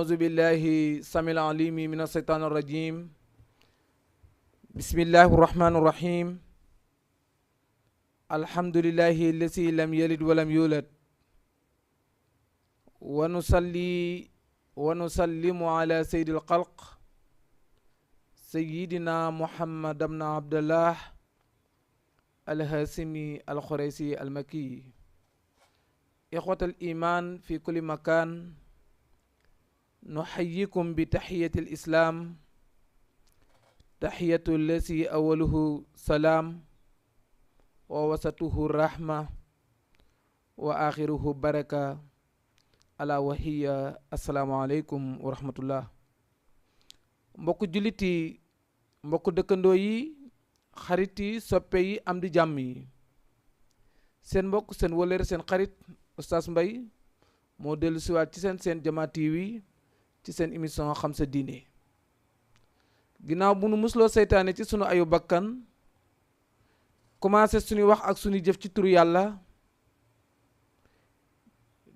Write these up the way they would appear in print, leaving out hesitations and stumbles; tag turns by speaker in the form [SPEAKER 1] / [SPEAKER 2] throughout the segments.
[SPEAKER 1] أعوذ بالله السميع العليم من الشيطان الرجيم بسم الله الرحمن الرحيم الحمد لله الذي لم يلد ولم يولد ونصلي ونسلم على سيد الخلق سيدنا محمد بن عبد الله الهاشمي القريشي المكي إخوة الإيمان في كل مكان نحييكم بتحية الإسلام تحية الذي أوله سلام ووسطه الرحمة وآخره بركة ألا وهي السلام عليكم ورحمة الله mbokk jullit yi mbokk dëkkandoo yi xarit yi soppe yi am di jàmm yi seen mbokk seen wëllëre seen xarit Oustaz Mbaye moo dellu siwaat ci seen Jama TV ci seen émission xam sa diine ginnaaw bu nu musloo seytaane ci sunu ayu bakkan commencé suñu wax ak suñu jëf ci turu yàlla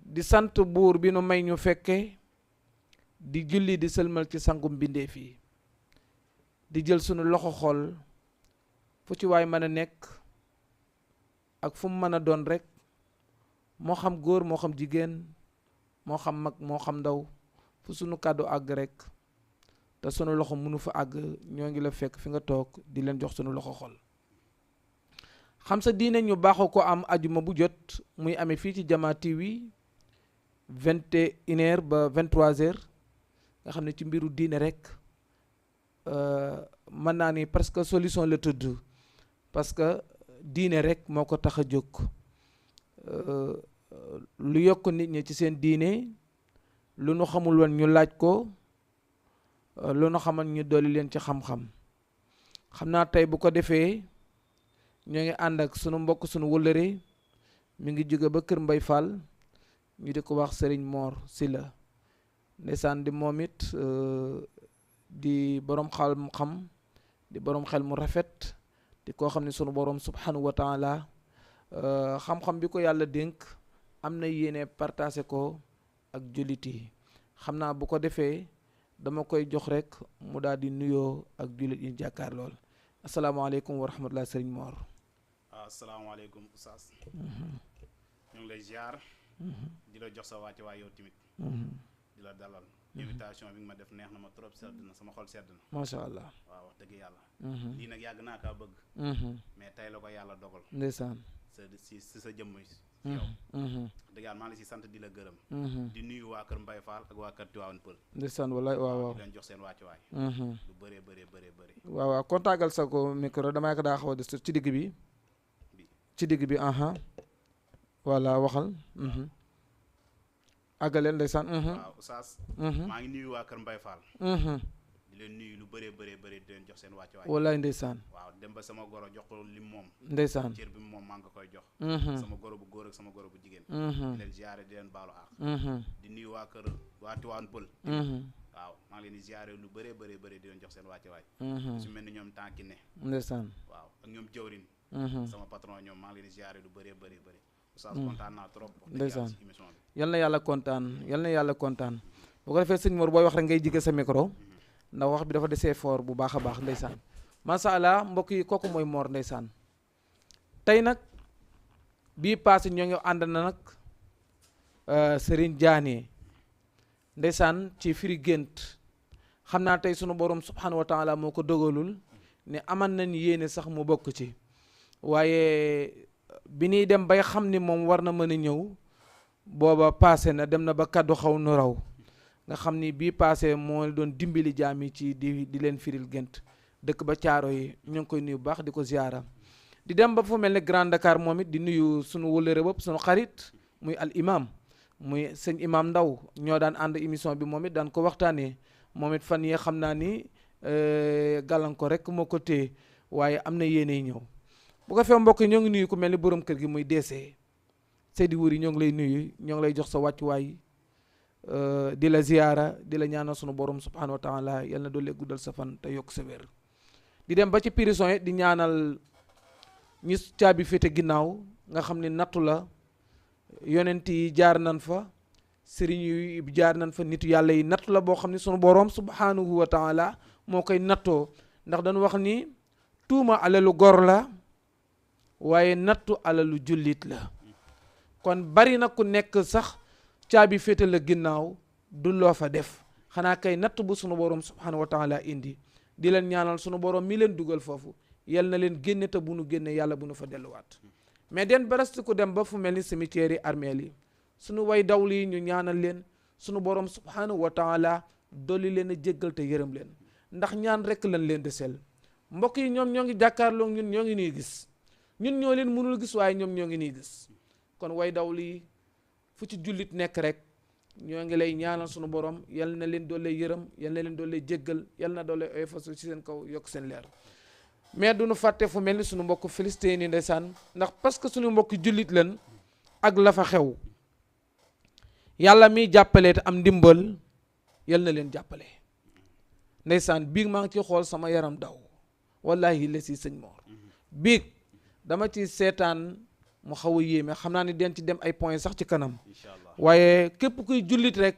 [SPEAKER 1] di sant buur bi nu may ñu fekke di julli di sëlmal ci sangum mbindeef yi di jël sunu loxo xol fu ci waay mën a nekk ak fu mu mën a doon rek moo xam góor moo xam jigéen moo xam mag moo xam ndaw fu sunu kàddu àgg rek te sunu loxo mënu fa àgg ñoo ngi la fekk fi nga toog di leen jox sunu loxo xol xam sa diine ñu baaxoo ko am ajuma bu jot muy amee fii ci Jama TV 21h ba 23h nga xam ne ci mbiru diine rek mën naa ni presque solution la tudd parce que diine rek moo ko tax a jóg lu yokk nit ñi ci seen diine lu nu xamul woon ñu laaj ko lu nu xamal ñu dolli leen ci xam-xam xam naa tey bu ko defee ñoo ngi ànd ak sunu mbokk sunu wëllëre mi ngi jóge ba Kër Mbay Fall ñu di ko wax Serigne Mor Sylla ndeysaan di moom it di borom xam-xam di borom xel mu rafet di koo xam ne sunu borom subhanahu wa taala xam-xam bi ko yàlla dénk am na yéene partagé ko ak jullit yi xam naa bu ko defee dama koy jox rek mu daal di nuyoo ak jullit yi jàkkaar lool asalaamaaleykum wa rahmatulah Serigne Mor.
[SPEAKER 2] waaw asalaamaaleykum Oustaz. ñu ngi lay ziar. di la jox sa wàcc waay yow tamit. di la dalal. invitation bi nga ma def neex na ma trop sedd na sama xol sedd na.
[SPEAKER 1] macha allah.
[SPEAKER 2] waaw wax dëgg yàlla. lii nag yàgg naa kaa bëgg. mais tey la ko yàlla dogal.
[SPEAKER 1] ndeysaan.
[SPEAKER 2] si sa jëmm yow. dëgg yàlla maa ngi la si sant di la gërëm. di nuyu waa Kër Mbaye Fall ak waa Kër Tivaouane Peulh.
[SPEAKER 1] ndeysaan wallaay waaw waaw.
[SPEAKER 2] di leen jox seen wàccuwaay. lu bëree bëri.
[SPEAKER 1] waaw waaw kontaagal sa ko micro damay ko daa xaw a des ci digg bi. ci digg bi voilà waxal. àggaleel ndeysaan.
[SPEAKER 2] waaw Oustaz. maa ngi nuyu waa Kër Mbaye Fall. di leen nuyu lu bëree bëri di leen jox seen wàccuwaay.
[SPEAKER 1] wallaay ndeysaan.
[SPEAKER 2] waaw dem ba sama goro jox ko lim moom.
[SPEAKER 1] ndeysaan
[SPEAKER 2] cër bi moom maa ngi ko koy jox. sama goro bu góor ak sama goro bu jigéen. di leen ziare di leen baalu àq. di nuyu waa kër waa Tivaouane Peulh. waaw maa ngi leen di ziare lu bëri di leen jox seen wàccuwaay. su mel ni ñoom tànki ne.
[SPEAKER 1] ndeysaan.
[SPEAKER 2] waaw ak ñoom jëwrin sama patron ñoom maa ngi leen di ziare lu bëri. Oustaz kontaan naa trop.
[SPEAKER 1] ndeysaan
[SPEAKER 2] émission bi.
[SPEAKER 1] yal na yàlla kontaan bu ko defee sëñ Mor booy wax rek ngay jige sa micro ndax wax bi dafa desee fort bu baax a baax ndeysaan macha allah mbokk yi kooku mooy Mor ndeysaan tey nag bii passé ñoo ngi ànd na nag Serigne Diané ndeysaan ci firi gént xam naa tey sunu borom subhanahu wa taala moo ko dogalul ne aman nañ yéene sax mu bokk ci waaye bi ñuy dem bay xam ni moom war na mën a ñëw booba passé na dem na ba kaddu xaw nu raw nga xam ni bii passé moo doon dimbali jaam yi ci di leen firil gént dëkk ba caaro yi ñu ngi koy nuyu bu baax di ko ziara di dem ba fu mel ne Grand Dakar moom it di nuyu sunu wëllëre bopp sunu xarit muy al imam muy sëñ imam Ndaw ñoo daan ànd émission bi moom it daan ko waxtaanee moom it fan yi xam naa ni gàllankoor rek moo ko téye waaye am na yéene ñëw bu ko fee mbokk yi ñoo ngi nuyu ku mel ni borom kër gi muy DC Seydi Wuri ñoo ngi lay nuyu ñoo ngi lay jox sa wàccuwaay di la ziyaara di la ñaanal sunu borom subhanahu wa taala yal na doole guddal sa fan te yokk sa wér di dem ba ci prison yi di ñaanal ñi caabi féete ginnaaw nga xam ne nattu la yonent yi jaar nañ fa sëriñ yu jaar nañ fa nitu yàlla yi nattu la boo xam ne sunu boroom subhanahu wa taala moo koy nattoo ndax dañu wax ni tuuma alalu gor la waaye nattu alalu jullit la kon bari na ku nekk sax caabi féete la ginnaaw du loo fa def xanaa kay natt bu sunu boroom subhanahu wa taala indi di leen ñaanal sunu boroom mi leen dugal foofu yal na leen génne te bu nu génne yàlla bu nu fa delluwaat mais den barasti ku dem ba fu mel ni cimetière yi armeel yi sunu way dawlu yi ñu ñaanal leen sunu boroom subhanahu wa taala dolli leen a jéggal te yërëm leen ndax ñaan rek lañ leen desel mbokk yi ñoom ñoo ngi jàkkaarloo ñun ñoo ngi nii gis ñun ñoo leen mënul gis waaye ñoom ñoo ngi nii gis kon way dawlu yi fu ci jullit nekk rek ñoo ngi lay ñaanal sunu borom yal na leen doole yërëm yal na leen doole jéggal yal na doole oyofasu ci seen kaw yokk seen leer mais duñu fàtte fu mel ni sunu mbokk Filistin yi ndeysaan ndax parce que sunu mbokk jullit leen ak la fa xew yàlla miy jàppale te am ndimbal yal na leen jàppale ndeysaan biig maa ngi ci xool sama yaram daw wallahi la si sëñ Mor biig dama ci seetaan mu xaw a yéeme xam naa ni den ci dem ay points sax ci kanam waaye képp kuy jullit rek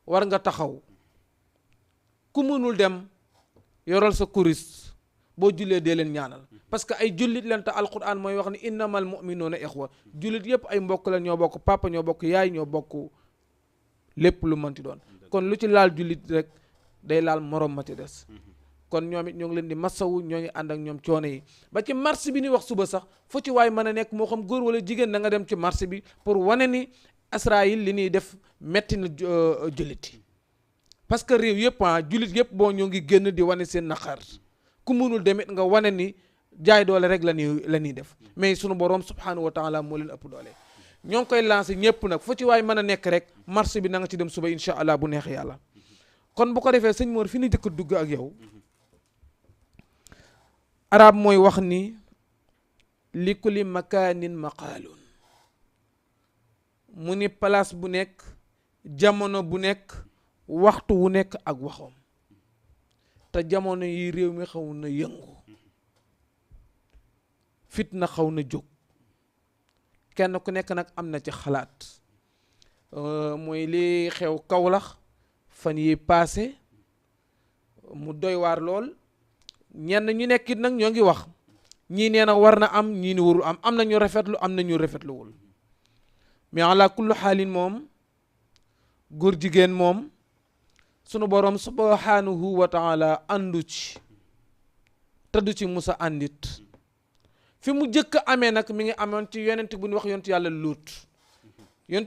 [SPEAKER 1] war nga taxaw ku mënul dem yoral sa kuris boo jullee dee leen ñaanal parce que ay jullit leen te alquran mooy wax ni innamal mu'minuuna ixwa jullit yëpp ay mbokk la ñoo bokk papa ñoo bokk yaay ñoo bokk lépp lu mënti doon kon lu ci laal jullit rek day laal morom ma ci des kon ñoom it ñoo ngi leen di masawu ñoo ngi ànd ak ñoom coono yi ba ci marché bi ni wax suba sax fu ci waay mën a nekk moo xam góor wala jigéen da nga dem ci marché bi pour wane ni Israël li ñuy def metti na jullit yi parce que réew yëpp jullit yëpp boo ñoo ngi génn di wane seen naqar ku mënul demit nga wane ni jaay doole rek la ñuy def mais sunu borom subhanahu wa taala moo leen ëpp doole ñoo ngi koy lancé ñëpp nag fu ci waay mën a nekk rek marché bi na nga ci dem suba incha allah bu neex yàlla kon bu ko defee sëñ Mor fi ñu jëkk dugg ak yow arab mooy wax ni li kulli makaanin maqaalun mu ni place bu nekk jamono bu nekk waxtu wu nekk ak waxoom te jamono yi réew mi xaw na yëngu fitna xaw na jóg kenn ku nekk nag am na ci xalaat mooy li xew Kawlax fan yi paase mu doy waar lool ñenn ñu nekkit nag ñoo ngi wax ñii nee na war na am ñii ni warul am na ñu rafetlu am na ñu rafetluwul mais ala kullu xaalin moom góor jigéen moom sunu borom subhanahu wa taala àndu ci te du ci musa àndit fi mu jëkk amee nag mi ngi amoon ci yonent bu ñu wax yontu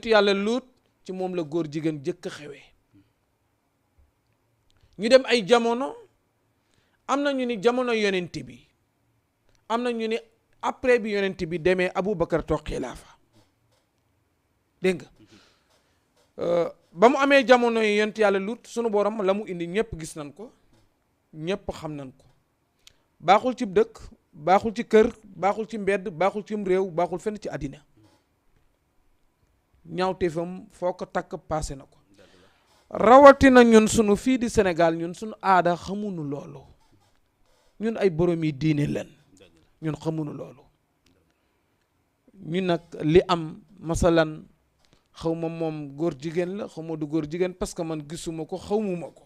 [SPEAKER 1] yàlla luut ci moom la góor jigéen jëkk xewee ñu dem ay jamono am na ñu ni jamono yonent bi am na ñu ni après bi yonent bi demee Aboubacar toog xilaafa dégg nga ba mu amee jamono yi yonent yàlla lut sunu borom la mu indi ñëpp gis nañ ko ñëpp xam nañ ko baaxul ci dëkk baaxul ci kër baaxul ci mbedd baaxul ci réew baaxul fenn ci àddina ñaawteefam foo ko takk passé na ko rawatina ñun sunu fii di Sénégal ñun sunu aada xamuñu loolu ñun ay borom yi diine leen ñun xamuñu loolu ñun nag li am masalan xaw ma moom góor jigéen la xaw ma du góor jigéen parce que man gisuma ko xawmuma ko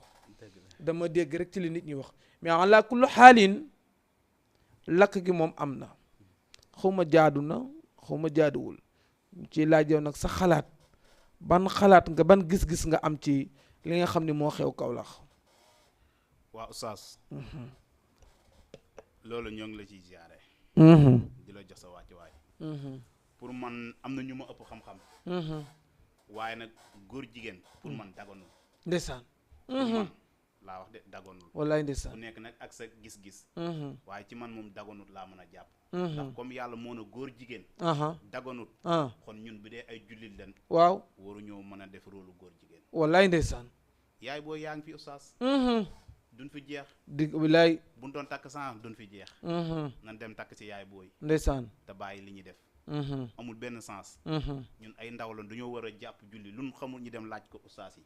[SPEAKER 1] dama dégg rek ci li nit ñi wax mais ala kullu xaalin lakk gi moom am na xaw ma jaadu na xaw ma jaaduwul ci laaj yow nag sa xalaat ban xalaat nga ban gis-gis nga am ci li nga xam ne moo xew Kawlax
[SPEAKER 2] waa Oustaz loolu ñoo ngi la ciy ziare di la jox sa wàccuwaay pour man am na ñu ma ëpp xam-xam waaye nag góor jigéen pour man daganul
[SPEAKER 1] ndeysaan
[SPEAKER 2] pour man laa wax de daganul
[SPEAKER 1] wallaay ndeysaan
[SPEAKER 2] ku nekk nag ak sa gis-gis waaye ci man moom daganut laa mën a jàpp ndax comme yàlla moo na góor jigéen daganut kon ñun bi dee ay jullit leen
[SPEAKER 1] waaw
[SPEAKER 2] waruñoo mën a def rôle góor jigéen
[SPEAKER 1] wallaay ndeysaan
[SPEAKER 2] yaay boo yaa ngi fi Oustaz duñ fi jeex
[SPEAKER 1] dig wallaay
[SPEAKER 2] buñ doon takk sans duñ fi jeex nan dem takk ci yaay booy
[SPEAKER 1] ndeysaan
[SPEAKER 2] te bàyyi li ñuy def amul benn sens ñun ay ndaw la dañoo war a jàpp julli luñ xamul ñu dem laaj ko Oustaz yi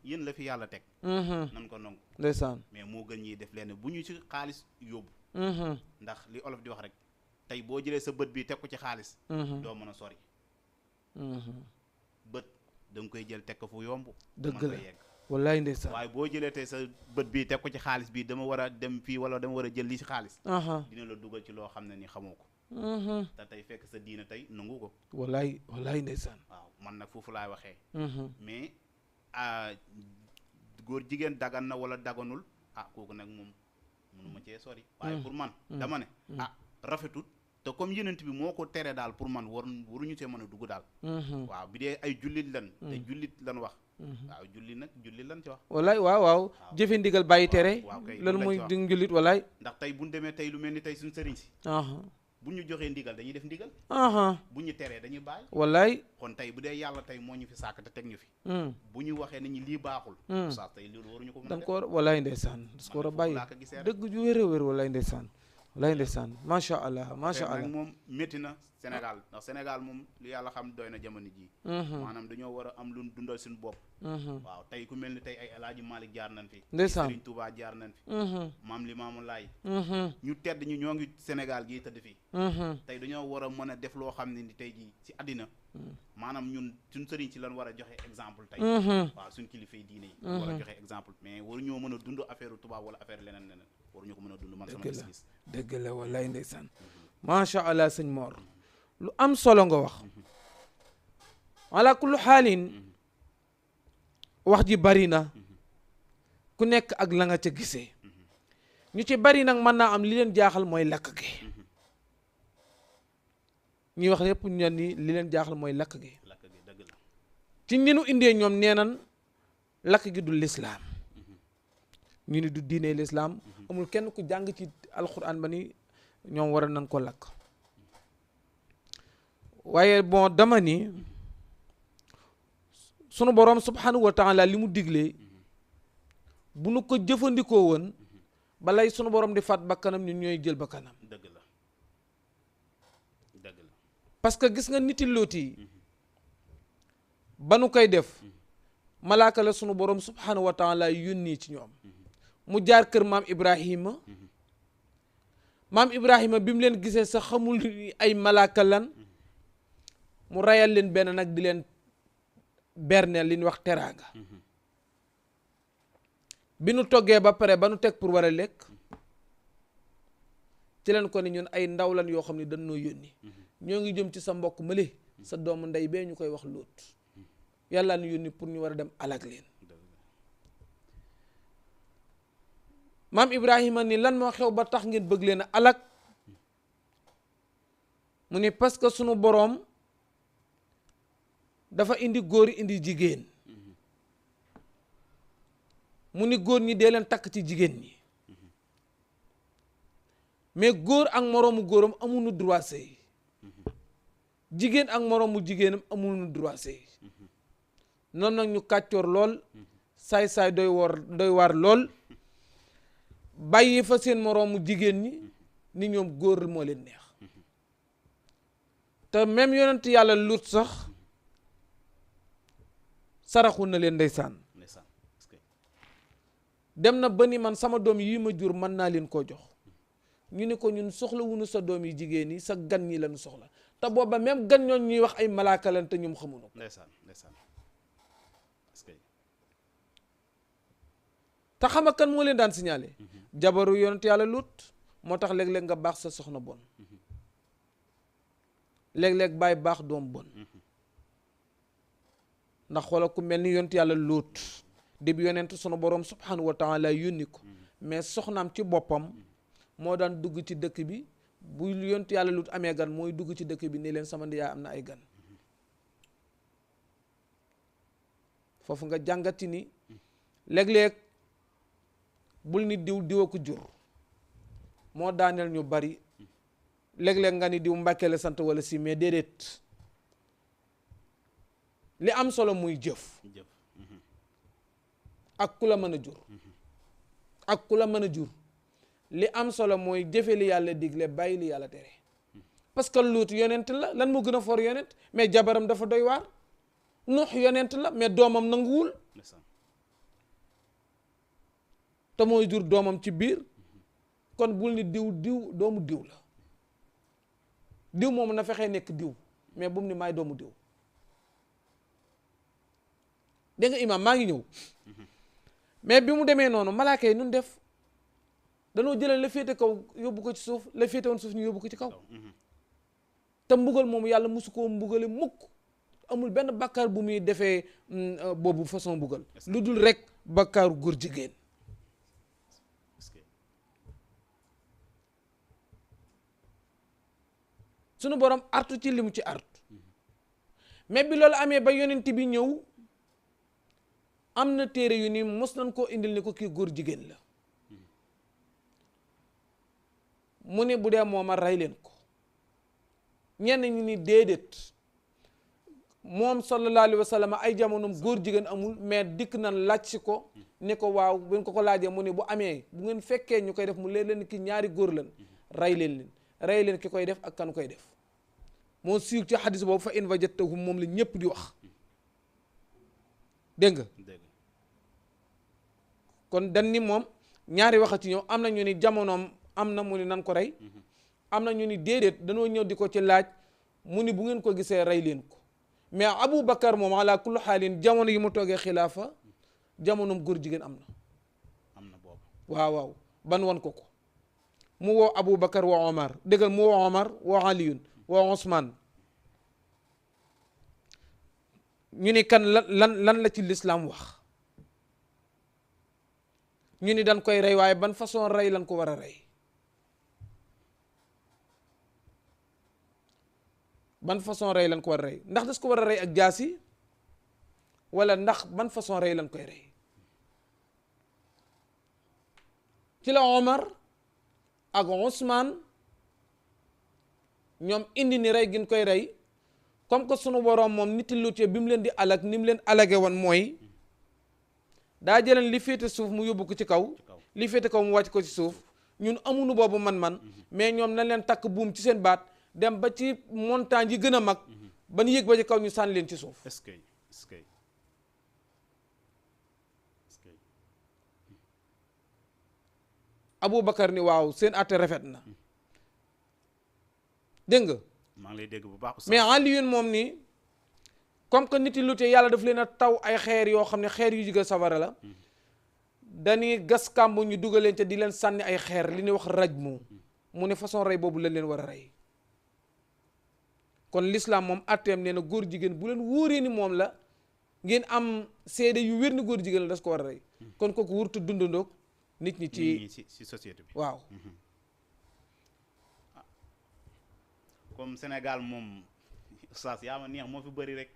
[SPEAKER 2] yéen la fi yàlla teg nan ko nangu
[SPEAKER 1] ndeysaan
[SPEAKER 2] mais moo gën ñiy def leen bu ñu ci xaalis yóbbu ndax li olof di wax rek tey boo jëlee sa bët bi teg ko ci xaalis doo mën a sori bët da nga koy jël teg ko fu yomb.
[SPEAKER 1] dëgg
[SPEAKER 2] mën
[SPEAKER 1] la
[SPEAKER 2] nga yegg.
[SPEAKER 1] wallaay ndeysaan.
[SPEAKER 2] waaye boo jëlee tey sa bët bii teg ko ci xaalis bii dama war a dem fii wala dama war a jël lii ci xaalis. dina la dugal ci loo xam ne ni xamoo ko. te tey fekk sa diina tey nangu ko.
[SPEAKER 1] wallaay ndeysaan.
[SPEAKER 2] waaw man nag foofu laay waxee. mais góor jigéen dagan na wala daganul kooku nag moom mënuma cee sori. waaye pour man dama ne rafetut. te comme yenent bi moo ko tere daal pour man waruñu see mën a dugg daal. waaw bi dee ay jullit lan. te jullit lan wax. waaw jullit lan ci wax.
[SPEAKER 1] wallaay waaw jëfe ndigal bàyyi tere.
[SPEAKER 2] waaw kay
[SPEAKER 1] loolu mooy di jullit wallaay.
[SPEAKER 2] ndax tey bu ñu demee tey lu mel ni tey suñu sëriñ si. bu ñu joxee ndigal dañuy def ndigal. bu ñu teree dañuy bàyyi. wallaay kon tey bu dee yàlla tey moo ñu fi sàkk te teg ñu fi. bu ñu waxee ne ñu lii baaxul. saa tey loolu waruñu ko mën a def.
[SPEAKER 1] d'accord wallaay ndeysaan das ko war a bàyyi dëgg ju wér a wér wallaay ndeysaan. wallaay ndeysaan macha allah
[SPEAKER 2] nag moom métti na Sénégal ndax Sénégal moom lu yàlla xam doy na jamono jii. maanaam dañoo war a am lu dundal suñu bopp. waaw tey ku mel ni tey ay El Hadj Malick jaar nañ fi.
[SPEAKER 1] ndeysaan
[SPEAKER 2] Serigne Touba jaar nañ fi. Maam Limaamu Laay. ñu tedd ñu ñoo ngi Sénégal gii tëdd fii. tey dañoo war a mën a def loo xam ne ni tey jii ci àddina. maanaam ñun suñ sëriñ ci lan war a joxe exemple tey. waaw suñ kilifay diine yi. war a joxe exemple mais waruñoo mën a dund affaire tubaab wala affaire leneen waruñu ko mën a dund man sama gis-gis.
[SPEAKER 1] dëgg la wallaay ndeysaan macha allah sëñ Mor lu am solo nga wax ala kullu xaalin wax ji bari na ku nekk ak la nga ca gisee ñu ci bari nag mën naa am li leen jaaxal mooy lakk gi ñuy wax yépp ñen ni li leen jaaxal mooy lakk gi
[SPEAKER 2] dëgg la
[SPEAKER 1] ci ñi nu indee ñoom nee nan lakk gi du lislaam ñu ni du diine lislaam amul kenn ku jàng ci alxuraan ba ni ñoom war nañ ko lakk waaye bon dama ni sunu boroom subhanahu wa taala li mu diglee bu nu ko jëfandikoo woon balay sunu boroom di faat bakkanam ñun ñooy jël bakkanam.
[SPEAKER 2] dëgg la
[SPEAKER 1] parce que gis nga niti looti ba nu koy def malaaka la sunu boroom subhanahu wa taala yónni ci ñoom mu jaar kër maam Ibrahima bi mu leen gisee sax xamul ay malaaka lan mu rayal leen benn nag di leen berneel li ñuy wax teraanga bi nu toggee ba pare ba nu teg pour war a lekk ci leen ko ni ñun ay ndaw lan yoo xam ne dañoo yónni ñoo ngi jëm ci sa mbokk mële sa doomu ndey bee ñu koy wax Lóot yàlla nu yónni pour ñu war a dem alag leen maam Ibrahima ni lan moo xew ba tax ngeen bëgg leen a alag mu ni parce que sunu boroom dafa indi góor indi jigéen mu ni góor ñi dee leen takk ci jigéen ñi mais góor ak moroomu góoram amuñu droit sëy jigéen ak moroomu jigéenam amuñu droit sëy noonu nag ñu kàccoor lool saay-saay doy waar lool bàyyi fa seen moroomu jigéen ñi ni ñoom góor moo leen neex te même yonent yàlla Lut sax saraxu na leen ndeysaan dem na ba ni man sama doom yi ma jur mën naa leen koo jox ñu ni ko ñun soxla wuñu sa doom yi jigéen yi sa gan ñi lañu soxla te booba même gan ñoon ñuy wax ay malaaka lan te ñoom xamuñu ko te xama kan moo leen daan signalé jabaru yonent yàlla Lut moo tax léeg-léeg nga baax sa soxna bon léeg-léeg bàyyi baax doom bon ndax xoola ku mel ni yonent yàlla Lut di bi yonent sunu boroom subhanahu wa taala yónni ko mais soxnaam ci boppam moo daan dugg ci dëkk bi bu yonent yàlla Lut amee gan mooy dugg ci dëkk bi ni leen sama ndiyaay am na ay gan foofu nga jàngati ni léeg-léeg bul ni diw ko jur moo daaneel ñu bari léeg-léeg nga ni diw Mbàkke la sant wala si mais déedéet li am solo muy jëf ak ku la mën a jur ak ku la mën a jur li am solo mooy jëfe li yàlla digle bàyyi li yàlla tere parce que Luut yonent la lan moo gën a for yonent mais jabaram dafa doy waar Nuux yonent la mais doomam nanguwul te mooy jur doomam ci biir kon bul ni diw doomu diw la diw moom na fexee nekk diw mais bu mu ni maay doomu diw dégg nga imaam maa ngi ñëw mais bi mu demee noonu malaaka yi nun def danoo jëlee la féete kaw yóbbu ko ci suuf la féete woon suuf ñu yóbbu ko ci kaw te mbugal moom yàlla musu koo mbugale mukk amul benn bàkkaar bu muy defee boobu façon mbugal lu dul rek bàkkaaru góor jigéen sunu borom artu ci li mu ci artu mais bi loolu amee ba yonent bi ñëw am na téere yu ni mos nañ koo indil ni ko kii góor jigéen la mu ne bu dee mooma rey leen ko ñenn ñi ni déedéet moom sallallahu alayhi wa sallam ay jamonoom góor jigéen amul mais dikk nan laaj si ko ne ko waaw bu ko laajee mu ne bu amee bu ngeen fekkee ñu koy def mu leen ki ñaari góor lan rey leen ki koy def ak kan koy def moo siiw ci xadis boobu fa in wajadtahum moom la ñëpp di wax dégg nga kon dan ni moom ñaari waxa ci ñëw am na ñu ni jamonoom am na mu ni nan ko rey am na ñu ni déedéet danoo ñëw di ko ci laaj mu ni bu ngeen ko gisee rey leen ko mais Abu Bakar moom ala kulli xaalin jamono yi mu toogee xilaafa jamonoom góor jigéen am na
[SPEAKER 2] boobu
[SPEAKER 1] waaw ban wan ko mu woo Abu Bakar woo Omar déggal mu woo Omar woo Aliyun woo Ousmane ñu ni kan lan la ci lislaam wax ñu ni dañ koy rey waaye ban façon rey lan ko war a rey ban façon rey lan ko war a rey ndax das ko war a rey ak jaasi wala ndax ban façon rey lan koy rey ci la Omar ak Ousmane ñoom indi ni rey gin koy rey comme que sunu boroom moom niti lutee bi mu leen di alag ni mu leen alage woon mooy daa jëleen li féete suuf mu yóbbu ko ci kaw li féete kaw mu wàcc ko ci suuf ñun amuñu boobu man mais ñoom nañ leen takk buum ci seen baat dem ba ci montagne yi gën a mag ba ñu yëg ba ci kaw ñu sànni leen ci suuf.
[SPEAKER 2] est-ce que
[SPEAKER 1] Aboubacar ni waaw seen àtte rafet na dégg nga.
[SPEAKER 2] maa ngi lay dégg bu baax.
[SPEAKER 1] mais Aliyun moom nii comme que nit yi lutee yàlla daf leen a taw ay xeer yoo xam ne xeer yu jóge safara la dañuy gas kàmb ñu dugaleen te di leen sànni ay xeer li ñuy wax rajmu mu ne façon rey boobu lañ leen war a rey kon l'islam moom atteem nee na góor jigéen bu leen wóoree ni moom la ngeen am seede yu wér ni góor jigéen la das ko war a rey kon kooku wurtu dundandoog nit ñi
[SPEAKER 2] ci société bi
[SPEAKER 1] waaw.
[SPEAKER 2] comme Sénégal moom oustaz yaa ma neex moo fi bëri rek.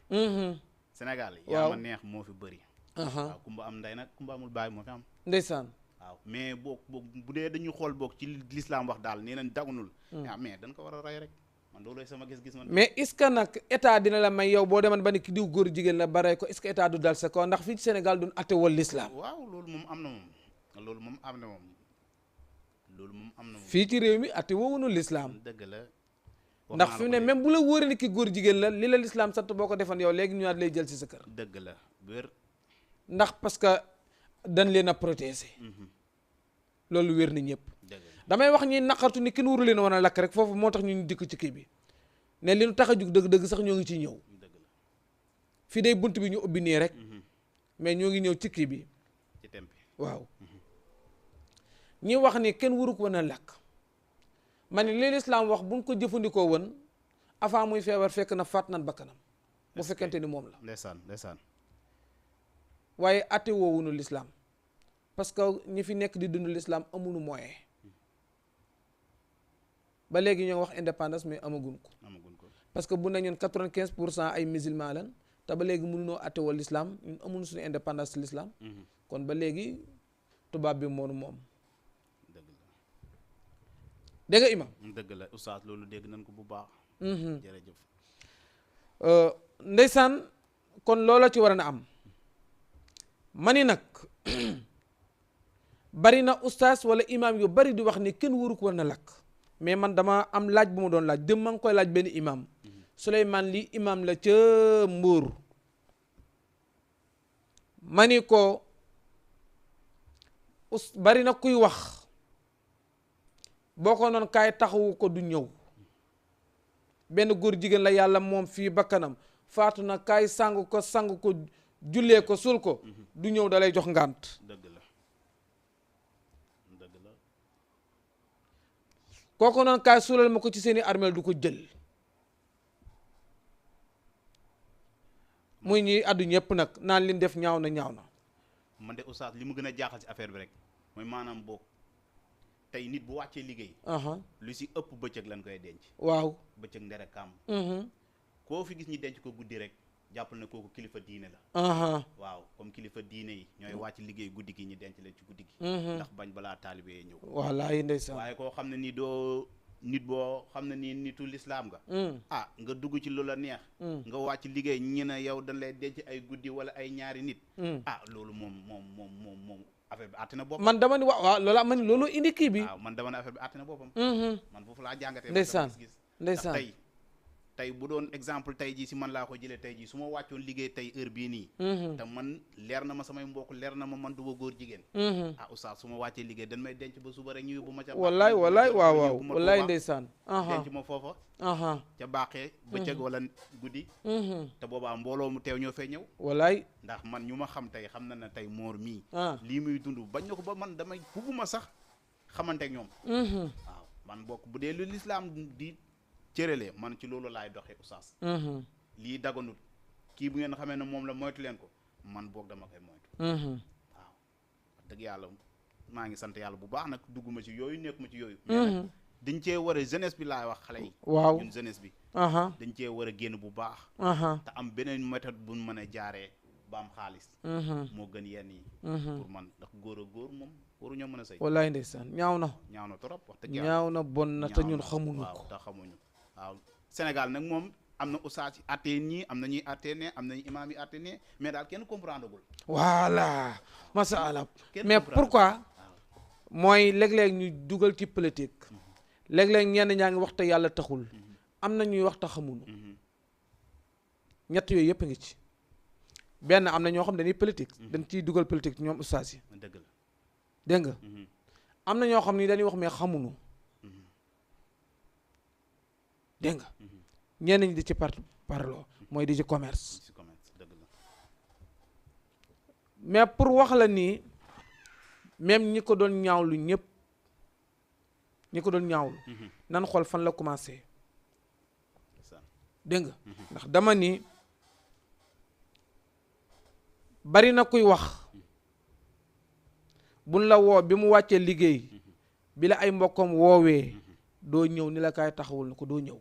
[SPEAKER 2] Sénégal
[SPEAKER 1] waaw
[SPEAKER 2] yaa ma neex moo fi bëri. waaw kumba am ndey nag kumba amul baay moo fi am.
[SPEAKER 1] ndeysaan.
[SPEAKER 2] waaw mais boog bu dee dañuy xool boog ci l'islam wax daal nee nañ dagunul. ah mais dañ ko war a rey rek man loolu sama gis-gis man.
[SPEAKER 1] mais est-ce que nag état dina la may yow boo demoon ba ni ki diw góor jigéen la ba rey ko est-ce que état du dal sa kaw ndax fii ci Sénégal duñ atte wal l'islam.
[SPEAKER 2] waaw loolu moom am na moom loolu moom am na moom loolu moom am na moom.
[SPEAKER 1] fii ci réew mi atte woowunu l'islam.
[SPEAKER 2] dëgg la.
[SPEAKER 1] ndax fi mu ne même bu la wóoree ni ki góor jigéen la li la lislaam sant boo ko defan yow léegi ñu naat lay jël ci sa kër.
[SPEAKER 2] dëgg la wér.
[SPEAKER 1] ndax parce que dañ leen a protéger. loolu wér na ñëpp. damay wax ñi naqartu ni kenn waru leen a wan a lakk rek foofu moo tax ñu dikk ci kii bi ne li nu tax a jug dëgg-dëgg sax ñoo ngi ciy ñëw. fii day bunt bi ñu ubbi nii rek. mais ñoo ngi ñëw ci kii bi.
[SPEAKER 2] ci tempi
[SPEAKER 1] waaw. ñi wax ni kenn waru ko wan a lakk. ma ne li lislaam wax buñ ko jëfandikoo woon avant muy feebar fekk na faat nan bakkanam bu fekkente ni moom la.
[SPEAKER 2] ndeysaan
[SPEAKER 1] waaye atte woowunu lislaam parce que ñi fi nekk di dund lislaam amuñu moyen ba léegi ñoo wax indépendance mais amagun ko parce que bu ne ñun 95% ay musulman lan te ba léegi mënunoo atte woo lislaam ñun amuñu suñu indépendance lislaam kon ba léegi tubaab bi moonu moom. dégg nga imam
[SPEAKER 2] dëgg la oustaz loolu dégg nañ ko bu baax. jërëjëf.
[SPEAKER 1] ndeysaan kon loola ci war a na am ma ni nag bari na oustaz wala imam yu bari di wax ni kenn waru ko war na lakk mais man dama am laaj bu ma doon laaj dem maa ngi koy laaj benn imam Souleymane li imam la ca Mbuur ma ni ko bari na kuy wax boo ko noon kaay taxawu ko du ñëw benn góor jigéen la yàlla moom fii bakkanam faatu na kaay sang ko jullee ko suul ko du ñëw da lay jox ngànt
[SPEAKER 2] dëgg la dëgg la
[SPEAKER 1] kooku noonu kaay suulal ma ko ci seeni armeel du ko jël muy ñi addu ñëpp nag naan liñ def ñaaw na
[SPEAKER 2] man de oustaz li mu gën a jaaxal ci affaire bi rek mooy maanaam boog tey nit bu wàccee liggéey lu si ëpp bëccëg lañ koy denc
[SPEAKER 1] waaw
[SPEAKER 2] bëccëg ndere kàmm koo fi gis ñi denc ko guddi rek jàppal ne kooku kilifa diine la waaw comme kilifa diine yi ñooy wàcc liggéey guddi gi ñi denc leen ci guddi gi ndax bañ balaa taalibe yi ñëw
[SPEAKER 1] wallaay ndeysaan
[SPEAKER 2] waaye koo xam ne ni doo nit boo xam ne nii nitu lislaam nga nga dugg ci lu la neex nga wàcc liggéey ñi ne yow dañ lay denc ay guddi wala ay ñaari nit loolu moom affaire bi àtte na boppam
[SPEAKER 1] man dama ni waaw loolu man loolu indi kii bi
[SPEAKER 2] waaw man dama ne affaire bi àtte na boppam man foofu laa jàngatee
[SPEAKER 1] ndeysaan
[SPEAKER 2] gis
[SPEAKER 1] ndeysaan
[SPEAKER 2] tey bu doon exemple tey jii si man laa ko jëlee tey jii su ma wàccoon liggéey tey heure bii nii te man leer na ma samay mbokk leer na ma man du ma góor jigéen oustaz su ma wàccee liggéey dañ may denc ba suba rek ñu yóbbu ma ca
[SPEAKER 1] wallaay waaw wallaay ndeysaan
[SPEAKER 2] denc ma foofa ca baaxee bëccëg wala guddi te boobaa mbooloo mu teew ñoo fay ñëw wallaay ndax man ñu ma xam tey xam na ne tey Mor mii lii muy dund bañ na ko ba man damay bugguma sax xamante ak ñoom waaw man bokk bu dee lu lislaam di cëralee man ci loolu laay doxee oustaz lii daganut kii bu ngeen xamee ne moom la moytu leen ko man boog dama koy moytu waaw wax dëgg yàlla maa ngi sant yàlla bu baax nag dugguma ci yooyu nekkuma ci yooyu mais nag dañ cee war a jeunesse bi laay wax xale yi
[SPEAKER 1] waaw
[SPEAKER 2] ñun jeunesse bi dañ cee war a génn bu baax te am beneen méthode buñ mën a jaaree ba am xaalis moo gën yenn yi pour man ndax góor a góor moom waruñoo mën a sëy
[SPEAKER 1] wallaay ndeysaan ñaaw na
[SPEAKER 2] trop wax dëgg yàlla
[SPEAKER 1] ñaaw na bon na te ñun xamuñu ko
[SPEAKER 2] te xamuñu waaw Sénégal nag moom am na oustaz yi attee ñii am na ñuy attee ne am nañu imaam yi attee ne mais daal kenn comprendre gul
[SPEAKER 1] voilà masa allah mais pourquoi mooy léeg-léeg ñu dugal ci politique léeg-léeg ñenn ñaa ngi wax te yàlla taxul am na ñuy wax te xamuñu ñett yooyu yëpp a ngi ci benn am na ñoo xam dañuy politique dañ ciy dugal politique ñoom oustaz yi
[SPEAKER 2] dëgg la
[SPEAKER 1] dégg nga am na ñoo xam ni dañuy wax mais xamuñu dégg nga ñenn ñi di ci parloo mooy di ci commerce mais pour wax la nii même ñi ko doon ñaawlu ñëpp ñi ko doon ñaawlu nan xool fan la commencé dégg nga ndax dama ni bari na kuy wax buñ la woo bi mu wàccee liggéey bi la ay mbokkam woowee doo ñëw ni la kaay taxawul na ko doo ñëw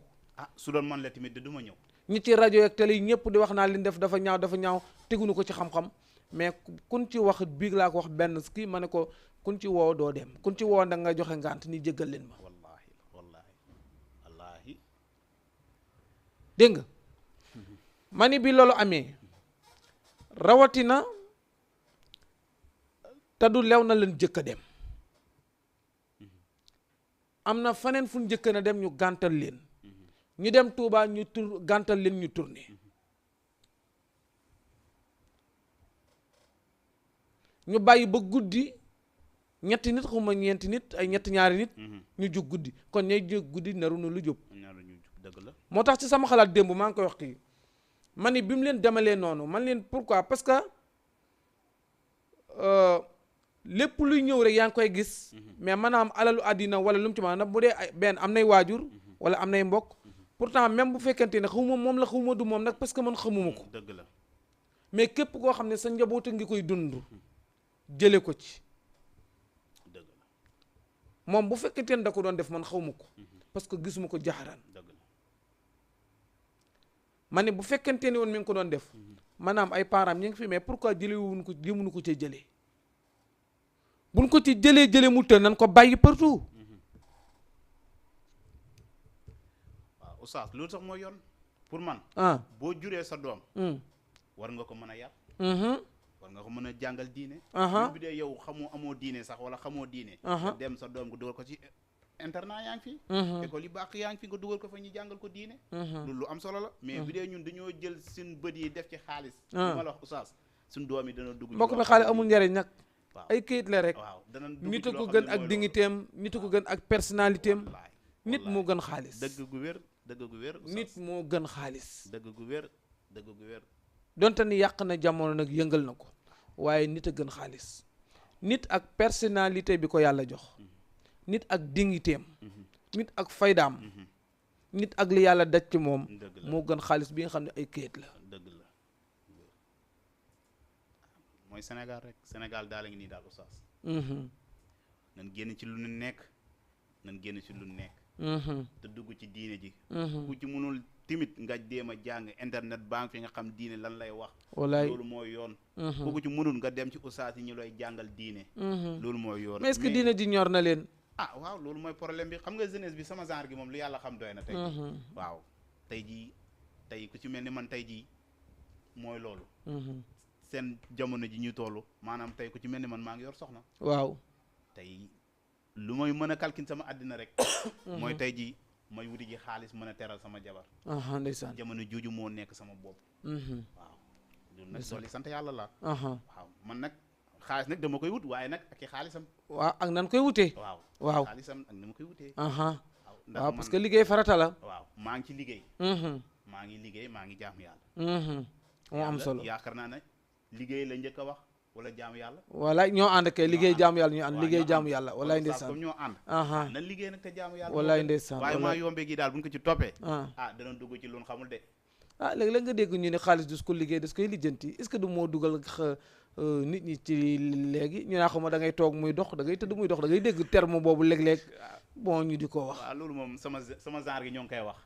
[SPEAKER 2] su doon man la tamit du ma ñëw
[SPEAKER 1] ñi ci rajo ak télé yi ñëpp di wax naa li def dafa ñaaw teguñu ko ci xam-xam mais kun ci wax biig laa ko wax benn kii ma ne ko kun ci woo doo dem kun ci woo da nga joxe ngant ni jéggal leen ma
[SPEAKER 2] wallahi
[SPEAKER 1] dégg nga ma ni bi loolu amee rawatina te du lew na leen jëkk a dem am na faneen fu ñu jëkk na dem ñu gàntal leen ñu dem Touba ñu gàntal leen ñu tourné ñu bàyyi ba guddi ñetti nit xuma ñeenti nit ay ñaari nit ñu jug guddi kon ñay jóg guddi naru na lu jub
[SPEAKER 2] dëgg la
[SPEAKER 1] moo tax ci sama xalaat démb maa ngi koy wax kii ma ni bi mu leen demalee noonu man leen pourquoi parce que lépp luy ñëw rek yaa ngi koy gis mais maanaam alalu àddina wala lu mu ci maanaam bu dee benn am nay waajur wala am nay mbokk pourtant même bu fekkente ne xawma moom la xawma du moom nag parce que man xamuma ko
[SPEAKER 2] dëgg la
[SPEAKER 1] mais képp koo xam ne sa njaboot a ngi koy dund jële ko ci
[SPEAKER 2] dëgg la
[SPEAKER 1] moom bu fekkente ne da ko doon def man xawma ko parce que gisuma ko jaxaraan
[SPEAKER 2] dëgg la
[SPEAKER 1] ma ne bu fekkente ne woon mi ngi ko doon def maanaam ay parents ñu ngi fi mais pourquoi jëlewuñu ko jéemuñu ko ci jëlee buñ ko ci jëlee mu të nan ko bàyyi partout
[SPEAKER 2] waaw oustaz loolu sax mooy yoon pour man boo juree sa doom war nga ko mën a yar war nga ko mën a jàngal diine bi dee yow amoo diine sax wala xamoo diine nga dem sa doom nga dugal ko ci internat yaa ngi fi école yi baax yaa ngi fi nga dugal ko fa ñu jàngal ko diine loolu lu am solo la mais bi dee ñun dañoo jël suñ bët yi def ci xaalis li ma la wax oustaz suñ doom yi dana dugg
[SPEAKER 1] mbokk mi xaalis amul njariñ nag ay këyit la rek
[SPEAKER 2] waaw
[SPEAKER 1] nit a ko gën ak dignitéem nit a ko gën ak personnalitéem nit moo gën xaalis
[SPEAKER 2] dëgg gu wér
[SPEAKER 1] nit moo gën xaalis
[SPEAKER 2] dëgg gu wér
[SPEAKER 1] donte ni yàq na jamono nag yëngal na ko waaye nit a gën xaalis nit ak personnalité bi ko yàlla jox nit ak dignitéem nit ak faydaam nit ak li yàlla daj ci moom moo gën xaalis bi nga xam ne ay këyit la
[SPEAKER 2] dëgg la mooy Sénégal rek Sénégal daal la ngi nii daal oustaz nan génn ci lu nu nekk nan génn ci lu nu nekk te dugg ci diine ji ku ci mënul timit nga jéem a jàng internet banque fi nga xam diine lan lay wax
[SPEAKER 1] wallaay
[SPEAKER 2] loolu mooy yoon ku ci mënul nga dem ci oustaz yi ñu lay jàngal diine loolu mooy yoon
[SPEAKER 1] mais est-ce que diine ji ñor na leen
[SPEAKER 2] ah waaw loolu mooy problème bi xam nga jeunesse bi sama genre gi moom lu yàlla xam doy na tey jii waaw tey jii tey ku ci mel ni man tey jii mooy loolu seen jamono ji ñu toll maanaam tey ku ci mel ni man maa ngi yor soxna
[SPEAKER 1] waaw
[SPEAKER 2] tey lu may mën a calculer sama àddina rek mooy tey jii may wuti ji xaalis mën a teral sama jabar
[SPEAKER 1] ndeysaan
[SPEAKER 2] jamono jooju moo nekk sama bopp waaw loolu nag doole sant yàlla la waaw man nag xaalis nag dama koy wut waaye nag ak i xaalisam
[SPEAKER 1] waaw ak nan koy wutee waaw
[SPEAKER 2] xaalisam ak ni ma koy wutee
[SPEAKER 1] waaw parce que liggéey farata la
[SPEAKER 2] waaw maa ngi ci liggéey maa ngi liggéey maa ngi jaamu yàlla
[SPEAKER 1] moo am solo
[SPEAKER 2] yaakaar naa ne liggéey la njëkk a wax wala jaamu yàlla
[SPEAKER 1] wala ñoo ànd kay liggéey jaamu yàlla ñu ànd liggéey jaamu yàlla walaay ndeysaan
[SPEAKER 2] comme ñoo ànd nan liggéey nag te jaamu yàlla
[SPEAKER 1] walaay ndeysaan
[SPEAKER 2] waaye maa yombe gi daal bu ñu ko ci toppee dana dugg ci loolu xamul de
[SPEAKER 1] léegi-léeg nga dégg ñu ne xaalis dus ko liggéey das koy lijjanti est-ce que du moo dugal nit ñi ci léegi ñu naa xam da ngay toog muy dox da ngay tëdd muy dox da ngay dégg terme boobu léeg-léeg bon ñu di ko wax
[SPEAKER 2] waaw loolu moom sama genre gi ñoo ngi koy wax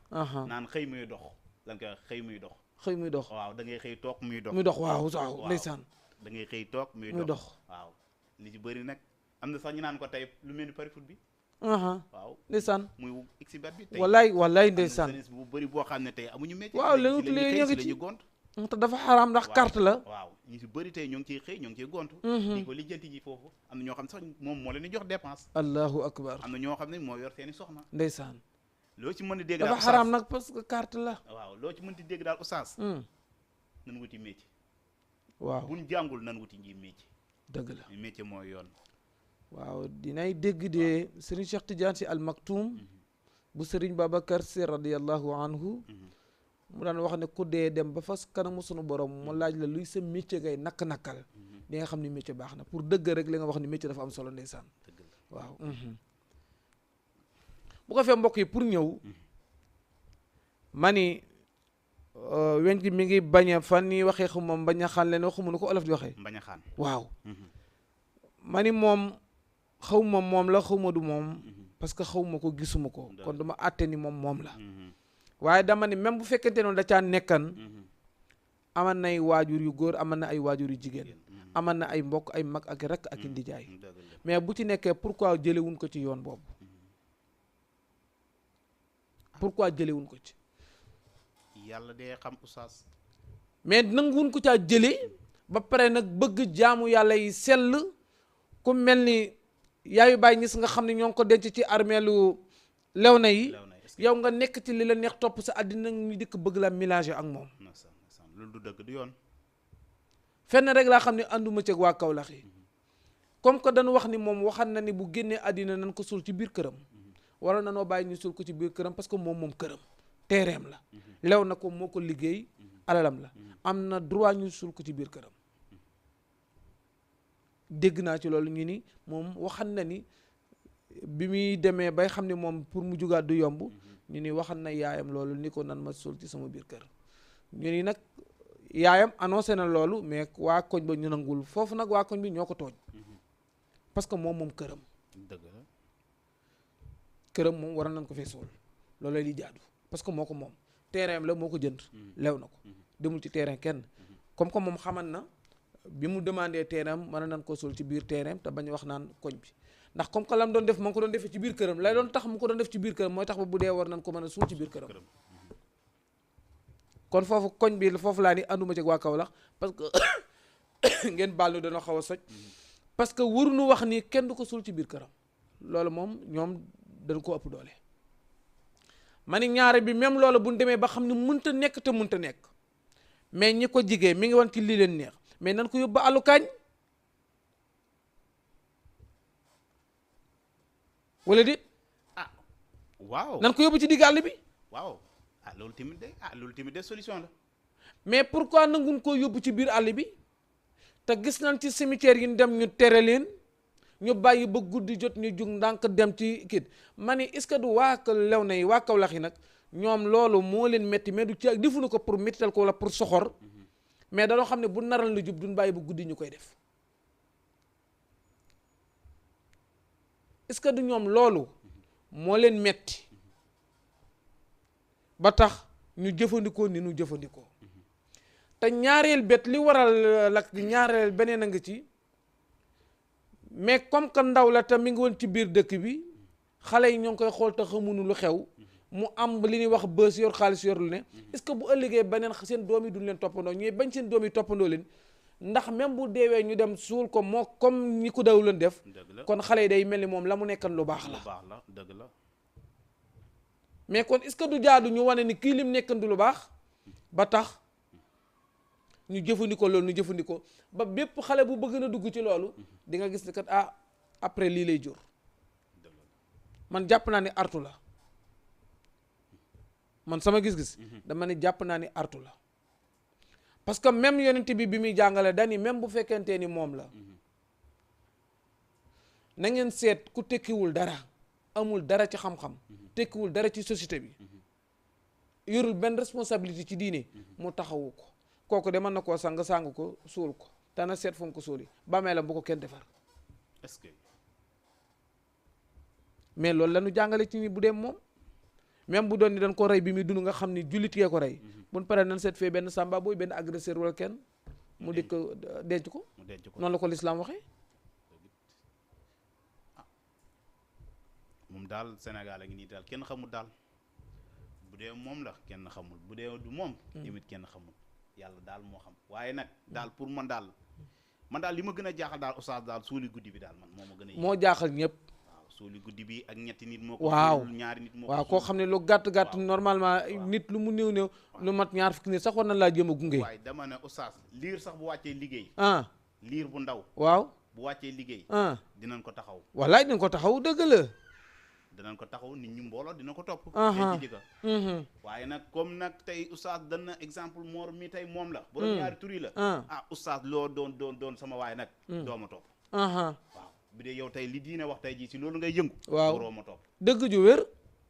[SPEAKER 2] naan xëy muy dox lan koy wax xëy muy dox
[SPEAKER 1] xëy muy dox
[SPEAKER 2] waaw da ngay xëy toog muy dox
[SPEAKER 1] waaw ndeysaan
[SPEAKER 2] da ngay xëy toog muy dox waaw li ci bëri nag am na sax ñu naan ko tey lu mel ni pari foot bi waaw
[SPEAKER 1] ndeysaan
[SPEAKER 2] muy xibet bi tey
[SPEAKER 1] wallaay ndeysaan
[SPEAKER 2] bu bëri boo xam ne tey amuñu métier
[SPEAKER 1] waaw léegi ñoo ngi ci
[SPEAKER 2] gont
[SPEAKER 1] te dafa xaraam ndax carte la
[SPEAKER 2] waaw ñu si bëri tey ñoo ngi ciy xëy ñoo ngi ciy gont di ko lijjanti ji foofu am na ñoo xam ne sax moom moo leen di jox dépense
[SPEAKER 1] allahu akbar
[SPEAKER 2] am na ñoo xam ne moo yor seeni soxna
[SPEAKER 1] ndeysaan
[SPEAKER 2] loo ci mën di dégg
[SPEAKER 1] dafa xaraam nag parce que carte la
[SPEAKER 2] waaw loo ci mën di dégg daal oustaz nan wuti métier
[SPEAKER 1] waaw
[SPEAKER 2] buñ jàngul nan wuti nji métier
[SPEAKER 1] dëgg la
[SPEAKER 2] métier mooy yoon
[SPEAKER 1] waaw dinay dégg de Serigne Cheikh Tidiane Sy Al Maktoum bu Serigne Babacar Sy radiyallahu anhu mu daan wax ne ku dee dem ba fas kanamu sunu borom mu laaj la luy sa métier ngay nakk-nakkal di nga xam ni métier baax na pour dëgg rek li nga wax ni métier dafa am solo ndeysaan waaw bu ko fee mbokk yi pour ñëw ma ni weñ gi mi ngi bañ a fan ni waxee xuma bañ a xaan leen waxumu nu ko olof di waxee
[SPEAKER 2] bañ a xaan
[SPEAKER 1] waaw ma ni moom xawma moom la xawma du moom parce que xawma ko gisuma ko kon dama àtte ni moom la waaye dama ni même bu fekkente noonu da caa nekkan aman nay waajur yu góor aman na ay waajur yu jigéen aman na ay mbokk ay mag ak rek ak ndijaay mais bu ci nekkee pourquoi jëlewuñ ko ci yoon boobu pourquoi jëlewuñ ko ci
[SPEAKER 2] yàlla dee xam oustaz
[SPEAKER 1] mais nanguwuñ ko caa jëlee ba pare nag bëgg jaamu yàlla yi sell ku mel ni yaayu Baay Ñas nga xam ne ñoo ngi ko denc ci armeelu Léona yi yow nga nekk ci li la neex topp sa àddina ñu dikk bëgg la mélanger ak moom
[SPEAKER 2] loolu du dëgg du yoon
[SPEAKER 1] fenn rek laa xam ne ànduma ci waa Kaolack yi comme que dañu wax ni moom waxan na ni bu génnee àddina nañ ko suul ci biir këram waroon na noo bàyyi ñu suul ko ci biir këram parce que moom këram teereem la lew na ko moo ko liggéey alalam la am na droit ñu suul ko ci biir këram dégg naa ci loolu ñu ni moom waxan na ni bi muy demee bay xam ne moom pour mu jugaat du yomb ñu ni waxan na yaayam loolu ni ko nan ma suul ci sama biir kër ñu ni nag yaayam annoncé na loolu mais waa koñ ba ñu nangul foofu nag waa koñ bi ñoo ko tooñ parce que moom këram
[SPEAKER 2] dëgg la
[SPEAKER 1] këram moom war nañ ko fee suul loolu li jaadu parce que moo ko moom terrain la moo ko jënd lew na ko demul ci terrain kenn comme que moom xaman na bi mu demandé terrain mën nañ ko suul ci biir terrain te bañ wax naan koñ bi ndax comme que lam doon def moo ko doon defee ci biir këram lay doon tax mu ko doon def ci biir këram mooy tax ba bu dee war nañ ko mën a suul ci biir këram kon foofu koñ bi foofu laa ni ànduma ci waa Kaolack parce que ngeen baal nu dana xaw a soj parce que waruñu wax ni kenn du ko suul ci biir këram loolu moom ñoom dañ ko ëpp doole ma ni ñaare bi même loolu bu ñu demee ba xam ne mënta nekk te mënta nekk mais ñi ko jigee mi ngi wan ci lii leen neex mais nan ko yóbbu àllukaañ wala déet
[SPEAKER 2] waaw
[SPEAKER 1] nan ko yóbbu ci digg àll bi
[SPEAKER 2] waaw loolu tamit de solution la
[SPEAKER 1] mais pourquoi nangun koo yóbbu ci biir àll bi te gis nañ ci cimetière yi ñu dem ñu tere leen ñu bàyyi ba guddi jot ñu jug ndànk dem ci kit ma ni est-ce que du waa Léona yi waa Kaolack yi nag ñoom loolu moo leen métti mais du ci defuñu ko pour méttital ko wala pour soxor mais dañoo xam ne bu naral la jub duñ bàyyi ba guddi ñu koy def est-ce que du ñoom loolu moo leen metti ba tax ñu jëfandikoo ni ñu jëfandikoo te ñaareel bet li waral lakk gi ñaareel beneen a nga ci mais comme que ndaw la te mi ngi woon ci biir dëkk bi xale yi ñoo ngi koy xool te xamuñu lu xew mu am li ñuy wax bës yor xaalis yor lu ne est-ce que bu ëllëgee beneen seen doom yi duñ leen toppandoo ñuy bañ seen doom yi toppandoo leen ndax même bu deewee ñu dem suul ko moo comme ñi ko daw leen def kon xale yi day mel ni moom la mu nekkan lu baax la
[SPEAKER 2] dëgg la
[SPEAKER 1] mais kon est-ce que du jaadu ñu wane ni kii lim nekkan du lu baax ba tax ñu jëfandikoo loolu ñu jëfandikoo ba bépp xale bu bëgg na dugg ci loolu di nga gis ne kat après lii lay jur man jàpp naa ni artu la man sama gis-gis dama ne jàpp naa ni artu la parce que même yonent bi muy jàngale dani même bu fekkentee ni moom la na ngeen seet ku tekkiwul dara amul dara ci xam-xam tekkiwul dara ci société bi yorul benn responsabilité ci diine mu taxawu ko kooku de mën na koo sang ko suul ko te na seet fu mu ko suuli bàmmeelam bu ko kenn defar
[SPEAKER 2] est-ce que
[SPEAKER 1] mais loolu la ñu jàngale ci ni bu dee moom même bu doon ni dañ ko rey bi muy dund nga xam ni jullit yee ko rey buñ paree nañ seet fee benn samba booy benn agresseur wala kenn mu dikk denc ko noonu la ko lislaam waxee
[SPEAKER 2] moom daal Sénégal a ngi nii daal kenn xamul daal bu dee moom la kenn xamul bu dee du moom tamit kenn xamul yàlla daal moo xam waaye nag daal pour man daal li ma gën a jaaxal daal oustaz daal suuli guddi bi daal man moo ma gën a
[SPEAKER 1] moo jaaxal ñëpp
[SPEAKER 2] suuli guddi bi ak ñetti nit moo ko
[SPEAKER 1] waaw
[SPEAKER 2] ñaari nit moo
[SPEAKER 1] waaw koo xam ne lu gàtt normalement nit lu mu néew lu mat ñaar fukki nit sax war na laa jëm a gunge
[SPEAKER 2] waaye dama ne oustaz liir sax bu wàccee liggéey liir bu ndaw
[SPEAKER 1] waaw
[SPEAKER 2] bu wàccee liggéey dinañ ko taxaw
[SPEAKER 1] wallaay dinañ ko taxaw dëgg la
[SPEAKER 2] dinañ ko taxaw nit ñu mbooloo dina ko topp ji ka waaye nag comme nag tey oustaz dana exemple Mor mi tey moom la borom ñaari tur yi la oustaz loo doon sama waay nag dooma topp waaw bi dee yow tey li diine wax tey jii si loolu ngay yëngu
[SPEAKER 1] waaw
[SPEAKER 2] waroo ma topp
[SPEAKER 1] dëgg ju wér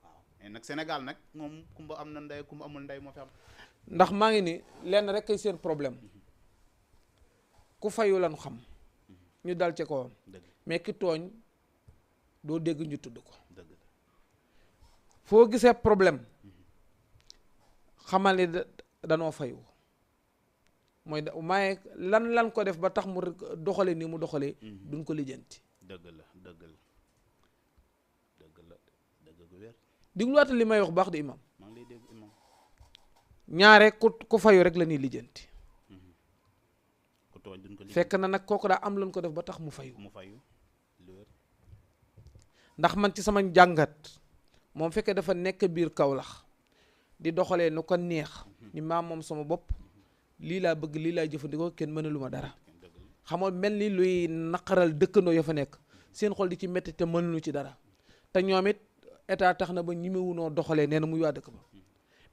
[SPEAKER 2] waaw mais nag Sénégal nag moom kumba am na ndey kumba amul ndey moo fi am
[SPEAKER 1] ndax maa ngi ni lenn rek kay seen problème ku fayu lan xam ñu dal ci kawam mais ki tooñ doo dégg ñu tudd ko foo gisee problème xamal ni danoo fayu mooy maaye lan ko def ba tax mu doxale nii mu doxalee duñ ko lijjanti
[SPEAKER 2] dëgg la gu wér
[SPEAKER 1] digluwaata li may wax baax di imam
[SPEAKER 2] maa ngi lay dégg imam
[SPEAKER 1] ñaare ku fayu rek la ñuy lijjanti
[SPEAKER 2] ku tooñ duñ ko lijjanti
[SPEAKER 1] fekk na nag kooku daa am lan ko def ba tax mu fayu
[SPEAKER 2] lu wér
[SPEAKER 1] ndax man ci sama njàngat moom fekkee dafa nekk biir Kaolack di doxalee nu ko neex ni maam moom sama bopp lii laa bëgg lii laa jëfandikoo kenn mënalu ma dara xamoo mel ni luy naqaral dëkkandoo ya fa nekk seen xol di ci métti te mënuñu ci dara te ñoom it état tax na ba ñimewunoo doxalee nee na muy waa dëkk ba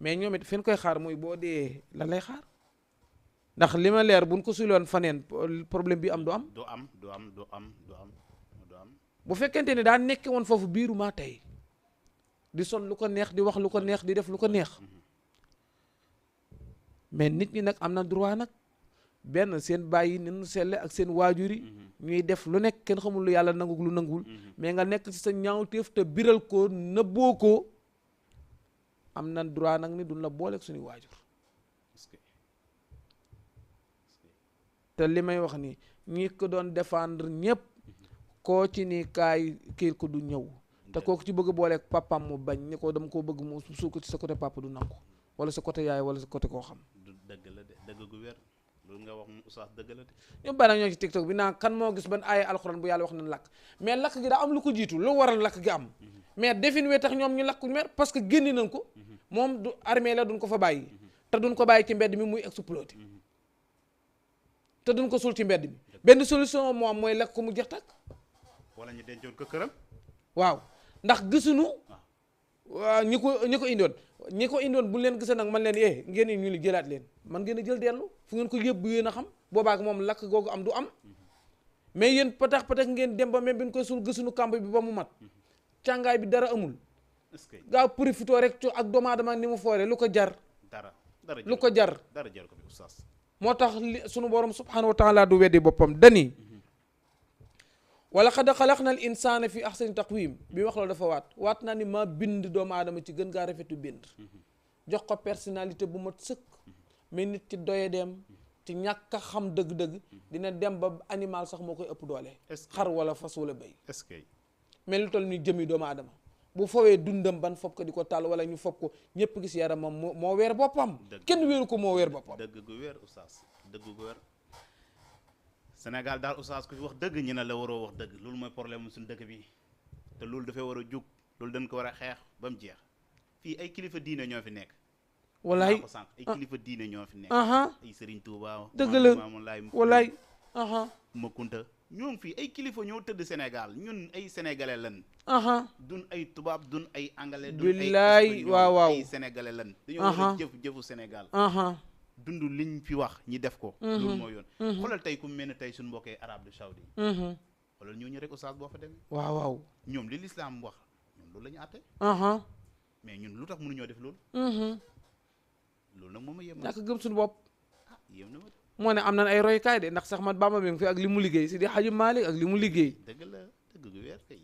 [SPEAKER 1] mais ñoom it fi ñu koy xaar muy boo dee lan lay xaar ndax li ma leer buñ ko suloon faneen problème bi am du am
[SPEAKER 2] du am
[SPEAKER 1] bu fekkente ne daa nekke woon foofu biiru maa tey di sol lu ko neex di wax lu ko neex di def lu ko neex mais nit ñi nag am na droit nag benn seen bàyyi ni nu selle ak seen waajur yi ñuy def lu nekk kenn xamul lu yàlla nangu lu nanguwul mais nga nekk ci sa ñaawteef te biral ko nëbboo ko am na droit nag ni duñ la booleeg suñu waajur te li may wax ni ñi ko doon défendre ñëpp koo ci ni kaay kii ko du ñëw te kooku ci bëgg booleeg papam mu bañ ni ko dama koo bëgg mu suul ko ci sa côté papa du nangu wala sa côté yaay wala sa côté koo xam
[SPEAKER 2] dëgg la de dëgg gu wér loolu nga wax mu oustaz dëgg la de
[SPEAKER 1] ñoom bari ñoo ci TikTok bi naan kan moo gis ban aaya alxuraan bu yàlla wax nañ lakk mais lakk gi daa am lu ko jiitu lu waral lakk gi am mais defin wee tax ñoom ñu lakk mer parce que génni nañ ko moom du armée la duñ ko fa bàyyi te duñ ko bàyyi ci mbedd mi muy exploité te duñ ko suul ci mbedd mi benn solution moom mooy lakk ko mu jeex tàkk
[SPEAKER 2] wala ñu dencoon ko këram
[SPEAKER 1] waaw ndax gisuñu ñi ko indiwoon ñi ko indoon bu leen gisee nag man leen ngeen ñu li jëlaat leen man ngeen a jël dellu fu ngeen ko yëbbu yéen a xam boobaak moom lakk googu am du am mais yéen patax ngeen dem ba même bi ñu koy suul gisuñu kàmb bi ba mu mat càngaay bi dara amul gaaw profité rek co ak doomu aadama ni mu foore lu ko jar lu ko jar
[SPEAKER 2] dara jar ko bi oustaz
[SPEAKER 1] moo tax sunu borom subhanahu wa taala du weddi boppam dani wala xad xalaqna al insana fi ahsani taqwim bi wax la dafa waat naa ni maa bind doomu aadama ci gën gaa rafetu bind jox ko personnalité bu mat sëkk mais nit ci doye dem ci ñàkk a xam dëgg-dëgg dina dem ba animal sax moo koy ëpp doole xar wala fas wala béy
[SPEAKER 2] est-ce que
[SPEAKER 1] mais lu toll ni jëmi doomu aadama bu fowee dundam ban fopp ko di ko tàll wala ñu fopp ko ñëpp gis yaramam moo weer boppam kenn wéeru ko moo weer boppam
[SPEAKER 2] dëgg gu wér oustaz dëgg gu wér Sénégal daal oustaz ku fi wax dëgg ñu ne la waroo wax dëgg loolu mooy problème suñu dëkk bi te loolu dafay war a jug loolu dañ ko war a xeex ba mu jeex fii ay kilifa diine ñoo fi nekk
[SPEAKER 1] walaay
[SPEAKER 2] ko sànq ay kilifa diine ñoo fi nekk ay Serigne Touba
[SPEAKER 1] dëgg la walaay
[SPEAKER 2] Makunta ñoom fii ay kilifa ñoo tëdd Sénégal ñun ay sénégalais lan dun ay tubaab dun ay anglais dun
[SPEAKER 1] ay waaw
[SPEAKER 2] ay sénégalais lan dañoo war a jëfu Sénégal dund liñ fi wax ñi def ko loolu mooy yoon xoolal tey ku mel ne tey suñu mbokkee arabe saoudi xoolal ñooñu rek oustaz boo fa demee
[SPEAKER 1] waaw
[SPEAKER 2] ñoom li l'islam wax ñoom loolu la ñu àtte mais ñun lu tax mënuñoo def loolu loolu nag moom a yem
[SPEAKER 1] ñàkk gëm suñu bopp
[SPEAKER 2] yem na ma
[SPEAKER 1] moo ne am nañ ay roykaay de ndax sax man Bamba mi ngi fi ak li mu liggéey si di Xaji Maalik ak li mu liggéey
[SPEAKER 2] dëgg la dëgg gu weer kay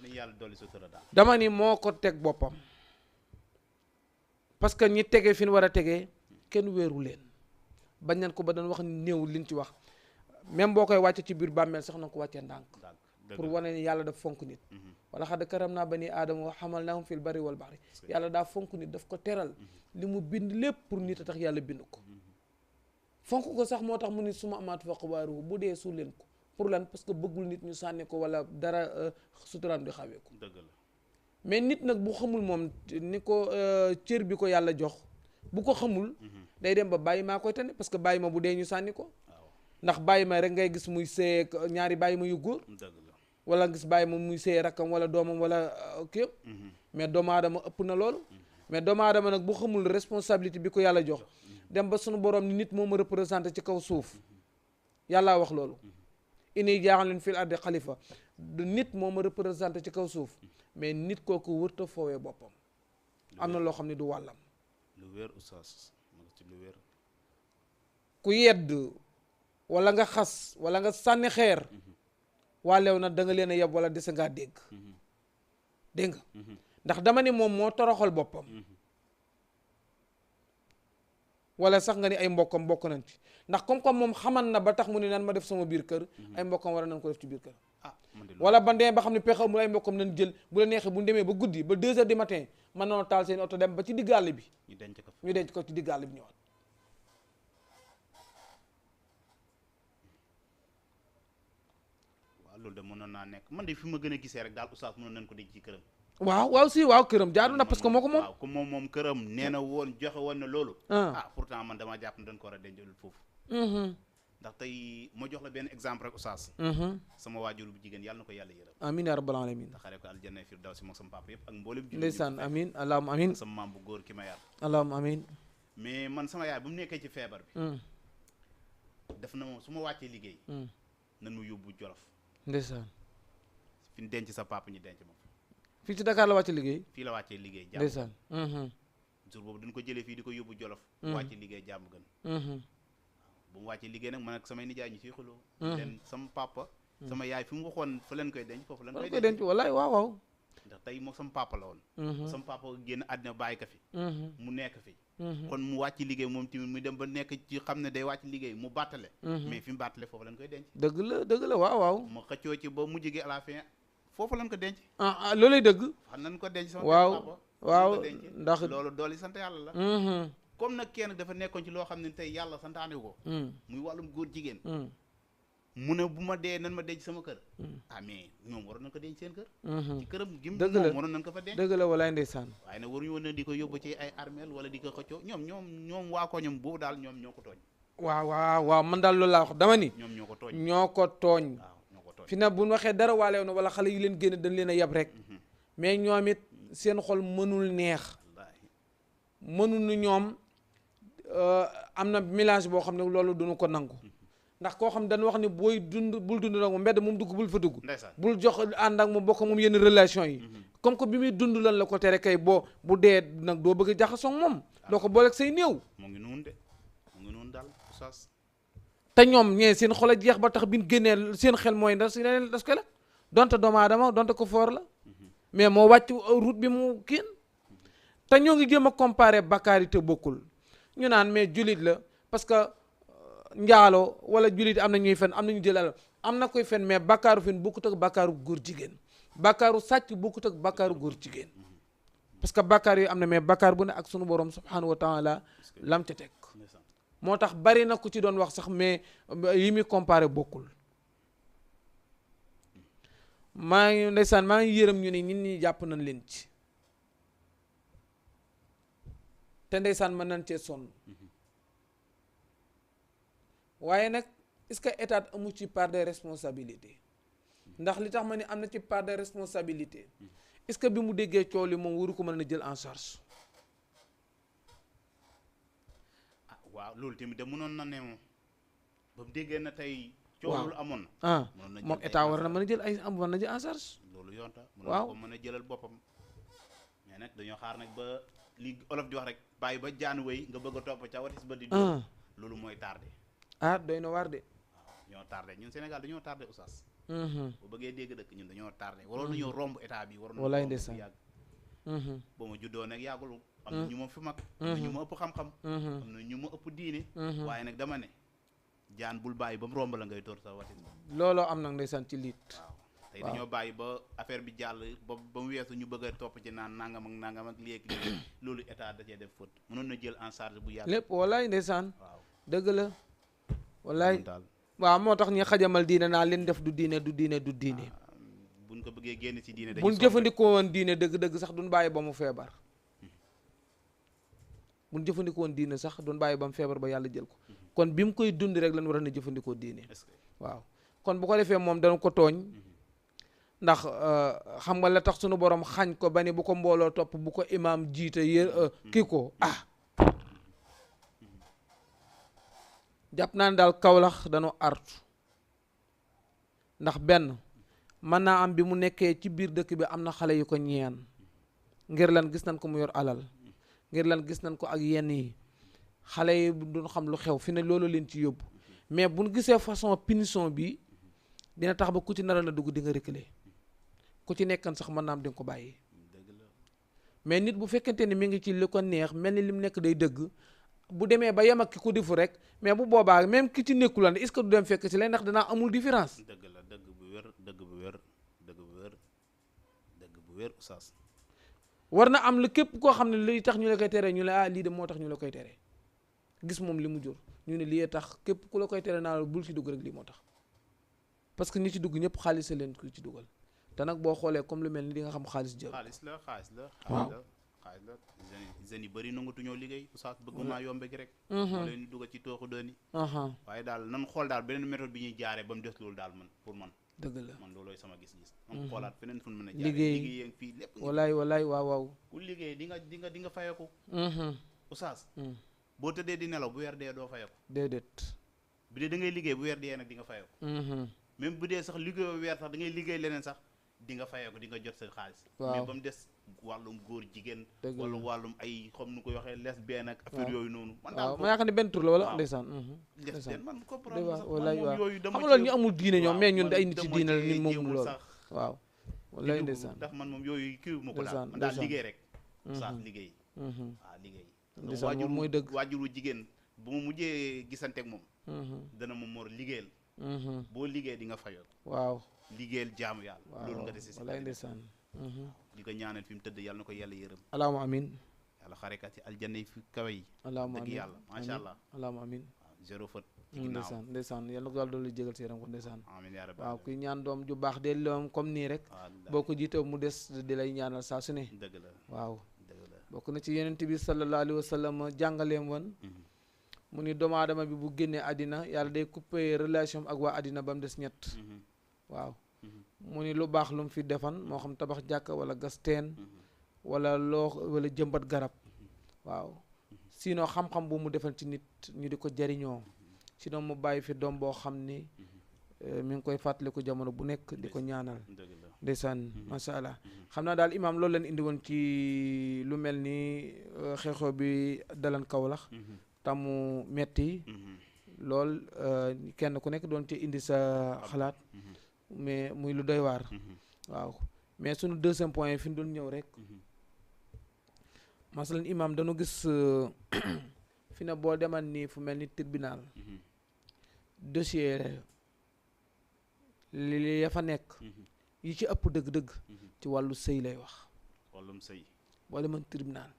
[SPEAKER 2] nañ yàlla dolli sutura daal
[SPEAKER 1] dama ni moo ko teg boppam parce que ñi tegee fi ñu war a tegee kenn wéeru leen bañ nañ ko ba dañ wax néew liñ ci wax même boo koy wàcce ci biir bàmmeel sax na ko wàccee ndànk pour wane ni yàlla daf fonk nit wala xad karam naa bani aadama wa xamalnaahum fil barri wal bahri yàlla daa fonk nit daf ko teral li mu bind lépp pour nit a tax yàlla bind ko fonk ko sax moo tax mu nit suma amaat fa xabaaru bu dee suul leen ko pour lan parce que bëggul nit ñu sànni ko wala dara suturaam di xawee ko
[SPEAKER 2] dëgg la
[SPEAKER 1] mais nit nag bu xamul moom ni ko cër bi ko yàlla jox bu ko xamul day dem ba bàyyi maa koy tane parce que bàyyi ma bu dee ñu sànni ko ndax bàyyi ma rek ngay gis muy sëy ñaari bàyyi ma yu góor wala gis bàyyi ma muy sëy rakkam wala doomam wala kii mais doomu aadama ëpp na loolu mais doomu aadama nag bu xamul responsabilité bi ko yàlla jox dem ba sunu borom ni nit moo ma représenté ci kaw suuf yàllaa wax loolu inni jaaxalin fil ardi xalifa nit moo ma représenté ci kaw suuf mais nit kooku wërta foowee boppam am na loo xam ne du wàllam
[SPEAKER 2] lu wér oustaz ci lu wér
[SPEAKER 1] ku yedd wala nga xas wala nga sànni xeer waa leew na da nga leen a yeb wala dese ngaa dégg dégg nga ndax dama ni moom moo toroxal boppam wala sax nga ni ay mbokkam bokk nañ ci ndax comme moom xaman na ba tax mu ne nan ma def sama biir kër ay mbokkam war a nañ ko def ci biir kër wala ba demee ba xam ne pexe amul ay mbokkam nañ jël bu la neexee bu ñu demee ba guddi ba 2 heures du matin mën nañoo taal seen oto dem ba ci digg àll bi ñu denc ko ci digg àll bi ñëwaat
[SPEAKER 2] waaw loolu de mënoon naa nekk man de fi ma gën a gisee rek daal oustaz mënoon nañ ko denc ci këram
[SPEAKER 1] waaw këram jaadu na parce que moo ko moom
[SPEAKER 2] waaw comme moom këram nee na woon joxe woon na loolu pourtant man dama jàpp ne dañ ko war a denc foofu ndax tey ma jox la benn exemple rek oustaz sama waajur bu jigéen yàlla na ko yàlla yërëm
[SPEAKER 1] amiin yaa rabbal alamin
[SPEAKER 2] te xare ko aljanna firdawsi moom sama papa yëpp ak mboolem
[SPEAKER 1] ndeysaan amiin allahumma amiin
[SPEAKER 2] sama maam bu góor ki ma yar
[SPEAKER 1] allahumma amiin
[SPEAKER 2] mais man sama yaay bu mu nekkee ci feebar bi def na moom su ma wàccee liggéey nan mu yóbbu Jolof
[SPEAKER 1] ndeysaan
[SPEAKER 2] fi ñu denc sa papa ñu denc ma
[SPEAKER 1] fii ci Dakar la wàcce liggéey
[SPEAKER 2] fii la wàccee liggéey jàmm
[SPEAKER 1] ndeysaan
[SPEAKER 2] jour boobu dañ ko jëlee fii di ko yóbbu Jolof wàcce liggéey jàmm gën bu mu wàccee liggéey nag man ak samay nijaay ñu ciy xuloo leen sama papa sama yaay fi mu waxoon fa leen koy denc foofu leen koy denc
[SPEAKER 1] wallaay waaw
[SPEAKER 2] ndax tey moom sama papa la woon sama papa génn àddina bàyyi ko fi mu nekk fi kon mu wàcc liggéey moom tamit mu dem ba nekk ci xam ne day wàcc liggéey mu bàttale mais fi mu bàttale foofu leen koy denc
[SPEAKER 1] dëgg la waaw
[SPEAKER 2] ma xëccoo ci ba mujj gi à la fin foofu leen ko denc
[SPEAKER 1] loolay dëgg
[SPEAKER 2] xam nañ ko denc sama
[SPEAKER 1] waaw ndax
[SPEAKER 2] loolu dool yi sant yàlla la comme nag kenn dafa nekkoon ci loo xam ne tey yàlla santaane ko muy wàllum góor jigéen mu ne bu ma dee nan ma denc sama kër mais ñoom waroon nañ ko denc seen kër ci këram gim moom waroon nañ ko fa denc
[SPEAKER 1] dëgg la walaay ndeysaan
[SPEAKER 2] waaye nag waruñu woon na di ko yóbbu ci ay armeel wala di ko xëccoo ñoom waa ko ñoom boobu daal ñoom ñoo ko tooñ
[SPEAKER 1] waaw man daal loolu laa wax dama ni
[SPEAKER 2] ñoom ñoo ko tooñ
[SPEAKER 1] ñoo ko tooñ fi na bu ñu waxee dara waaleew na wala xale yi leen génn dañ leen a yab rek mais ñoom it seen xol mënul neex mënuñu ñoom am na mélange boo xam ne loolu duñu ko nangu ndax koo xam dañu wax ni booy dund bul dund nag mu mbedd moom dugg bul fa dugg bul jox ànd ak mu bokk moom yenn relation yi comme que bi muy dund lan la ko tere kay boo bu dee nag doo bëgg a jaxasoo moom doo ko booleeg say néew
[SPEAKER 2] mu ngi noonu de mu ngi noonu daal oustaz
[SPEAKER 1] te ñoom ñee seen xol a jeex ba tax bi ñu génnee seen xel mooy ndax si leneen das ko la donte doomu aadama donte ko foor la mais moo wàcc route bi mu kiin te ñoo ngi jéem a comparer bakkaar yi te bokkul ñu naan mais jullit la parce que njaalo wala jullit am na ñuy fen am na ñu jëlal am na koy fen mais bakkaaru fen bokkut ak bakkaaru góor jigéen bakkaaru sàcc bokkut ak bakkaaru góor jigéen parce que bakkaar yooyu am na mais bakkaar bu ne ak sunu borom subhanahu wa taala lam ca teg moo tax bari na ku ci doon wax sax mais yi muy comparé bokkul maa ngi ndeysaan maa ngi yërëm ñu ne nit ñi jàpp nañ leen ci te ndeysaan mën nañ cee sonn waaye nag est-ce que état amu ci part de responsabilité ndax li tax ma ne am na ci part de responsabilité est-ce que bi mu déggee coow li moom waru ko mën a jël en charge.
[SPEAKER 2] ah waaw loolu tamit de mënoon na ne moom ba mu déggee na tey.
[SPEAKER 1] waaw
[SPEAKER 2] coow lu amoon na.
[SPEAKER 1] ah moom état war na mën a jël ay am war na jël en charge.
[SPEAKER 2] loolu yoonta
[SPEAKER 1] waaw
[SPEAKER 2] ko mën a jëlal boppam. mais nag dañoo xaar nag ba li olof di wax rek bàyyi ba jaan wéy nga bëgg a topp ca watis ba di. loolu mooy tardé.
[SPEAKER 1] ah doy na waar de.
[SPEAKER 2] waaw ñoo tardé ñun Sénégal dañoo tardé oustaz. bu bëggee dégg dëkk ñun dañoo tardé. waroon nañoo romb état bi. waroon
[SPEAKER 1] walaay
[SPEAKER 2] nañoo
[SPEAKER 1] ndeysaan
[SPEAKER 2] yàgg. ba ma juddoo nag yàggul. am na ñu ma fi mag. am na ñu ma ëpp xam-xam. am na ñu ma ëpp diine. waaye nag dama ne jaan bul bàyyi ba mu romb la ngay tóor sa watin.
[SPEAKER 1] looloo am nag ndeysaan ci liit.
[SPEAKER 2] waaw tey dañoo bàyyi ba affaire bi jàll ba mu weesu ñu bëgg a topp ci naan nangam ak lii loolu état da cee def faute mënoon na jël en charge bu yàgg.
[SPEAKER 1] lépp walaay ndeysaan.
[SPEAKER 2] waaw
[SPEAKER 1] dëgg la. walaay waaw moo tax ñi xajamal diine naa leen def du diine du diine du diine.
[SPEAKER 2] buñ ko bëggee génn ci diine.
[SPEAKER 1] buñ jëfandikoo woon diine dëgg-dëgg sax duñ bàyyi ba mu feebar. buñ jëfandikoo woon diine sax duñ bàyyi ba mu feebar ba yàlla jël ko. kon bi mu koy dund rek lañ war a ne jëfandikoo diine. waaw kon bu ko defee moom dana ko tooñ. ndax xam nga la tax sunu borom xañ ko ba ni bu ko mbooloo topp bu ko imaam jiite kii ko jàpp naa ne daal Kawlax dañoo artu ndax benn mën naa am bi mu nekkee ci biir dëkk bi am na xale yu ko ñeen ngir lan gis nañ ko mu yor alal ngir lan gis nañ ko ak yenn yi xale yi duñ xam lu xew fi ne loolu leen ci yóbbu mais buñ gisee façon punition bi dina tax ba ku ci naroon a dugg di nga reculer ku ci nekkan sax mën naa am di nga ko bàyyi mais nit bu fekkente ni mi ngi ci li ko neex mel ni li mu nekk day dëgg bu demee ba yem ak ki ko defu rek mais bu boobaa même ki ci nekkulan est-ce que du dem fekk ci lay ndax danaa amul différence.
[SPEAKER 2] dëgg la dëgg bu wér dëgg bu wér dëgg bu wér dëgg bu wér oustaz.
[SPEAKER 1] war na am lu képp koo xam ne liy tax ñu la koy tere ñu ne lii de moo tax ñu la koy tere gis moom li mu jur ñu ne lii tax képp ku la koy tere naa bul ci dugg rek lii moo tax parce que ñi ci dugg ñëpp xaalis leen ku ci dugal te nag boo xoolee comme lu mel ni di nga xam xaalis jël.
[SPEAKER 2] xaalis la
[SPEAKER 1] waaw
[SPEAKER 2] xaalis la jeunes yi bëri nangatuñoo liggéey oustaz bëgg naa yombe gi rek. moo leen di dugal ci tooxu dooni. waaye daal nan xool daal beneen méthode bi ñuy jaaree ba mu des loolu daal man pour man.
[SPEAKER 1] dëgg la
[SPEAKER 2] man loolooy sama gis-gis. man xoolaat feneen fu mu mën a jaaree
[SPEAKER 1] liggéey
[SPEAKER 2] fii lépp.
[SPEAKER 1] walaay waaw.
[SPEAKER 2] ku liggéey di nga fayeku. oustaz. boo tëddee di nelaw bu weer dee doo fayeku.
[SPEAKER 1] déedéet.
[SPEAKER 2] bu dee da ngay liggéey bu weer dee nag di nga fayeku. même bu dee sax liggéeyoo weer sax da ngay liggéey leneen sax di nga fayeku di nga jot sa xaalis.
[SPEAKER 1] waaw
[SPEAKER 2] mais ba mu des wàllum góor jigéen. wala wàllum ay xam nu koy waxee lesbienne ak affaire yooyu noonu. man daal
[SPEAKER 1] ma yaakaar ne benn tur la wala ndeysaan.
[SPEAKER 2] lesbienne man comprendre sax
[SPEAKER 1] walaay waaw
[SPEAKER 2] yooyu dama
[SPEAKER 1] xam nga loolu ñu amul diine ñoom mais ñun ay nit ci diine la ñun moom loolu waaw. walaay ndeysaan
[SPEAKER 2] ndax man moom yooyu kii ma ko daal man daal liggéey rek. sax liggéey. waaw liggéey.
[SPEAKER 1] ndeysaan moom mooy dëgg
[SPEAKER 2] waajuru jigéen bu ma mujjee gisanteeg moom. dana ma mor liggéeyal. boo liggéey di nga fayoo.
[SPEAKER 1] waaw
[SPEAKER 2] liggéeyal jaamu yàlla. loolu nga dese si
[SPEAKER 1] walaay ndeysaan.
[SPEAKER 2] di ko ñaanal fi mu tëdd yàlla na ko yàlla yërëm.
[SPEAKER 1] allahumma amin.
[SPEAKER 2] yàlla xarekat ci aljanna yi fi kawe yi.
[SPEAKER 1] allahumma
[SPEAKER 2] dëgg
[SPEAKER 1] amin
[SPEAKER 2] yàlla macha allah.
[SPEAKER 1] allahumma amin.
[SPEAKER 2] waaw zéro faute.
[SPEAKER 1] ndeysaan yàlla na ko yàlla doon jégal si yaram ko ndeysaan.
[SPEAKER 2] amiin yaa rabbi.
[SPEAKER 1] waaw kuy ñaan doom ju baax de loom comme nii rek. boo ko jiitoo mu des di lay ñaanal saa su ne.
[SPEAKER 2] dëgg la
[SPEAKER 1] waaw.
[SPEAKER 2] dëgg la
[SPEAKER 1] bokk na ci yonent bi sallallahu alayhi wa sallam jàngaleem woon. mu ni doomu aadama bi bu génnee àddina yàlla day coupé relation ak waa àddina ba mu des ñett. waaw mu ni lu baax lu mu fi defan moo xam tabax jàkka wala gas teen wala wala jëmbat garab waaw sinon xam-xam bu mu defal ci nit ñu di ko jariñoo sinon mu bàyyi fi doom boo xam ni mi ngi koy fàttaliku jamono bu nekk di ko ñaanal ndeysaan masha Allah xam naa daal imaam loolu leen indi woon ci lu mel ni xew-xew bi dalan Kaolack tamu metti lool kenn ku nekk doon ci indi sa xalaat mais muy lu doy waar waaw mais sunu deuxième point fi ñu doon ñëw rek masalan imaam dañu gis fi ne boo demal nii fu mel ni tribunal dossier li ya fa nekk yi ci ëpp dëgg-dëgg ci wàllu sëy lay wax
[SPEAKER 2] wàllum sëy
[SPEAKER 1] boo demal tribunal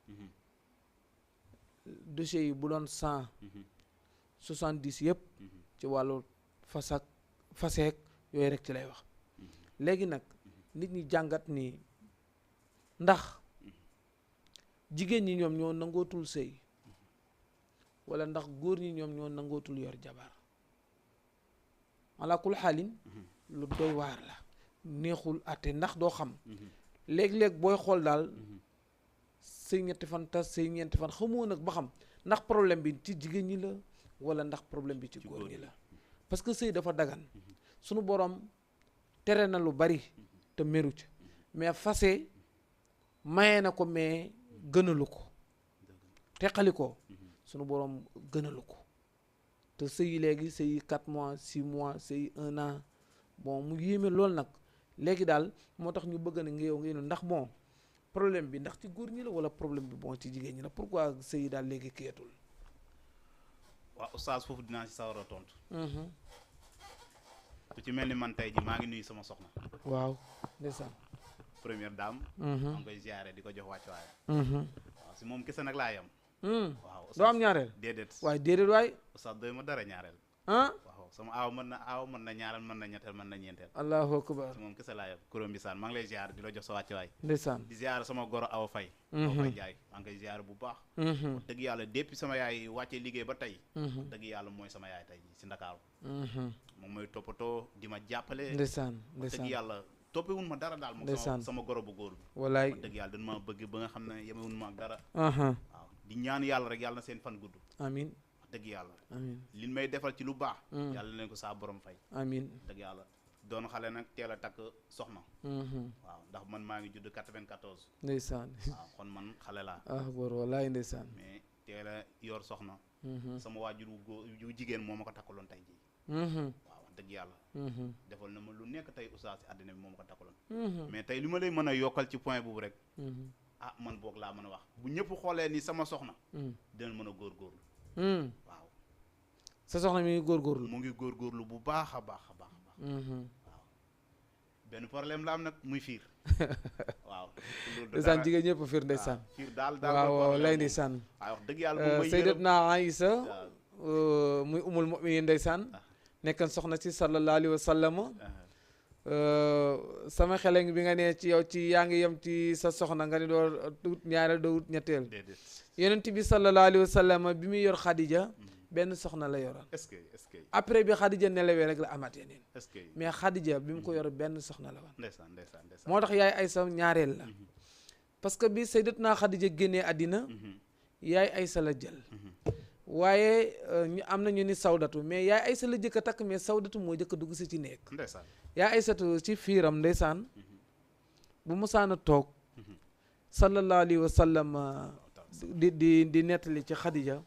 [SPEAKER 1] dossier yi bu doon 170 yëpp ci wàllu faseek yooyu rek ci lay wax léegi nag nit ñi jàngat ni ndax jigéen ñi ñoom ñoo nangootul sëy wala ndax góor ñi ñoom ñoo nangootul yor jabar ala kul xaalin lu doy waar la neexul àtte ndax doo xam léeg-léeg booy xool daal sëy ñetti fan tas sëy ñeenti fan xamoo nag ba xam ndax problème bi ci jigéen ñi la wala ndax problème bi ci góor ñi la parce que sëy dafa dagan sunu borom tere na lu bari te meru ci mais fase maye na ko mais gënalu ko teqali ko sunu borom gënalu ko te sëy léegi sëy 4 mois 6 mois sëy 1 an bon mu yéeme loolu nag léegi daal moo tax ñu bëgg na nga yow ndax bon problème bi ndax ci góor ñi la wala problème bi bon ci jigéen ñi la pourquoi sëy daal léegi kiyatul
[SPEAKER 2] waaw oustaz foofu dinaa ci sawar a tontu ku ci mel ni man tey ji maa ngi nuyu sama soxna
[SPEAKER 1] waaw ndeysaan
[SPEAKER 2] première dame maa ngi koy ziare di ko jox wàcc waaye waaw si moom kese nag laa yam waaw
[SPEAKER 1] doo am ñaareel
[SPEAKER 2] déedéet
[SPEAKER 1] waaye déedéet waay
[SPEAKER 2] oustaz doy ma dara ñaareel
[SPEAKER 1] ah
[SPEAKER 2] waaw sama mën na ñaareel mën na ñetteel mën na ñeenteel
[SPEAKER 1] allahu akbar
[SPEAKER 2] si moom kese laa yam kuróom bi saan maa ngi lay ziare di la jox sa wàcc waay
[SPEAKER 1] ndeysaan
[SPEAKER 2] di ziare sama goro Awa Faye Awa Faye Jaay maa ngi koy ziare bu baax dëgg yàlla depuis sama yaay wàccee liggéey ba tey dëgg yàlla mooy sama yaay tey si Ndakaaru moom mooy toppatoo di ma jàppale
[SPEAKER 1] ndeysaan
[SPEAKER 2] dëgg yàlla toppewun ma dara daal moom sama goro bu góor bi
[SPEAKER 1] walaay
[SPEAKER 2] dëgg yàlla dañ ma bëgg ba nga xam ne yemewun ma ak dara
[SPEAKER 1] waaw
[SPEAKER 2] di ñaan yàlla rek yàlla na seen fan gudd
[SPEAKER 1] amin
[SPEAKER 2] dëgg yàlla
[SPEAKER 1] amin
[SPEAKER 2] li may defal ci lu baax yàlla leen ko saa borom fay
[SPEAKER 1] amin
[SPEAKER 2] dëgg yàlla doon xale nag teel a takk soxna waaw ndax man maa ngi judd 94
[SPEAKER 1] ndeysaan
[SPEAKER 2] waaw kon man xale laa
[SPEAKER 1] bor walaay ndeysaan
[SPEAKER 2] mais teel a yor soxna sama waajur wu góor wu jigéen moo ma ko takkaloon tey jii waaw dëgg yàlla defal na ma lu nekk tey oustaz si àddina bi moo ma ko takkaloon mais tey li ma lay mën a yokkal ci point boobu rek man boog laa mën a wax bu ñëpp xoolee ni sama soxna dinañ mën a góorgóorlu waaw
[SPEAKER 1] sa soxna mi ngi góorgóorlu
[SPEAKER 2] mu ngi góorgóorlu bu baax a baax a baax a baax waaw benn problème la am nag muy fiir waaw
[SPEAKER 1] ndeysaan jigéen ñëpp fiir ndeysaan
[SPEAKER 2] fiir daal
[SPEAKER 1] waaw lay ndeysaan
[SPEAKER 2] waaw wax dëgg yàlla
[SPEAKER 1] sayyidatna Aïsa muy umul mu'minin ndeysaan nekkan soxna si sallallahu alayhi wa sallam sama xele bi nga ne ci yow ci yaa ngi yem ci sa soxna nga ni doo wut ñaareel doo wut ñetteel yonent bi sallallahu alayhi wa sallam bi muy yor Khadija benn soxna la yoroon
[SPEAKER 2] est-ce que
[SPEAKER 1] après bi Khadija nelawee rek la amaat yeneen
[SPEAKER 2] est-ce que
[SPEAKER 1] mais Khadija bi mu ko yor benn soxna la woon
[SPEAKER 2] ndeysaan
[SPEAKER 1] moo tax yaay Aysa ñaareel la parce que bi sayyidatna Khadija génnee àddina yaay Aysa la jël waaye ñu am na ñu ni sawdatu mais yaay Aysa la jëkk a takk mais sawdatu moo jëkk a dugg si ci nekk yaay Aysatu ci fiiram ndeysaan bu musaana toog sallallahu alayhi wa sallam di nettali ci Khadija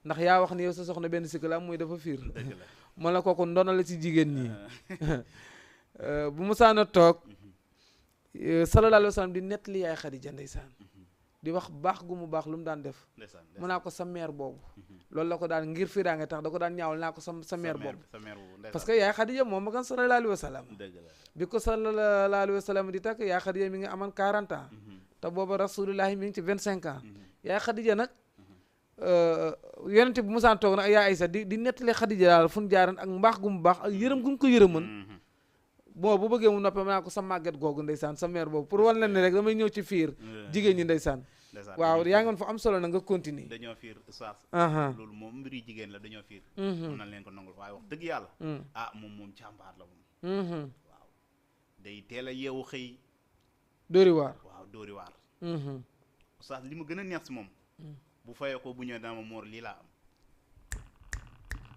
[SPEAKER 1] ndax yaa wax ni yow sa soxna benn sikk la am muy dafa fiir ma la kooku ndono la ci jigéen ñi bu musaana toog sallallahu alayhi wa sallam di nettali yaay Khadija ndeysaan di wax baax gu mu baax lu mu daan def mu naa ko sa mère boobu loolu la ko daan ngir firaa nga tax da ko daan ñaawal naa ko sa mère boobu parce que yaay Khadija moom ma gan sallallahu alayhi wa sallam bi ko sallallahu alayhi wa sallam di takk yaay Khadija mi ngi amoon 40 ans te booba rasulullahi mi ngi ci 25 ans yaay Khadija nag yonente bu musaan toog nag ak yaay Aysa di nettali Khadija daal fu ñu jaaran ak mbaax gu mu baax ak yërëm gu mu ko yërëman bon bu bëggee mu noppee naa ko sa màgget googu ndeysaan sa mère boobu pour wal leen ne rek damay ñëw ci fiir jigéen ñi ndeysaan waaw yaa ngoon fa am solo na nga continuer
[SPEAKER 2] dañoo fiir soir loolu moom mbiri jigéen la dañoo fiir mën nañ leen ko nangul waaye wax dëgg yàlla moom jàmbaar la moom waaw day teel a yeewu xëy
[SPEAKER 1] dóori waar.
[SPEAKER 2] waaw dóori waar oustaz li ma gën a neex si moom bu fayee ko bu ñëwee dama moor lii laa am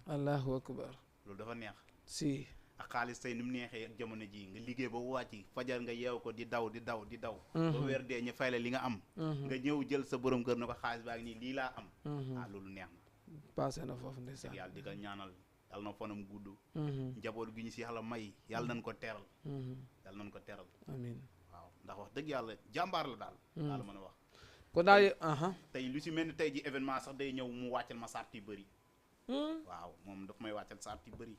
[SPEAKER 1] allahu akbar.
[SPEAKER 2] loolu dafa neex
[SPEAKER 1] si
[SPEAKER 2] ak xaalis tey ni mu neexee ak jamono ji nga liggéey ba wàcc fajar nga yeew ko di daw ba weer dee ñu fay la li nga am nga ñëw jël sa borom kër na ko xaalis baa ngi nii lii laa am loolu neex na
[SPEAKER 1] passé na foofu ndeysaan.
[SPEAKER 2] yàlla di ko ñaanal yàlla na fanam gudd njaboot gi ñu si yàlla may yàlla nañ ko teral yàlla nañ ko teral
[SPEAKER 1] amiin.
[SPEAKER 2] waaw ndax wax dëgg yàlla jàmbaar la daal daal mën a wax
[SPEAKER 1] kon daal
[SPEAKER 2] tey lu si mel ni tey ji événement sax day ñëw mu wàccal ma sart yu bëri waaw moom daf may wàccal sart yu bëri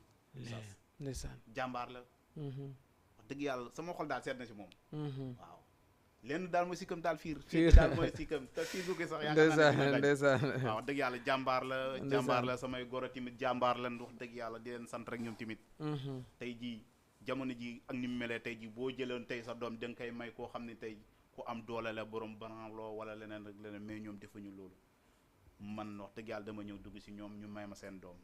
[SPEAKER 1] ndeysaan.
[SPEAKER 2] jàmbaar la wax dëgg yàlla sama xol daal seet na si moom waaw lenn daal mooy sikkam daal fiir daal mooy sikkam te fiir bu ko sax yaakaar
[SPEAKER 1] ndeysaan.
[SPEAKER 2] waaw wax dëgg yàlla jàmbaar la samay goro tamit jàmbaar lan wax dëgg yàlla di leen sant rek ñoom tamit tey jii jamono ji ak ni mu melee tey ji boo jëloon tey sa doom da nga koy may koo xam ne tey ku am doole la borom banaloo wala leneen rek leneen mais ñoom defuñu loolu man wax dëgg yàlla dama ñëw dugg si ñoom ñu may ma seen doom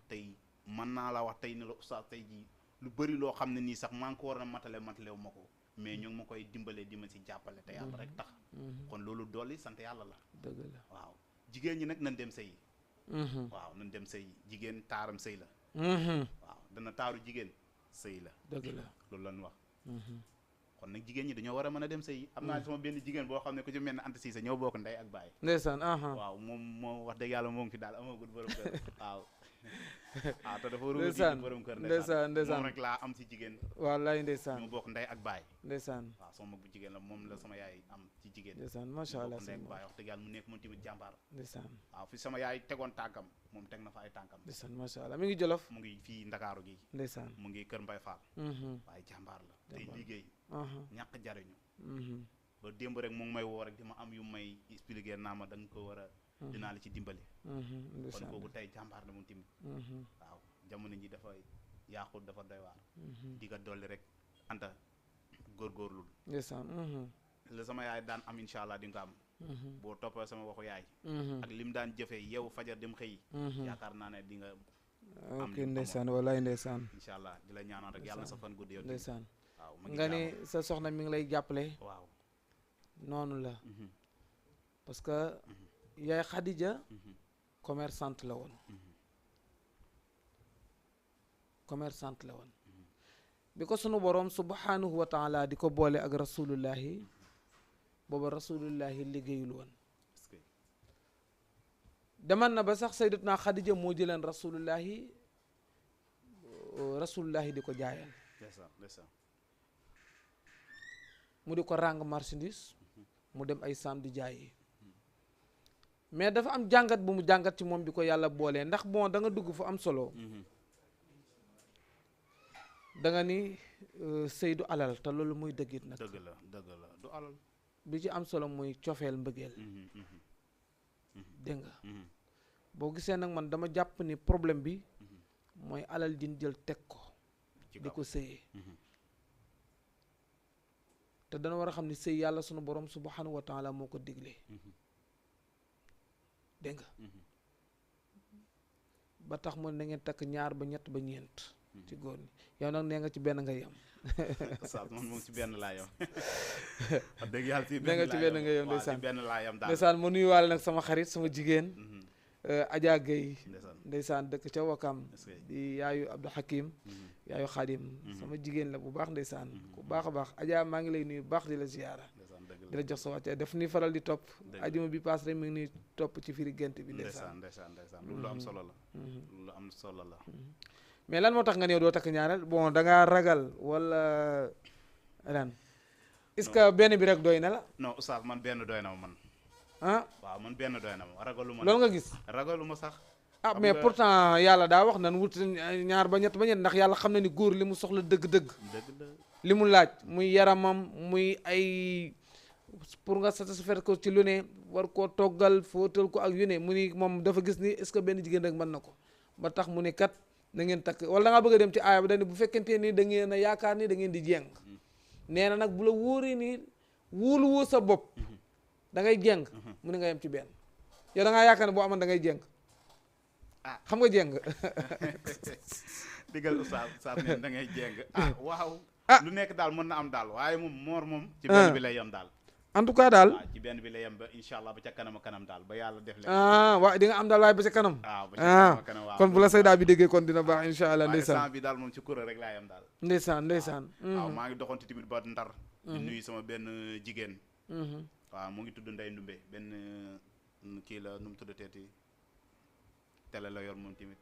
[SPEAKER 2] tey mën naa la wax tey ne la oustaz tey jii lu bëri loo xam ne nii sax maa ngi ko war a matalewu ma ko mais ñu ngi ma koy dimbalee di ma si jàppale te yàlla rek tax kon loolu dolli sant yàlla la
[SPEAKER 1] dëgg la
[SPEAKER 2] waaw jigéen ñi nag nañ dem sëy waaw nañ dem sëy jigéen taaram sëy la waaw dana taaru jigéen sëy la
[SPEAKER 1] dëgg la
[SPEAKER 2] loolu lañ wax kon nag jigéen ñi dañoo war a mën a dem sëy am naa sama benn jigéen boo xam ne ku ci mel ne Anta Cissé ñoo bokk ndey ak baay
[SPEAKER 1] ndeysaan.
[SPEAKER 2] waaw moom wax dëgg yàlla moo ngi fi daal amagul borom kër waaw te dafa war a
[SPEAKER 1] ndeysaan
[SPEAKER 2] borom kër
[SPEAKER 1] ndeysaan
[SPEAKER 2] moom rek laa am si jigéen
[SPEAKER 1] wallaay ndeysaan.
[SPEAKER 2] ñoo bokk ndey ak baay
[SPEAKER 1] ndeysaan.
[SPEAKER 2] waaw sama mag bu jigéen la moom la sama yaay am ci jigéen
[SPEAKER 1] ndeysaan macha allah.
[SPEAKER 2] bokk ndey ak baay wax dëgg yàlla mu nekk moom tamit jàmbaar
[SPEAKER 1] ndeysaan.
[SPEAKER 2] waaw fi sama yaay tegoon tànkam moom teg na fa ay tànkam
[SPEAKER 1] ndeysaan macha allah mi ngi Jolof.
[SPEAKER 2] mu ngi fii Ndakaaru gi
[SPEAKER 1] ndeysaan.
[SPEAKER 2] mu ngi Kër Mbay Fall waaye jàmbaar la tey liggéey ñàkk jariñu ba démb rek mu ngi may woo rek di ma am yu may expliquer naa ma da nga ko war a dinaa la ci dimbali kon kooku tey jàmbaar la moom tamit waaw jamono ji dafa yaaxut dafa doy waar di ko dolli rek Anta góorgóorlul
[SPEAKER 1] ndeysaan.
[SPEAKER 2] la sama yaay daan am incha allah di nga ko am boo toppee sama waxu yaay ak lim daan jëfee yow fajar dem xëy yaakaar naa ne di nga am
[SPEAKER 1] ok ndeysaan wallaay ndeysaan.
[SPEAKER 2] incha allah di la ñaanal rek yàlla na sa fan gudd yow
[SPEAKER 1] ndeysaan.
[SPEAKER 2] waaw
[SPEAKER 1] nga ni sa soxna mi ngi lay jàppale.
[SPEAKER 2] waaw
[SPEAKER 1] noonu la parce que yaay Khadija commerçante la woon bi ko sunu borom subhanahu wa taala di ko boole ak rasulullahi booba rasulullahi liggéeyul woon demal na ba sax sayyidatuna Khadija moo jëleen rasulullahi di ko jaayal mu di ko ràng marchandise mu dem ay saam di jaayi mais dafa am jàngat bu mu jàngat ci moom bi ko yàlla boolee ndax bon da nga dugg fu am solo da nga ni sëy du alal te loolu muy dëggit nag
[SPEAKER 2] dëgg la du alal
[SPEAKER 1] bi ci am solo muy cofeel mbëggeel dégg nga boo gisee nag man dama jàpp ni problème bi mooy alal din jël teg ko di ko sëyee te dana war a xam ni sëy yàlla sunu borom subhanahu wa taala moo ko digle dégg nga ba tax mu ne na ngeen takk ñaar ba ñett ba ñeent ci góor ñi yow nag nee nga ci benn nga yem
[SPEAKER 2] Oustaz man moom ci benn laa yem wax dëgg yàlla
[SPEAKER 1] nee nga ci benn nga yem ndeysaan
[SPEAKER 2] benn laa yem daal
[SPEAKER 1] ndeysaan ma nuyuwaale nag sama xarit sama jigéen Adja Gueye ndeysaan dëkk ca Wakam di yaayu Abdou Hakim yaayu Xaadim sama jigéen la bu baax ndeysaan ku baax a baax Adja maa ngi lay nuyu bu baax di la ziyaara di la jox sa wàcce daf ni faral di topp ajuma bi paas rek mi ngi nuy topp ci firi gent bi ndeysaan
[SPEAKER 2] loolu lu am solo la lu am solo la
[SPEAKER 1] mais lan moo tax nga néew doo takk ñaareel bon da ngaa ragal wala lan est-ce que benn bi rek doy na la
[SPEAKER 2] non Oustaz man benn doy na ma man waaw man benn doy na ma ragaluma
[SPEAKER 1] loolu nga gis
[SPEAKER 2] ragaluma sax
[SPEAKER 1] mais pourtant yàlla daa wax nan wut ñaar ba ñett ba ñett ndax yàlla xam na ni góor li mu soxla dëgg-dëgg li mu laaj muy yaramam muy ay pour nga satisfaire ko ci lu ne war koo toggal fóotal ko ak yu ne mu ni moom dafa gis ni est-ce que benn jigéen rek mën na ko ba tax mu ne kat na ngeen takk wala da ngaa bëgg a dem ci aaya bi dañ bu fekkente ni da ngeen a yaakaar ni da ngeen di jeng nee na nag bu la wóoree ni wóolu woo sa bopp da ngay jeng mu ne nga yem ci benn yow da ngaa yaakaar ne boo amoon da ngay jeng xam nga jeng
[SPEAKER 2] digal Oustaz neen da ngay jeng waaw
[SPEAKER 1] ah
[SPEAKER 2] lu nekk daal mën na am daal waaye moom moor moom ci benn bi lay yem daal
[SPEAKER 1] en tout cas daal
[SPEAKER 2] waaw ci benn bi lay yem ba incha allah ba ca kanam a kanam daal ba yàlla def leen
[SPEAKER 1] waaw di nga am daal waaye ba ca kanam
[SPEAKER 2] waaw ba ca kanam a kanam waaw
[SPEAKER 1] kon bu la saydaa bi déggee kon dina baax incha allah ndeysaan
[SPEAKER 2] instant bi daal moom ci kuréel rek laa yem daal
[SPEAKER 1] ndeysaan
[SPEAKER 2] waaw maa ngi doxantu tamit ba Ndar di nuyu sama benn jigéen waaw mu ngi tudd Ndey Ndumbe benn kii la nu mu tudd teeti télé la yor moom tamit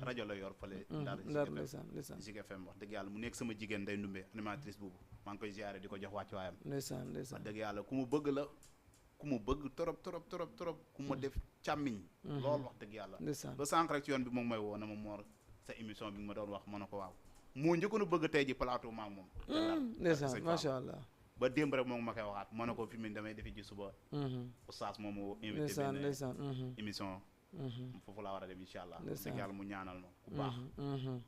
[SPEAKER 2] rajo la yor fële Ndar ndeysaan Zik FM wax dëgg yàlla mu nekk sama jigéen Ndey Ndumbe animatrice boobu maa ngi koy ziare di ko jox wàccu waayam
[SPEAKER 1] ndeysaan
[SPEAKER 2] wax dëgg yàlla ku mu bëgg la ku mu bëgg trop ku ma def càmmiñ lool wax dëgg yàlla ba sànq rek ci yoon bi moom mooy woo na ma Mor sa émission bi nga ma doon wax ma ne ko waaw moo njëkkoon a bëgg tey ji plateau maa moom
[SPEAKER 1] ndeysaan macha allah
[SPEAKER 2] ba démb rek moom ma koy waxaat ma ne ko fi mu damay defi ji suba oustaz moom moo invité benn émission foofu laa war a dem incha allah dëgg yàlla mu ñaanal ma bu baax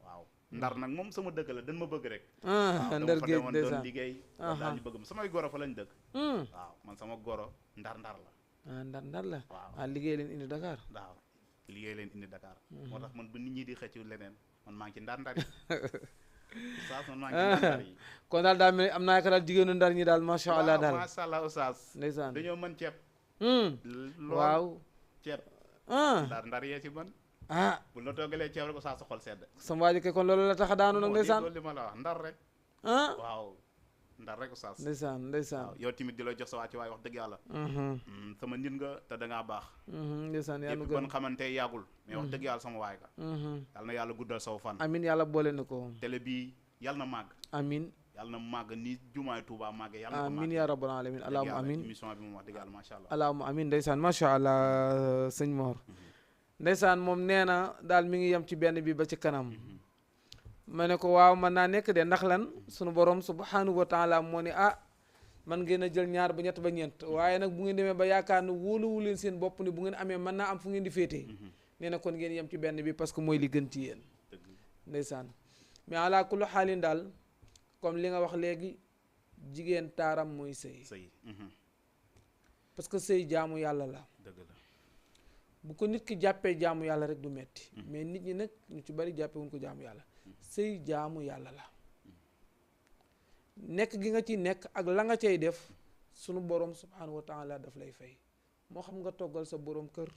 [SPEAKER 2] waaw Ndar nag moom sama dëkk la dañ ma bëgg rek waaw dama fa demoon doon liggéey daal ñu bëgg ma samay goro fa lañ dëkk waaw man sama goro ndar la
[SPEAKER 1] ndar la
[SPEAKER 2] waaw
[SPEAKER 1] liggéey leen indi Dakar
[SPEAKER 2] waaw liggéey leen indi Dakar moo tax man bu nit ñi di xëccu leneen man maa ngi ci ndar yi oustaz man maa ngi ci ndar yi kon daal daa mel am naa ko daal jigéenu ndar ñi daal macha allah daal macha allah oustaz ndeysaan dañoo mën ceeb waaw ceeb ndar yee ci man bu la toogalee ceeb rek oustaz sa xol sedd
[SPEAKER 1] sama waa ji kay kon loolu la tax a daanu nag ndeysaan
[SPEAKER 2] loolu li ma la wax ndar rek waaw ndar rek oustaz
[SPEAKER 1] ndeysaan
[SPEAKER 2] waaw yow tamit di la jox sa waa ci waaye wax dëgg yàlla sama nit nga te dangaa baax
[SPEAKER 1] ndeysaan yàlla
[SPEAKER 2] yëpp ban xamante yàggul mais wax dëgg yàlla sama waay ka yàlla na yàlla guddal saw fan
[SPEAKER 1] amin yàlla boole na ko
[SPEAKER 2] télé bi yàlla na màgg
[SPEAKER 1] amin
[SPEAKER 2] yàlla na màgg ni jumaay Tuubaa màgge yàlla na ko màgg
[SPEAKER 1] amin yaa rabbal alamin allahumma amin
[SPEAKER 2] émission bi moom wax dëgg yàlla macha allah
[SPEAKER 1] allahumma amin ndeysaan macha allah sëñ Mor ndeysaan moom nee na daal mi ngi yem ci benn bi ba ci kanam ma ne ko waaw mën naa nekk de ndax lan sunu borom subhanahu wa taala moo ne man ngeen a jël ñaar ba ñett ba ñeent waaye nag bu ngeen demee ba yaakaar ne wóoluwu leen seen bopp ni bu ngeen amee mën naa am fu ngeen di féetee nee na kon ngeen yem ci benn bi parce que mooy li gën ci yéen ndeysaan mais ala kullu xaalin daal comme li nga wax léegi jigéen taaram mooy sëy parce que sëy jaamu yàlla la bu ko nit ki jàppee jaamu yàlla rek du metti mais nit ñi nag ñu ci bari jàppee wuñ ko jaamu yàlla sëy jaamu yàlla la nekk gi nga ci nekk ak la nga cay def sunu borom subhanahu wa taala daf lay fay moo xam nga toggal sa borom kër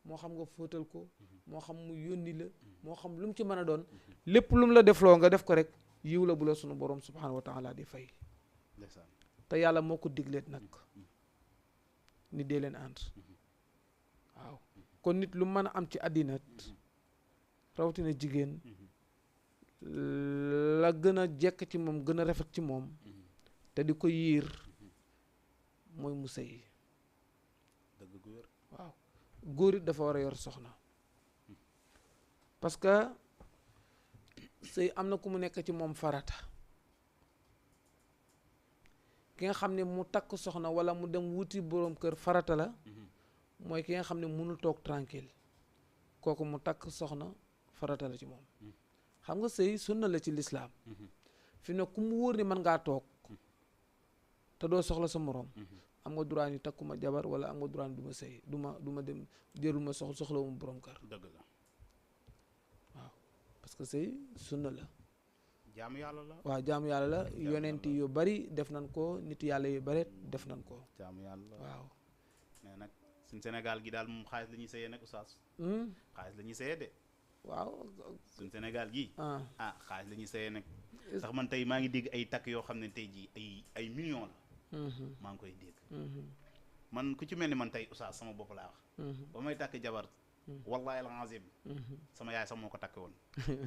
[SPEAKER 1] moo xam nga fóotal ko moo xam mu yónni la moo xam lu mu ci mën a doon lépp lu mu la defloo nga def ko rek yiw la bu la sunu borom subhanahu wa taala di fay te yàlla moo ko digleet nag ni dee leen ànd waaw kon nit lu mën a am ci àddina rawatina jigéen la gën a jekk ci moom gën a rafet ci moom te di ko yiir mooy mu sëy waaw góor it dafa war a yor soxna parce que sëy am na ku mu nekk ci moom farata ki nga xam ne mu takk soxna wala mu dem wuti boroom kër farata la mooy ki nga xam ne mënul toog tranquille kooku mu takk soxna farata la ci moom xam nga sëy sunna la ci lislaam fi ne ku mu wóor ni mën ngaa toog te doo soxla sa moroom am nga droit ni takkuma jabar wala am nga droit ni du ma sëy du ma dem jërul ma soxla mu boroom kër
[SPEAKER 2] dëgg la
[SPEAKER 1] waaw parce que sëy sunna la
[SPEAKER 2] jaamu yàlla la
[SPEAKER 1] waaw jaamu yàlla la yonent yu bari def nañ ko nit yàlla yu bari def nañ ko
[SPEAKER 2] jaamu yàlla
[SPEAKER 1] waaw
[SPEAKER 2] mais nag suñ Sénégal gi daal moom xaalis la ñuy sëyee nag oustaz xaalis la ñuy sëyee de
[SPEAKER 1] waaw
[SPEAKER 2] suñ Sénégal gi xaalis la ñuy sëyee nag sax man tey maa ngi dégg ay takk yoo xam ne tey jii ay millions la maa ngi koy dégg man ku ci mel ni man tey oustaz sama bopp laa wax ba may takk jabar wallahi alazim sama yaay sax moo ko takk woon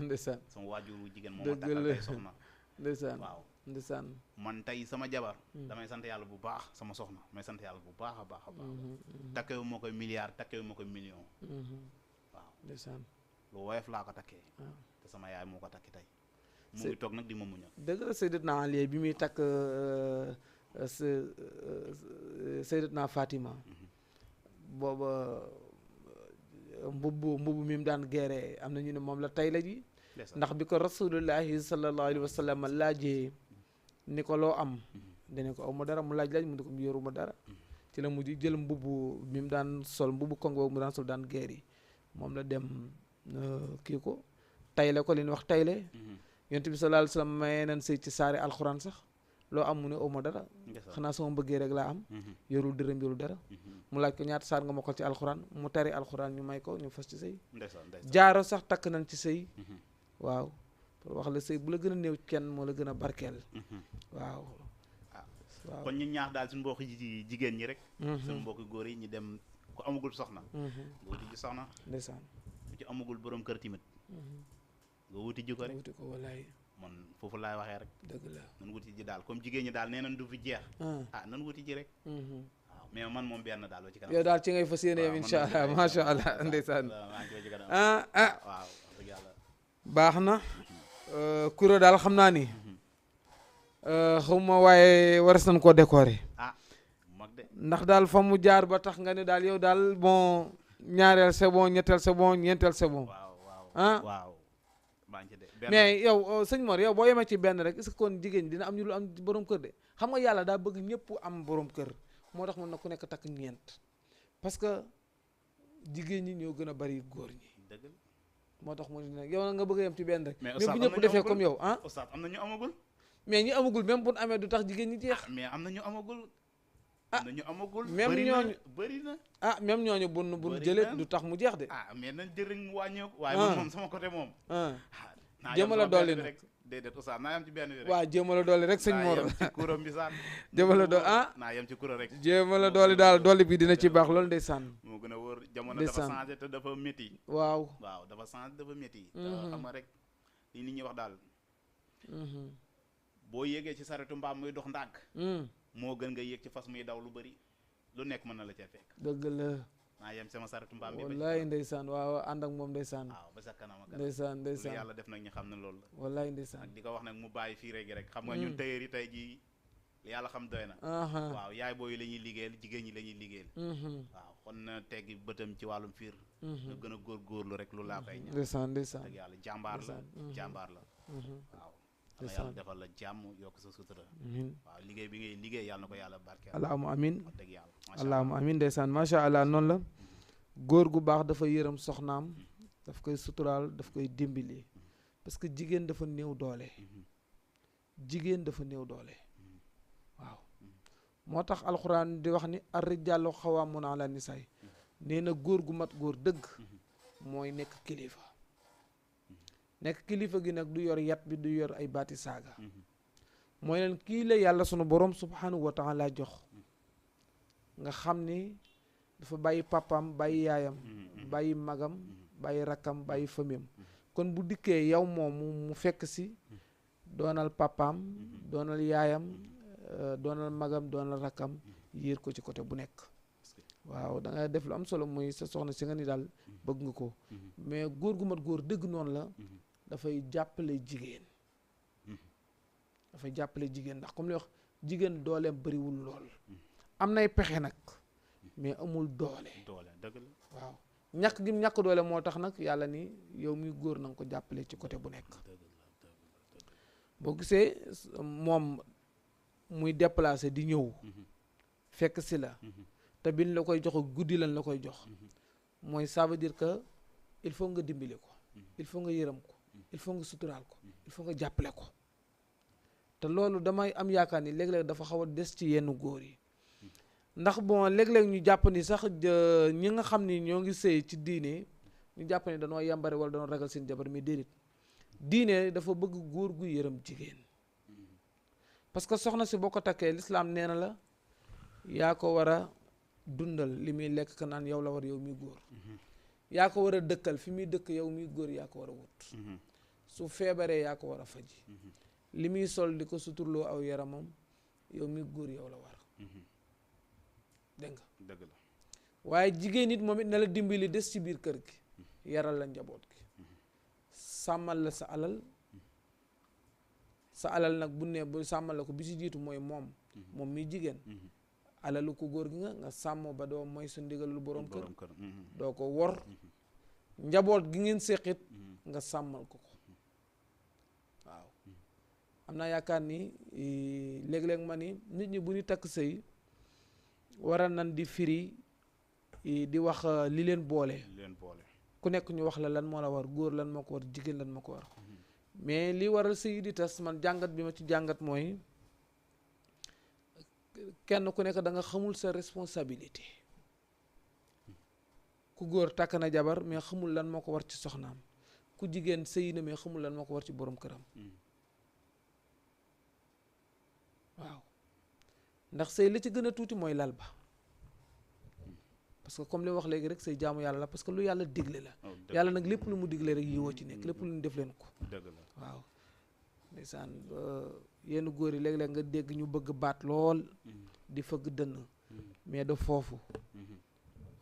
[SPEAKER 1] ndeysaan
[SPEAKER 2] sama waajuru jigéen moo ma takkal tey soxna
[SPEAKER 1] ndeysaan
[SPEAKER 2] waaw
[SPEAKER 1] ndeysaan
[SPEAKER 2] man tey sama jabar damay sant yàlla bu baax sama soxna damay sant yàlla bu baax a baax a baax takkewu moo koy milliard takkewu moo koy million waaw
[SPEAKER 1] ndeysaan
[SPEAKER 2] lu woyof laa ko takkee te sama yaay moo ko takki tey mu ngi toog nag di ma muñal
[SPEAKER 1] dëgg la Sayyidatna Ali bi muy takk Sayyidatna Fatima booba mbubb mi mu daan geeree am na ñu ne moom la tay la ji ndax bi ko rasulullahi sallallahu alayhi wa sallam laajee ni ko loo am dane ko aw ma dara mu laaj mu ne ko mu yoruma dara ci la mujj jël mbubb mi mu daan sol mbubbu kongo mu daan sol daan geer yi moom la dem kii ko tayle ko li ñuy wax tayle yonent bi sallallahu alayhi wasallam mayee nañ sëy ci saari alxuraan sax loo am mu ne aw ma dara xanaa sama bëggee rek laa am yorul dërëm yorul dara mu laaj ko ñaata saar nga mokkal ci alxuraan mu tari alxuraan ñu may ko ñu fas ci sëy jaaro sax takk nañ ci sëy waaw pour wax la sëy bu la gën a néew kenn moo la gën a barkeel waaw waaw
[SPEAKER 2] kon ñu ñaax daal suñu mbokki jigéen ñi rek suñu mbokki góor yi ñu dem ku amagul soxna nga wuti ji soxna
[SPEAKER 1] ndeysaan
[SPEAKER 2] ku ci amagul borom kër timit nga wuti ji ko rek
[SPEAKER 1] wuti ko walaay
[SPEAKER 2] man foofu laay waxee rek
[SPEAKER 1] dëgg la
[SPEAKER 2] nan wuti ji daal comme jigéen ñi daal nee nañ du fi jeex nan wuti ji rek waaw mais man moom benn daal ba ci kanam
[SPEAKER 1] yow daal ci ngay fas yéene yam insha allah macha allah ndeysaan
[SPEAKER 2] waaw dëgg yàlla
[SPEAKER 1] baax na kuro daal xam naa ni xawma waaye waras nañ koo décorer
[SPEAKER 2] mag de
[SPEAKER 1] ndax daal fa mu jaar ba tax nga ne daal yow daal bon ñaareel c'est bon ñetteel c'est bon ñeenteel c'est bon
[SPEAKER 2] waaw
[SPEAKER 1] mais yow sëñ Mor yow boo yemee ci benn rek est-ce que kon jigéen dina am ñu lu am borom kër de xam nga yàlla daa bëgg ñëpp am borom kër moo tax mën na ku nekk takk ñeent parce que jigéen ñi ñoo gën a bari góor ñi moo tax mu ne yow na nga bëgg a yem ci benn rek mais bu ñëpp defee comme yow
[SPEAKER 2] oustaz am na ñu amagul
[SPEAKER 1] mais ñi amagul même bu amee du tax jigéen ñi jeex
[SPEAKER 2] mais am na ñu amagul am na ñu amagul
[SPEAKER 1] même ñooñu
[SPEAKER 2] bëri na
[SPEAKER 1] même ñooñu bun jëlee du tax mu jeex de
[SPEAKER 2] mais nañ jëriñ mu wàññeeku waaye moom sama côté moom
[SPEAKER 1] jéema la dolli nag
[SPEAKER 2] déedéet oustaz naa yem ci benn bi rek
[SPEAKER 1] waaw jéema la dolli rek sëñ Mor
[SPEAKER 2] naa yem ci kuram bi saan
[SPEAKER 1] jéema la dolli
[SPEAKER 2] naa yem ci kura rek
[SPEAKER 1] jéema la dolli daal dolli bi dina ci baax loolu ndeysaan
[SPEAKER 2] moo gën a wóor jamono dafa changé te dafa métti
[SPEAKER 1] waaw
[SPEAKER 2] dafa changé dafa métti xam nga rek li nit ñi wax daal boo yéegee ci saretu mbaam muy dox ndànk moo gën nga yéeg ci fas muy daw lu bëri lu nekk mën na la cee fekk
[SPEAKER 1] dëgg la
[SPEAKER 2] naa yem sama saretu mbaam bi
[SPEAKER 1] wallaay ndeysaan waaw ànd ak moom ndeysaan
[SPEAKER 2] waaw ba sa kanam ak
[SPEAKER 1] ndeysaan ndeysaan
[SPEAKER 2] yàlla def nag ñu xam ne loolu la
[SPEAKER 1] wallaay ndeysaan
[SPEAKER 2] ak di ko wax nag mu bàyyi fii rek xam nga ñun tëyër yi tey jii yàlla xam doy na waaw yaay booyu la ñuy liggéeyal jigéen ñi la ñuy liggéeyal waaw kon na teggi bëtam ci wàllum fiir nga gën a góorgóorlu rek lu laa koy ñaan
[SPEAKER 1] ndeysaan ndeysaan
[SPEAKER 2] dëgg yàlla jàmbaar la waaw ama yàlla defal la jàmm yokk sa sutura waaw liggéey bi ngay liggéey yàlla na ko yàlla barkeel
[SPEAKER 1] allahumma amin
[SPEAKER 2] wax dëgg yàlla
[SPEAKER 1] allahumma amin ndeysaan macha allah noonu la góor gu baax dafa yërëm soxnaam daf koy suturaal daf koy dimbali parce que jigéen dafa néew doole jigéen dafa néew doole waaw moo tax alxuraan di wax ni ar-rijaalu xawwaamuuna ala nisaa nee na góor gu mat góor dëgg mooy nekk kilifa nekk kilifa gi nag du yor yat bi du yor ay baati saaga mooy leen kii la yàlla sunu borom subhanahu wa taala jox nga xam ni dafa bàyyi papam bàyyi yaayam bàyyi magam bàyyi rakkam bàyyi famiyam kon bu dikkee yow moomu mu fekk si doonal papam doonal yaayam doonal magam doonal rakkam yiir ko ci côté bu nekk waaw da nga def lu am solo muy sa soxna si nga ni daal bëgg nga ko mais góor gu mat góor dëgg noonu la dafay jàppale jigéen ndax comme li wax jigéen dooleem bëriwul lool am nay pexe nag mais amul doole
[SPEAKER 2] dëgg la
[SPEAKER 1] waaw ñàkk gi ñàkk doole moo tax nag yàlla ni yow muy góor na nga ko jàppale ci côté bu nekk boo gisee moom muy déplacé di ñëw fekk si la te biñ la koy jox guddi lañ la koy jox mooy ça veut dire que il faut nga dimbali ko il faut nga yërëm ko il faut nga suturaal ko il faut nga jàppale ko te loolu damay am yaakaar ni léeg-léeg dafa xaw a des ci yenn góor yi ndax bon léeg-léeg ñu jàpp ni sax ñi nga xam ni ñoo ngi sëy ci diine ñu jàpp ni dañoo yambare wala dañoo ragal seen jabar mi déedéet diine dafa bëgg góor gu yërëm jigéen parce que soxna si boo ko takkee lislaam nee na la yaa ko war a dundal li muy lekk ka naan yow la war yow muy góor yaa ko war a dëkkal fi muy dëkk yow muy góor yaa ko war a wut su feebaree yaa ko war a faji li muy sol di ko suturloo aw yaramam yow muy góor yow la war dégg nga
[SPEAKER 2] dëgg la
[SPEAKER 1] waaye jigéen it moom it na la dimbali des ci biir kër gi yaral la njaboot gi sàmmal la sa alal nag bu ne bu sàmmal la ko bi ci jiitu mooy moom mi jigéen alalu ko góor gi nga sàmm ba doo mooy su ndigalul borom kër doo ko wor njaboot gi ngeen séqit nga sàmmal ko waaw am naa yaakaar ni léeg-léeg ma ni nit ñi bu ñu takk sëy waral nan di firi di wax li leen boole ku nekk ñu wax la lan moo la war góor lan moo ko war jigéen lan moo ko war mais li waral sëy di tas man jàngat bi ma ci jàngat mooy kenn ku nekk da nga xamul sa responsabilité. ku góor takk na jabar mais xamul lan moo ko war ci soxnaam, ku jigéen sëy na mais xamul lan moo ko war ci borom këram. waaw ndax sëy la ci gën a tuuti mooy lal ba, parce que comme li wax léegi rek sëy jaamu yàlla la, parce que lu yàlla digle la. yàlla nag lépp lu mu digle rek yiwoo ci nekk, lépp lu ñu def leen ko.
[SPEAKER 2] dëgg la
[SPEAKER 1] waaw ndeysaan yenn góor yi léeg-léeg nga dégg ñu bëgg baat lool di fëgg dënn mais da foofu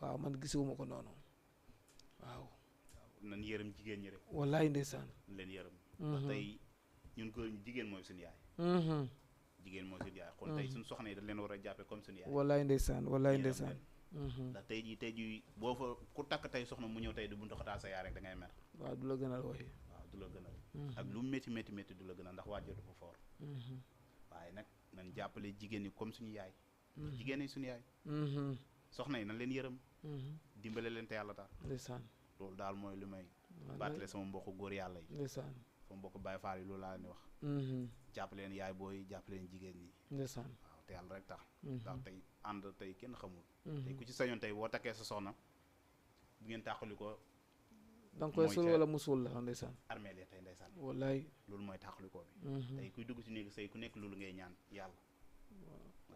[SPEAKER 1] waaw man gisewuma ko noonu. waaw
[SPEAKER 2] nan yërëm jigéen ñi rek.
[SPEAKER 1] wallaay ndeysaan
[SPEAKER 2] leen yërëm. ndax tey ñun góor ñu jigéen mooy suñu yaay. jigéen mooy suñu yaay. kon tey suñu soxna yi dañ leen war a jàppe comme suñu yaay. wallaay ndeysaan
[SPEAKER 1] wallaay ndeysaan.
[SPEAKER 2] ndax tey jii boo fa ku takk tey soxna mu ñëw tey du buntu xataa sa yaay rek da ngay mer.
[SPEAKER 1] waaw du la gënal wooyi.
[SPEAKER 2] waaw du la gënal. ak lu métti métti métti du la gënal ndax waajur dafa foor. waaye nag nañ jàppale jigéen ñi comme suñu yaay. jigéen ñi suñu yaay. soxna yi nañ leen yërëm. dimbale leen te yàlla tax.
[SPEAKER 1] ndeysaan
[SPEAKER 2] loolu daal mooy li may baatale sama mbokku góor yàlla yi.
[SPEAKER 1] ndeysaan
[SPEAKER 2] sama mbokku Baay Faal yi loolu laa leen di wax. jàppale leen yaay booy jàppale leen jigéen ñi.
[SPEAKER 1] ndeysaan
[SPEAKER 2] waaw te yàlla rek tax. ndax tey ànd tey kenn xamul. tey ku ci sañoon tey boo takkee sa soxna bu ngeen tàqali ko.
[SPEAKER 1] da nga koy sul wala mu suul la ndeysaan.
[SPEAKER 2] armée li tey ndeysaan.
[SPEAKER 1] wallaay
[SPEAKER 2] loolu mooy tàqali ko bi. tey kuy dugg ci néegu sëy ku nekk loolu ngay ñaan yàlla.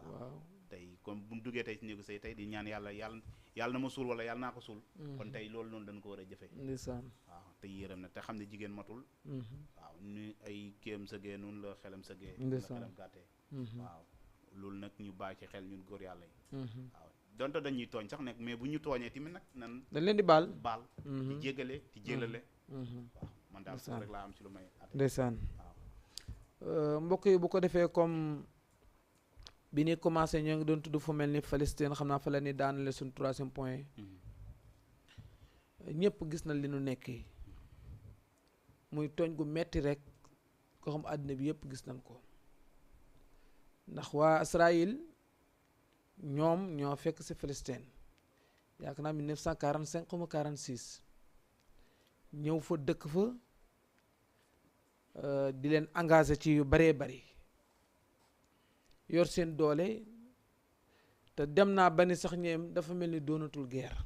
[SPEAKER 2] waaw tey comme bu mu duggee tey ci néegu sëy tey di ñaan yàlla na ma suul wala yàlla naa ko suul. kon tey loolu noonu dañ ko war a jëfee.
[SPEAKER 1] ndeysaan
[SPEAKER 2] waaw te yërëm na te xam ne jigéen matul. waaw ni ay kéem sëgee noonu la xelam sëgee.
[SPEAKER 1] ndeysaan
[SPEAKER 2] la xelam gàttee. waaw loolu nag ñu bàyyi ci xel ñun góor yàlla yi. waaw donte dañuy tooñ sax nekk mais bu ñu tooñee tamit nag nan
[SPEAKER 1] dañ leen di baal
[SPEAKER 2] di jéggale di jélale. waaw man daal foofu rek laa am ci lu may at.
[SPEAKER 1] ndeysaan mbokk yi bu ko defee comme bi ñuy commencé ñoo ngi doon tudd fu mel ni Palestine xam naa fa la ni daanale suñu 3e point ñëpp gis na li nu nekkee muy tooñ gu metti rek ko xam àddina bi yëpp gis nañ ko ndax waa Israël ñoom ñoo fekk ci Palestine yaakaar naa 1945 comme 46 ñëw fa dëkk fa di leen engagé ci yu baree bari yor seen doole te dem naa ba ni sax ñeem dafa mel ni doonatul guerre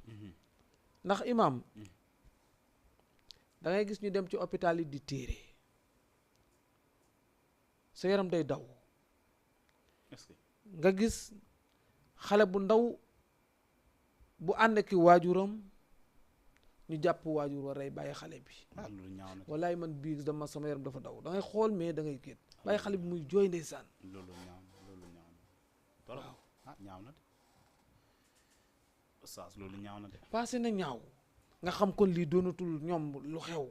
[SPEAKER 1] ndax imam da ngay gis ñu dem ci hôpital yi di téere sa yaram day daw nga gis xale bu ndaw bu ànd ki waajuram ñu jàpp waajur wa rey bàyyi xale bi wallaay man bii dama sama yaram dafa daw da ngay xool mais da ngay génn bàyyi xale bi muy jooy ndeysaan
[SPEAKER 2] waaw ñaaw na de oustaz loolu ñaaw na de
[SPEAKER 1] passé na ñaaw nga xam kon lii doonatul ñoom lu xew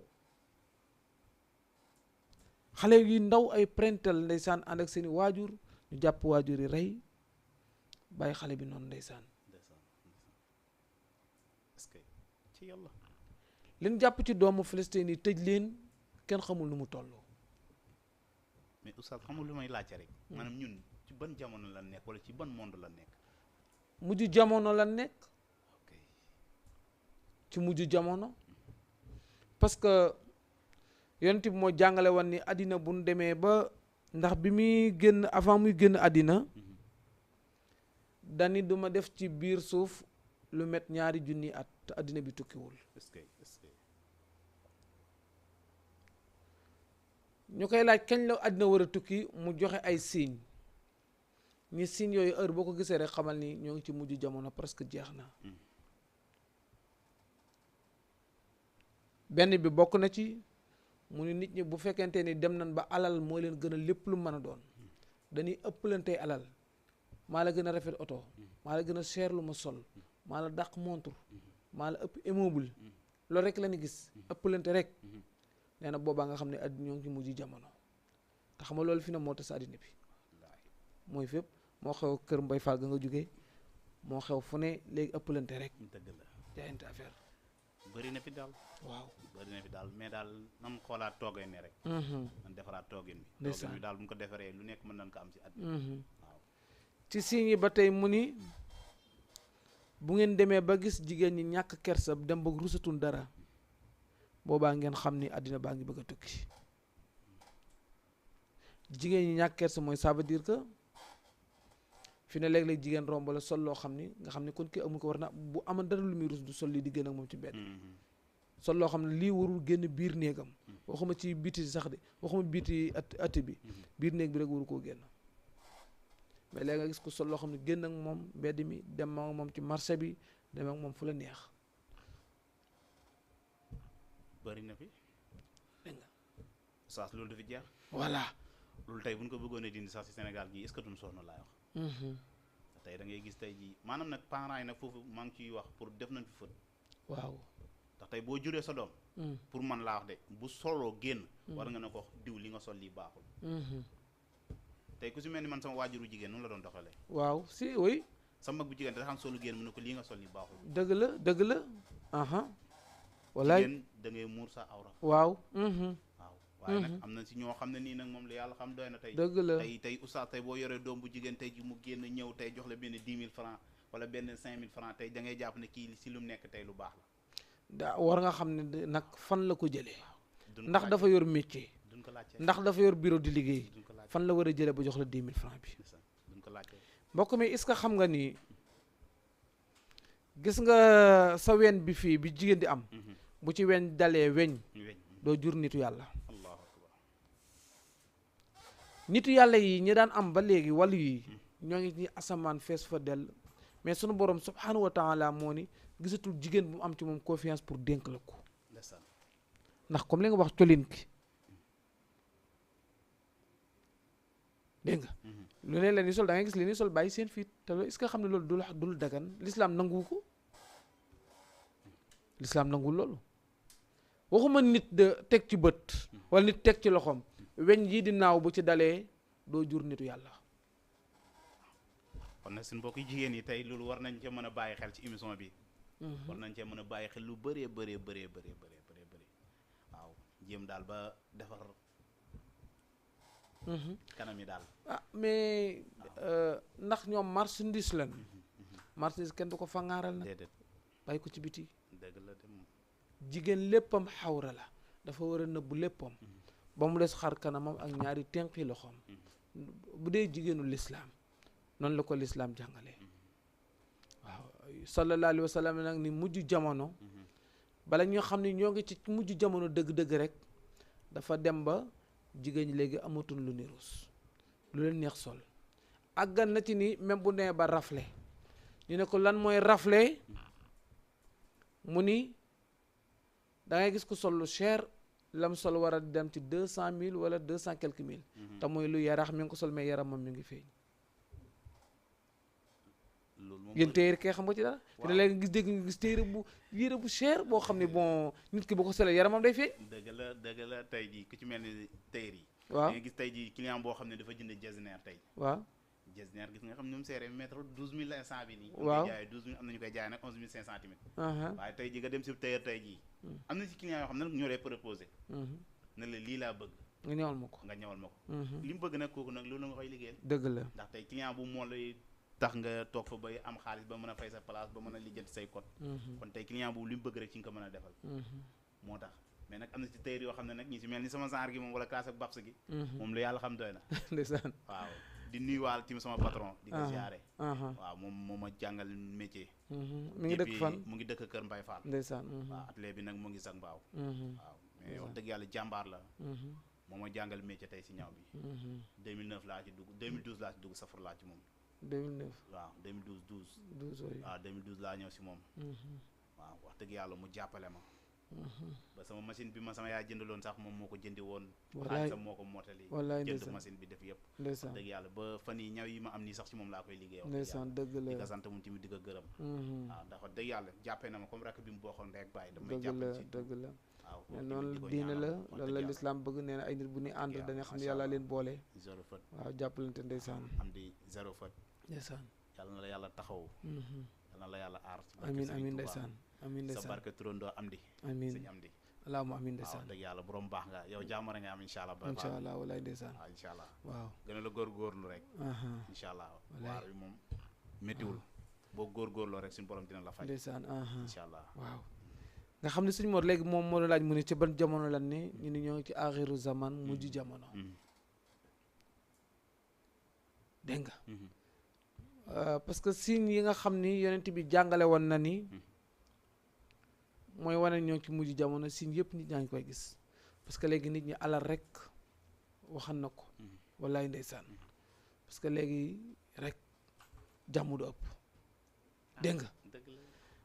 [SPEAKER 1] xale yi ndaw ay parental ndeysaan ànd ak seeni waajur ñu jàpp waajur yi rey bàyyi xale bi noonu ndeysaan
[SPEAKER 2] est-ce que ci yàlla
[SPEAKER 1] leen jàpp ci doomu Palestine yi tëj leen kenn xamul nu mu toll
[SPEAKER 2] mais oustaz xamul lu may laajte rek maanaam ñun ci ban jamono la nekk wala ci ban monde la nekk
[SPEAKER 1] mujj jamono la nekk ci mujj jamono parce que yonent bi moo jàngale woon ni àddina bu ñu demee ba ndax bi muy génn avant muy génn àddina dani duma def ci biir suuf lu met 2 junni at te àddina bi tukkiwul ñu koy laaj kañ la àddina war a tukki mu joxe ay signes ñi signes yooyu heure boo ko gisee rek xamal ni ñoo ngi ci mujj jamono presque jeex na benn bi bokk na ci mu ni nit ñi bu fekkente ni dem nañ ba alal moo leen gën a lépp lu mën a doon dañuy ëppalantey alal maa la gën a rafet oto maa la gën a cher lu ma sol maa la dàq montre maa la ëpp immeuble loolu rek la ñu gis ëppalante rek nee na boobaa nga xam ne àddina ñoo ngi ci mujj jamono te xam nga loolu fi ne moo tas àddina bi mooy fépp moo xew kër Mbay Fall ga nga jógee moo xew fu ne léegi ëppalante rek
[SPEAKER 2] dëgg la
[SPEAKER 1] jaayante affaire
[SPEAKER 2] bëri na fi daal
[SPEAKER 1] waaw
[SPEAKER 2] bëri na fi daal mais daal nan xoolaat toogee ne rek man defaraat toogin bi toogin bi daal bu ñu ko defaree lu nekk mën nañ ko am ci àddina waaw
[SPEAKER 1] ci signes yi ba tey mu ni bu ngeen demee ba gis jigéen ñi ñàkk kersa dem ba rusatun dara boobaa ngeen xam ni àddina baa ngi bëgg a tukki jigéen ñi ñàkk kersa mooy ça veut dire que fi ne léeg-léeg jigéen romb la sol loo xam ni nga xam ne kon ki amul ko war na bu amoon dara lu muy rus du sol lii di génn ak moom ci benn sol loo xam ne lii warul génn biir néegam waxuma ci biti sax de waxuma biti ati bi biir néeg bi rek waru koo génn mais léegi nga gis ko sol loo xam ne génn ak moom mbedd mi dem ak moom ci marché bi dem ak moom fu la neex
[SPEAKER 2] bëri na fi
[SPEAKER 1] dégg nga
[SPEAKER 2] saas loolu dafa jeex
[SPEAKER 1] voilà
[SPEAKER 2] loolu tey bu ñu ko bëggoon a dindi sax ci Sénégal gi est-ce que duñ sonn laay wax tey da ngay gis tey ji maanaam nag parents yi nag foofu maa ngi ciy wax pour def nañ fi fët
[SPEAKER 1] waaw
[SPEAKER 2] ndax tey boo juree sa doom pour man laa wax de bu soloo génn war nga ne ko diw li nga sol lii baaxul tey ku si mel ni man sama waajuru jigéen noonu la doon doxalee
[SPEAKER 1] waaw si oui
[SPEAKER 2] sama mag bu jigéen da xam solu génn mu ne ko lii nga sol lii baaxul
[SPEAKER 1] dëgg la wallaay
[SPEAKER 2] jigéen da ngay muur sa awra
[SPEAKER 1] waaw
[SPEAKER 2] waaw waaye nag am na si ñoo xam ne nii nag moom la yàlla xam doy na tey
[SPEAKER 1] dëgg la
[SPEAKER 2] tey oustaz tey boo yoree doom bu jigéen tey ji mu génn ñëw tey jox la benn 10 000 francs wala benn 5 000 francs tey da ngay jàpp ne kii si lu mu nekk tey lu baax la
[SPEAKER 1] da war nga xam ne nag fan la ko jëlee ndax dafa yor métier
[SPEAKER 2] duñ ko laajte
[SPEAKER 1] ndax dafa yor bureau di liggéey fan la war a jëlee ba jox la 10 000 francs bi
[SPEAKER 2] duñ ko laajte
[SPEAKER 1] mbokk mi est-ce que xam nga ni gis nga sa wen bi fii bi jigéen di am bu ci weñ dalee weñ doo jur nitu yàlla
[SPEAKER 2] allahu akbar
[SPEAKER 1] nitu yàlla yi ñi daan am ba léegi wàllu yi ñoo ngi ci asamaan fees fa dell mais sunu borom subhanahu wa taala moo ni gisatul jigéen bu mu am ci moom confiance pour dénk la ko ndax comme li nga wax colin ki dégg nga lu ne leen ni sol da ngay gis leen ni sol bàyyi seen fiit te loolu est-ce que xam ne loolu dul dagan l'islam nangu ko l'islam nangu loolu waxuma nit de teg ci bët wala nit teg ci loxoom weñ yi di naaw bu ci dalee doo jur nitu yàlla
[SPEAKER 2] kon nag suñu mbokk jigéen yi tey loolu war nañ cee mën a bàyyi xel ci émission bi war nañ cee mën a bàyyi xel lu bëree bëree waaw jéem daal ba defar kanam yi daal
[SPEAKER 1] mais ndax ñoom marchandise lan marchandise kenn du ko fangaaral nag
[SPEAKER 2] déedéet
[SPEAKER 1] bàyyi ko ci biti
[SPEAKER 2] dëgg la de moom
[SPEAKER 1] jigéen léppam xawra la dafa war a nëbbu léppam ba mu des xar kanamam ak ñaari tenqi loxoom bu dee jigéenu lislaam noonu la ko lislaam jàngalee waaw sallallahu alayhi wa sallam nag ni mujj jamono bala ñoo xam ne ñoo ngi ci mujj jamono dëgg-dëgg rek dafa dem ba jigéen ñi léegi amatul lu ni ruus lu leen neex sol àggan na ci ni même bu nee ba rafle ñu ne ko lan mooy rafle mu ni da ngay gis ko sol lu cher lam sol war a dem ci 200 000 wala 200 quelques mille te mooy lu yarax mi ngi ko sol mais yaramam mi ngi feeñ yéen téere kay xam nga ci dara fi ne léegi gis dégg nga gis téere bu yére bu cher boo xam ne bon nit ki boo ko solee yaramam day feeñ
[SPEAKER 2] dëgg la tey jii ku ci mel ni téere yi
[SPEAKER 1] waaw
[SPEAKER 2] nga gis tey jii client boo xam ne dafa jënd jasneer tey
[SPEAKER 1] waaw
[SPEAKER 2] jasneer gis nga xam ne mu seere mètre 12000 la instant bi nii
[SPEAKER 1] waaw
[SPEAKER 2] jaay 12000 am nañu koy jaay nag 11500 tamit waaye tey jii nga dem si tailleur tey jii am na si client yoo xam ne nag ñoo lay proposé ne la lii laa bëgg
[SPEAKER 1] nga ñëwal ma ko
[SPEAKER 2] li mu bëgg nag kooku nag loolu nga koy liggéeyal
[SPEAKER 1] dëgg la
[SPEAKER 2] ndax tey client bu moo lay tax nga toog fa bay am xaalis ba mën a fay sa place ba mën a lijjanti say code kon tey client boobu li mu bëgg rek ci nga ko mën a defal moo tax mais nag am na ci tailleur yoo xam ne nag ñi si mel ni sama genre gi moom wala kaas ak babs gi moom la yàlla xam doy na
[SPEAKER 1] ndeysaan
[SPEAKER 2] waaw di nuyuwaal ci sama patron di ko ziare waaw moom ma jàngal métier
[SPEAKER 1] mi ngi dëkk fan
[SPEAKER 2] mu ngi dëkk Kër Mbay Fall
[SPEAKER 1] ndeysaan
[SPEAKER 2] waaw atelier bi nag mu ngi sax mbaaw waaw mais wax dëgg yàlla jàmbaar la moo ma jàngal métier tey si ñaw bi 2009 laa ci dugg 2012 laa ci dugg safar laa ci moom
[SPEAKER 1] 2009
[SPEAKER 2] waaw 2012 waaw 2012 laa ñëw si moom waaw wax dëgg yàlla mu jàppale ma ba sama machine bi ma sama yaay jëndaloon sax moom moo ko jëndi woon xaalisam moo ko mottali jënd machine bi def yëpp wax dëgg yàlla ba fan yi ñaw yi ma am nii sax si moom laa koy liggéey
[SPEAKER 1] ndeysaan dëgg la
[SPEAKER 2] di ko sant moom tamit di ko gërëm waaw ndax wax dëgg yàlla jàppee na ma comme rakk bi mu bokkoon ndey ak bàyyi damay jàppale si
[SPEAKER 1] dëgg la
[SPEAKER 2] waaw
[SPEAKER 1] noonu diine la loolu la lislaam bëgg nee na ay nit bu ñuy ànd dañuy xam ne yàlla leen boole
[SPEAKER 2] zéro faute
[SPEAKER 1] waaw jàppalante ndeysaan
[SPEAKER 2] am di zéro faute
[SPEAKER 1] ndeysaan
[SPEAKER 2] yàlla na la yàlla taxaw yàlla na la yàlla aar
[SPEAKER 1] amiin ndeysaan amiin ndeysaan
[SPEAKER 2] sa barke turandoo am di
[SPEAKER 1] amiin
[SPEAKER 2] sëñ am di
[SPEAKER 1] allahumma amiin ndeysaan
[SPEAKER 2] waaw dëgg yàlla borom baax nga yow jaamara nga am incha allah ba
[SPEAKER 1] incha allah walaay ndeysaan
[SPEAKER 2] waaw incha allah
[SPEAKER 1] waaw
[SPEAKER 2] gën a la góorgóorlu rek incha allah waar bi moom méttiwul boo góorgóorloo rek suñu borom dina la fay
[SPEAKER 1] ndeysaan
[SPEAKER 2] incha allah
[SPEAKER 1] waaw nga xam ne suñu mor léegi moom moo la laaj mu ne ci ban jamono lan ne ñu ni ñoo ngi ci axiru zaman mujj jamono dégg nga parce que signes yi nga xam ni yonent bi jàngale woon na ni mooy wane ñoo ci mujj jamono signes yëpp nit ñaa ngi koy gis parce que léegi nit ñi alal rek waxan na ko wallaay ndeysaan parce que léegi rek jàmm du ëpp dégg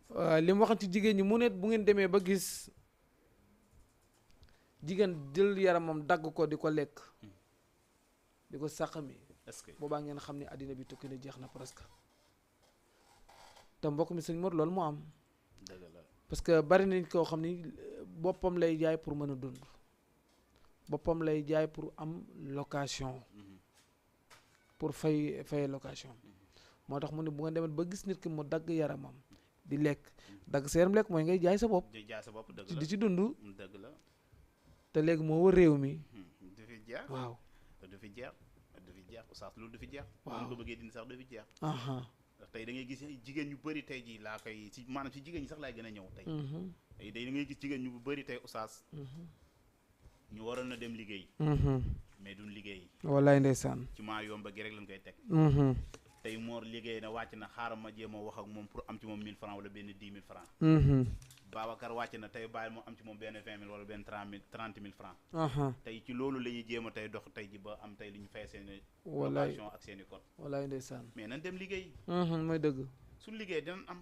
[SPEAKER 1] nga li mu waxan ci jigéen ñi mu ne bu ngeen demee ba gis jigéen jël yaramam dagg ko di ko lekk di ko sàqami boobaa ngeen xam ne àddina bi tukki na jeex na presque te mbokk mi sëñ Mor loolu moo am parce que bari nañ koo xam ni boppam lay jaay pour mën a dund boppam lay jaay pour am location pour fay location moo tax mu ne bu nga demet ba gis nit ki mu dagg yaramam di lekk dagg sa yaram lekk mooy ngay jaay sa bopp di ci dund te léegi moo war réew mi waaw
[SPEAKER 2] du fi jeex oustaz loolu du fi jeex
[SPEAKER 1] waaw
[SPEAKER 2] ko bëggee dindi sax du fi jeex ndax tey da ngay gis jigéen ñu bëri tey ji laa koy si maanaam si jigéen ñi sax laay gën a ñëw tey tey da ngay gis jigéen ñu bëri tey oustaz ñu waroon na dem liggéey mais duñ liggéey
[SPEAKER 1] wallaay ndeysaan
[SPEAKER 2] ci maa yomba gi rek lañ koy teg tey Mor liggéey na wàcc na xaaral ma jéem a wax ak moom pour am ci moom 1000 francs wala benn 10 000 francs Babacar wàcc na tey bàyyi moo am ci moom benn 20 000 wala benn 30 000 francs tey ci loolu la ñuy jéem a tey dox tey ji ba am tey li ñu fay seen location ak seen i code
[SPEAKER 1] wallaay ndeysaan
[SPEAKER 2] mais nañ dem liggéey
[SPEAKER 1] mooy dëgg
[SPEAKER 2] suñu liggéey dinañ am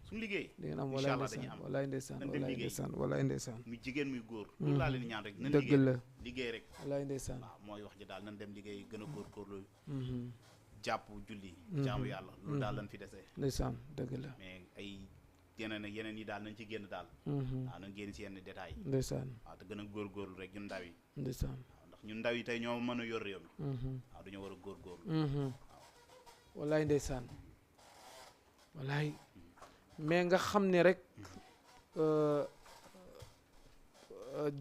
[SPEAKER 2] suñu liggéey
[SPEAKER 1] di ngeen am
[SPEAKER 2] incha allah dañuy am
[SPEAKER 1] wallaay ndeysaan
[SPEAKER 2] nañ dem liggéey
[SPEAKER 1] wallaay ndeysaan
[SPEAKER 2] muy jigéen muy góor loolu laa leen ñaan rek nañ
[SPEAKER 1] dëgg la
[SPEAKER 2] liggéey rek
[SPEAKER 1] wallaay ndeysaan
[SPEAKER 2] waaw mooy wax ji daal nañ dem liggéey gën a góorgóorlu jàpp julli jaamu yàlla loolu daal lañ fi desee
[SPEAKER 1] ndeysaan dëgg la
[SPEAKER 2] mais ay yeneen ak yeneen yi daal nañ ci génn daal waaw nañ génn ci yenn détails yi
[SPEAKER 1] ndeysaan
[SPEAKER 2] waaw te gën a góorgóorlu rek ñun ndaw yi
[SPEAKER 1] ndeysaan
[SPEAKER 2] waaw ndax ñun ndaw yi tey ñoo mën a yor réew mi waaw dañoo war a góorgóorlu
[SPEAKER 1] wallaay ndeysaan wallaay mais nga xam ne rek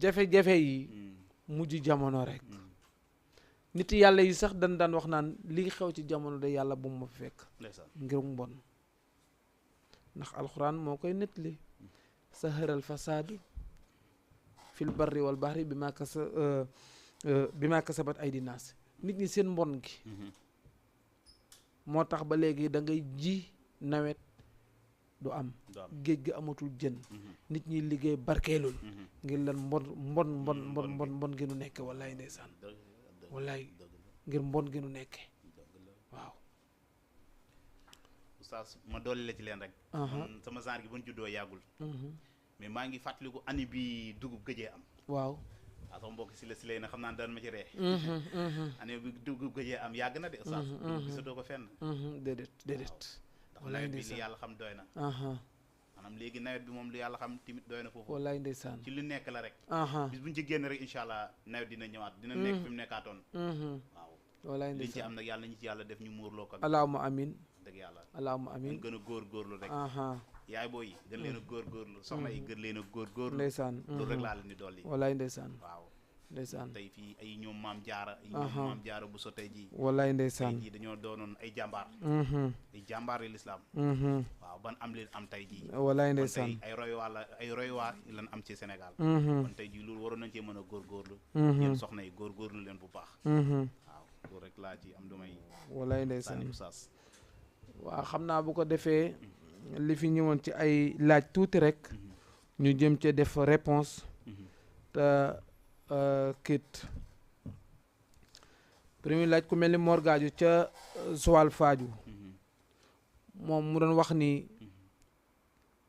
[SPEAKER 1] jafe-jafe yi mujj jamono rek nit yàlla yi sax dañ daan wax naan lii xew ci jamono de yàlla bu mu ma fekk ngir mu bon ndax alxuraan moo koy nettali saharal fasaadu fil barri wal bahri bi ma kasabat aydi naas nit ñi seen mbon gi moo tax ba léegi da ngay ji nawet du am géej gi amatul jën nit ñi liggéey barkeelul ngir lan mbon gi nu nekke wallaay ndeysaan wallaay ngir mbon gi nu nekke waaw
[SPEAKER 2] oustaz ma dolli la ci leen rek man sama genre gi ba ñu juddoo yàggul mais maa ngi fàttaliku année bi dugub gëjee am
[SPEAKER 1] waaw
[SPEAKER 2] sama mbokk si la na xam naa daan ma ci ree année bi dugub gëjee am yàgg na de oustaz gisatoo ko fenn
[SPEAKER 1] déedéet
[SPEAKER 2] wallaay bi li yàlla xam doy na maanaam léegi nawet bi moom li yàlla xam tamit doy na foofu
[SPEAKER 1] wallaay ndeysaan
[SPEAKER 2] ci lu nekk la rek bis buñ ci génn rek incha allah nawet dina ñëwaat dina nekk fi mu nekkaatoon waaw
[SPEAKER 1] wallaay
[SPEAKER 2] liñ ci
[SPEAKER 1] ndeysaan
[SPEAKER 2] am nag yàlla ñu ci yàlla def ñu muurloo ko
[SPEAKER 1] allahumma amin
[SPEAKER 2] dëgg yàlla
[SPEAKER 1] allahumma amin
[SPEAKER 2] gën a góorgóorlu rek yaay booy yi gën leen a góorgóorlu soxna yi gën leen a góorgóorlu
[SPEAKER 1] ndeysaan
[SPEAKER 2] loolu rek laa leen di dolli
[SPEAKER 1] wallaay ndeysaan
[SPEAKER 2] waaw
[SPEAKER 1] ndeysaan
[SPEAKER 2] tey fii ay ñoom maam jaara ay ñoom maam jaara bu so tey jii
[SPEAKER 1] wallaay ndeysaan
[SPEAKER 2] tey jii dañoo doonoon ay jàmbaar ay jàmbaar yi lislaam waaw ban am leen am tey jii
[SPEAKER 1] wallaay ndeysaan
[SPEAKER 2] tey ay royuwaar lan am ci Sénégal kon tey jii loolu waroon nañ cee mën a góorgóorlu yéen soxna yi góorgóorlu leen bu baax waaw loolu rek laa ci am du may
[SPEAKER 1] wallaay ndeysaan
[SPEAKER 2] sànni oustaz
[SPEAKER 1] waaw xam naa bu ko defee li fi ñëwoon ci ay laaj tuuti rek ñu jëm ci def réponse te kit premier laaj ku mel ni Mor Gadio ca Joal Fadiouth moom mu doon wax ni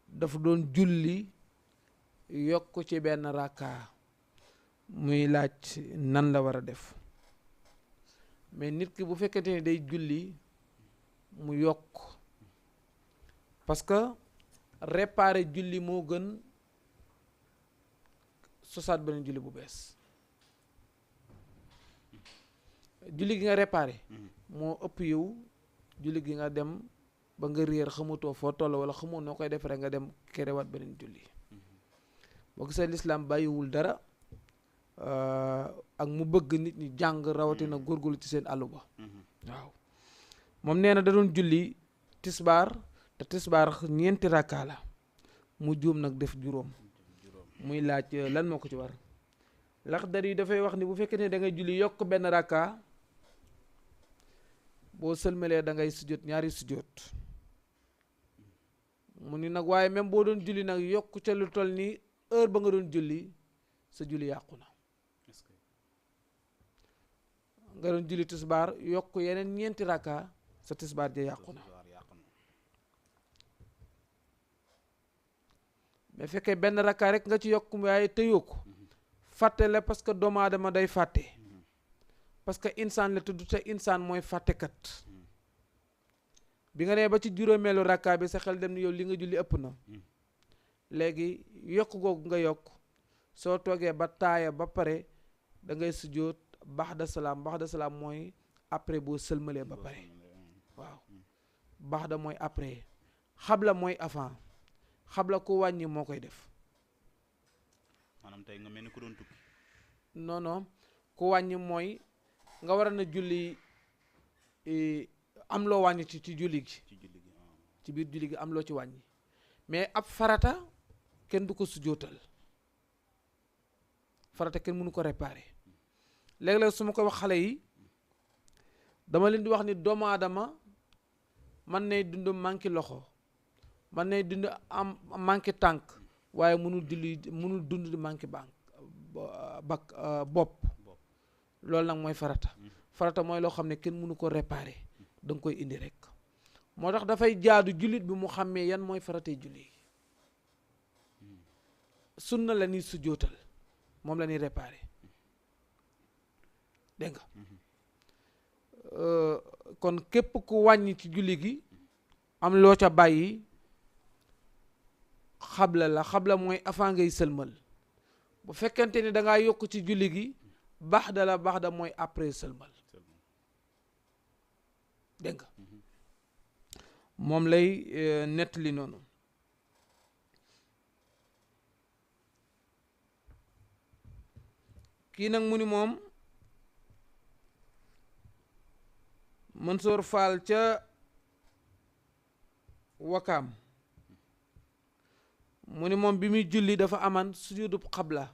[SPEAKER 1] dafa doon julli yokk ci benn rakka muy laaj nan la war a def mais nit ki bu fekkente ni day julli mu yokk parce que réparer julli moo gën sosaat beneen julli bu bees julli gi nga réparé moo ëpp yow julli gi nga dem ba nga réer xamutoo foo toll wala xamoo noo koy defaree nga dem kerewaat beneen julli boo gisee lislaam bàyyiwul dara ak mu bëgg nit ñi jàng rawatina góorgóorlu ci seen àllu ba waaw moom nee na da doon julli tisbaar te tisbaar ñeenti rakkaa la mu juum nag def juróom muy laaj lan moo ko ci war Laxdari yi dafay wax ni bu fekkee ne da ngay julli yokk benn rakka boo sëlmalee da ngay sujjóot ñaari sujjóot mu ni nag waaye même boo doon julli nag yokk ca lu toll ni heure ba nga doon julli sa julli yàqu na nga doon julli tisbaar yokk yeneen ñeenti rakka sa tisbaar ja yàqu na mais fekkee benn rakka rek nga ci yokk waaye tëyoo ko fàtte la parce que doomu aadama day fàtte parce que insaan la tudd te insaan mooy fàttekat bi nga nee ba ci juróomeelu rakka bi sa xel dem ni yow li nga julli ëpp na léegi yokk googu nga yokk soo toogee ba taaya ba pare da ngay sujjóot baxda salaam mooy après boo sëlmalee ba pare waaw baxda mooy après xabla mooy avant xabla ku wàññi moo koy def
[SPEAKER 2] maanaam tey nga mel ni ku doon tukki
[SPEAKER 1] non non ku wàññi mooy nga war a na julli am loo wàññi ci julli gi ci biir julli gi am loo ci wàññi mais ab farata kenn du ko sujjóotal farata kenn mënu ko réparer léeg-léeg su ma ko wax xale yi dama leen di wax ni doomu aadama man nay dund manqué loxo man nay dund am manqué tànk waaye mënul dund di manqué bopp loolu nag mooy farata mooy loo xam ne kenn mënu ko réparer da nga koy indi rek moo tax dafay jaadu jullit bi mu xàmmee yan mooy faratay julli sunna la ñuy sujjóotal moom la ñuy réparer dégg nga kon képp ku wàññi ci julli gi am loo ca bàyyi xabla mooy avant ngay sëlmal bu fekkente ni da ngaa yokk ci julli gi baxda mooy après sëlmal dégg nga moom lay nettali noonu kii nag mu ni moom Mansour Fall ca Wakaam mu ni moom bi muy julli dafa aman sujudub xabla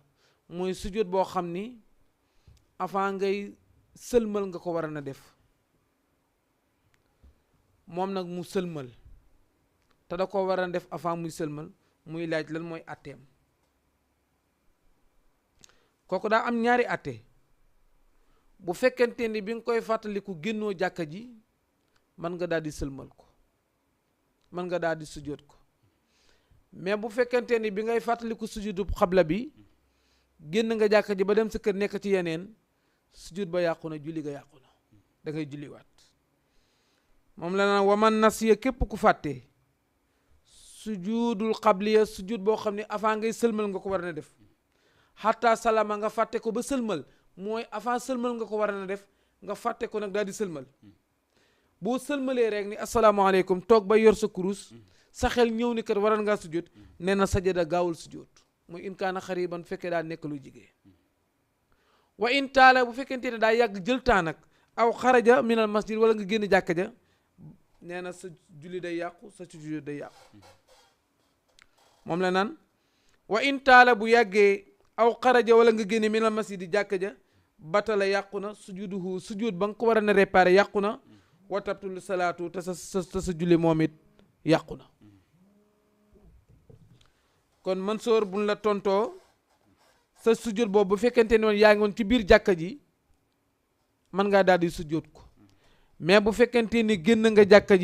[SPEAKER 1] mooy sujud boo xam ni avant ngay sëlmal nga ko war a na def moom nag mu sëlmal te da ko war a def avant muy sëlmal muy laaj lan mooy atteem kooku daa am ñaari atte bu fekkente ni bi nga koy fàttaliku génnoo jàkka ji mën nga daal di sëlmal ko mën nga daal di sujjóot ko mais bu fekkente ni bi ngay fàttaliku sujjóotu xabla bi génn nga jàkka ji ba dem sa kër nekk ci yeneen sujjóot ba yàqu na julli ga yàqu na da ngay julliwaat moom la naan waman nasiya képp ku fàtte sujudul xabliya sujjóot boo xam ne avant ngay sëlmal nga ko war na def xataa salama nga fàtte ko ba sëlmal mooy avant sëlmal nga ko war na def nga fàtte ko nag daal di sëlmal boo sëlmalee rek ni asalaamaaleykum toog ba yor sa kurus sa xel ñëw ni kat waral ngaa sujjóot nee na sajada gaawul sujjóot mooy in kaana xariban fekkee daa nekk lu jigee wa in taala bu fekkente ne daa yàgg jël temps nag aw xaraja minal masjid wala nga génn jàkka ja nee na sa julli day yàqu sa sujjóot day yàqu moom la naan wa in taala bu yàggee aw xaraja wala nga génne minal masjid di jàkka ja batala yàqu na sujuduhu sujud ba nga ko war a na réparé yàqu na wa tabtul salaatu te sa julli moom it yàqu na kon Mansour buñ la tontoo sa sujud boobu bu fekkente ne woon yaa ngi woon ci biir jàkka ji mën ngaa daal di sujud ko mais bu fekkente ni génn nga jàkka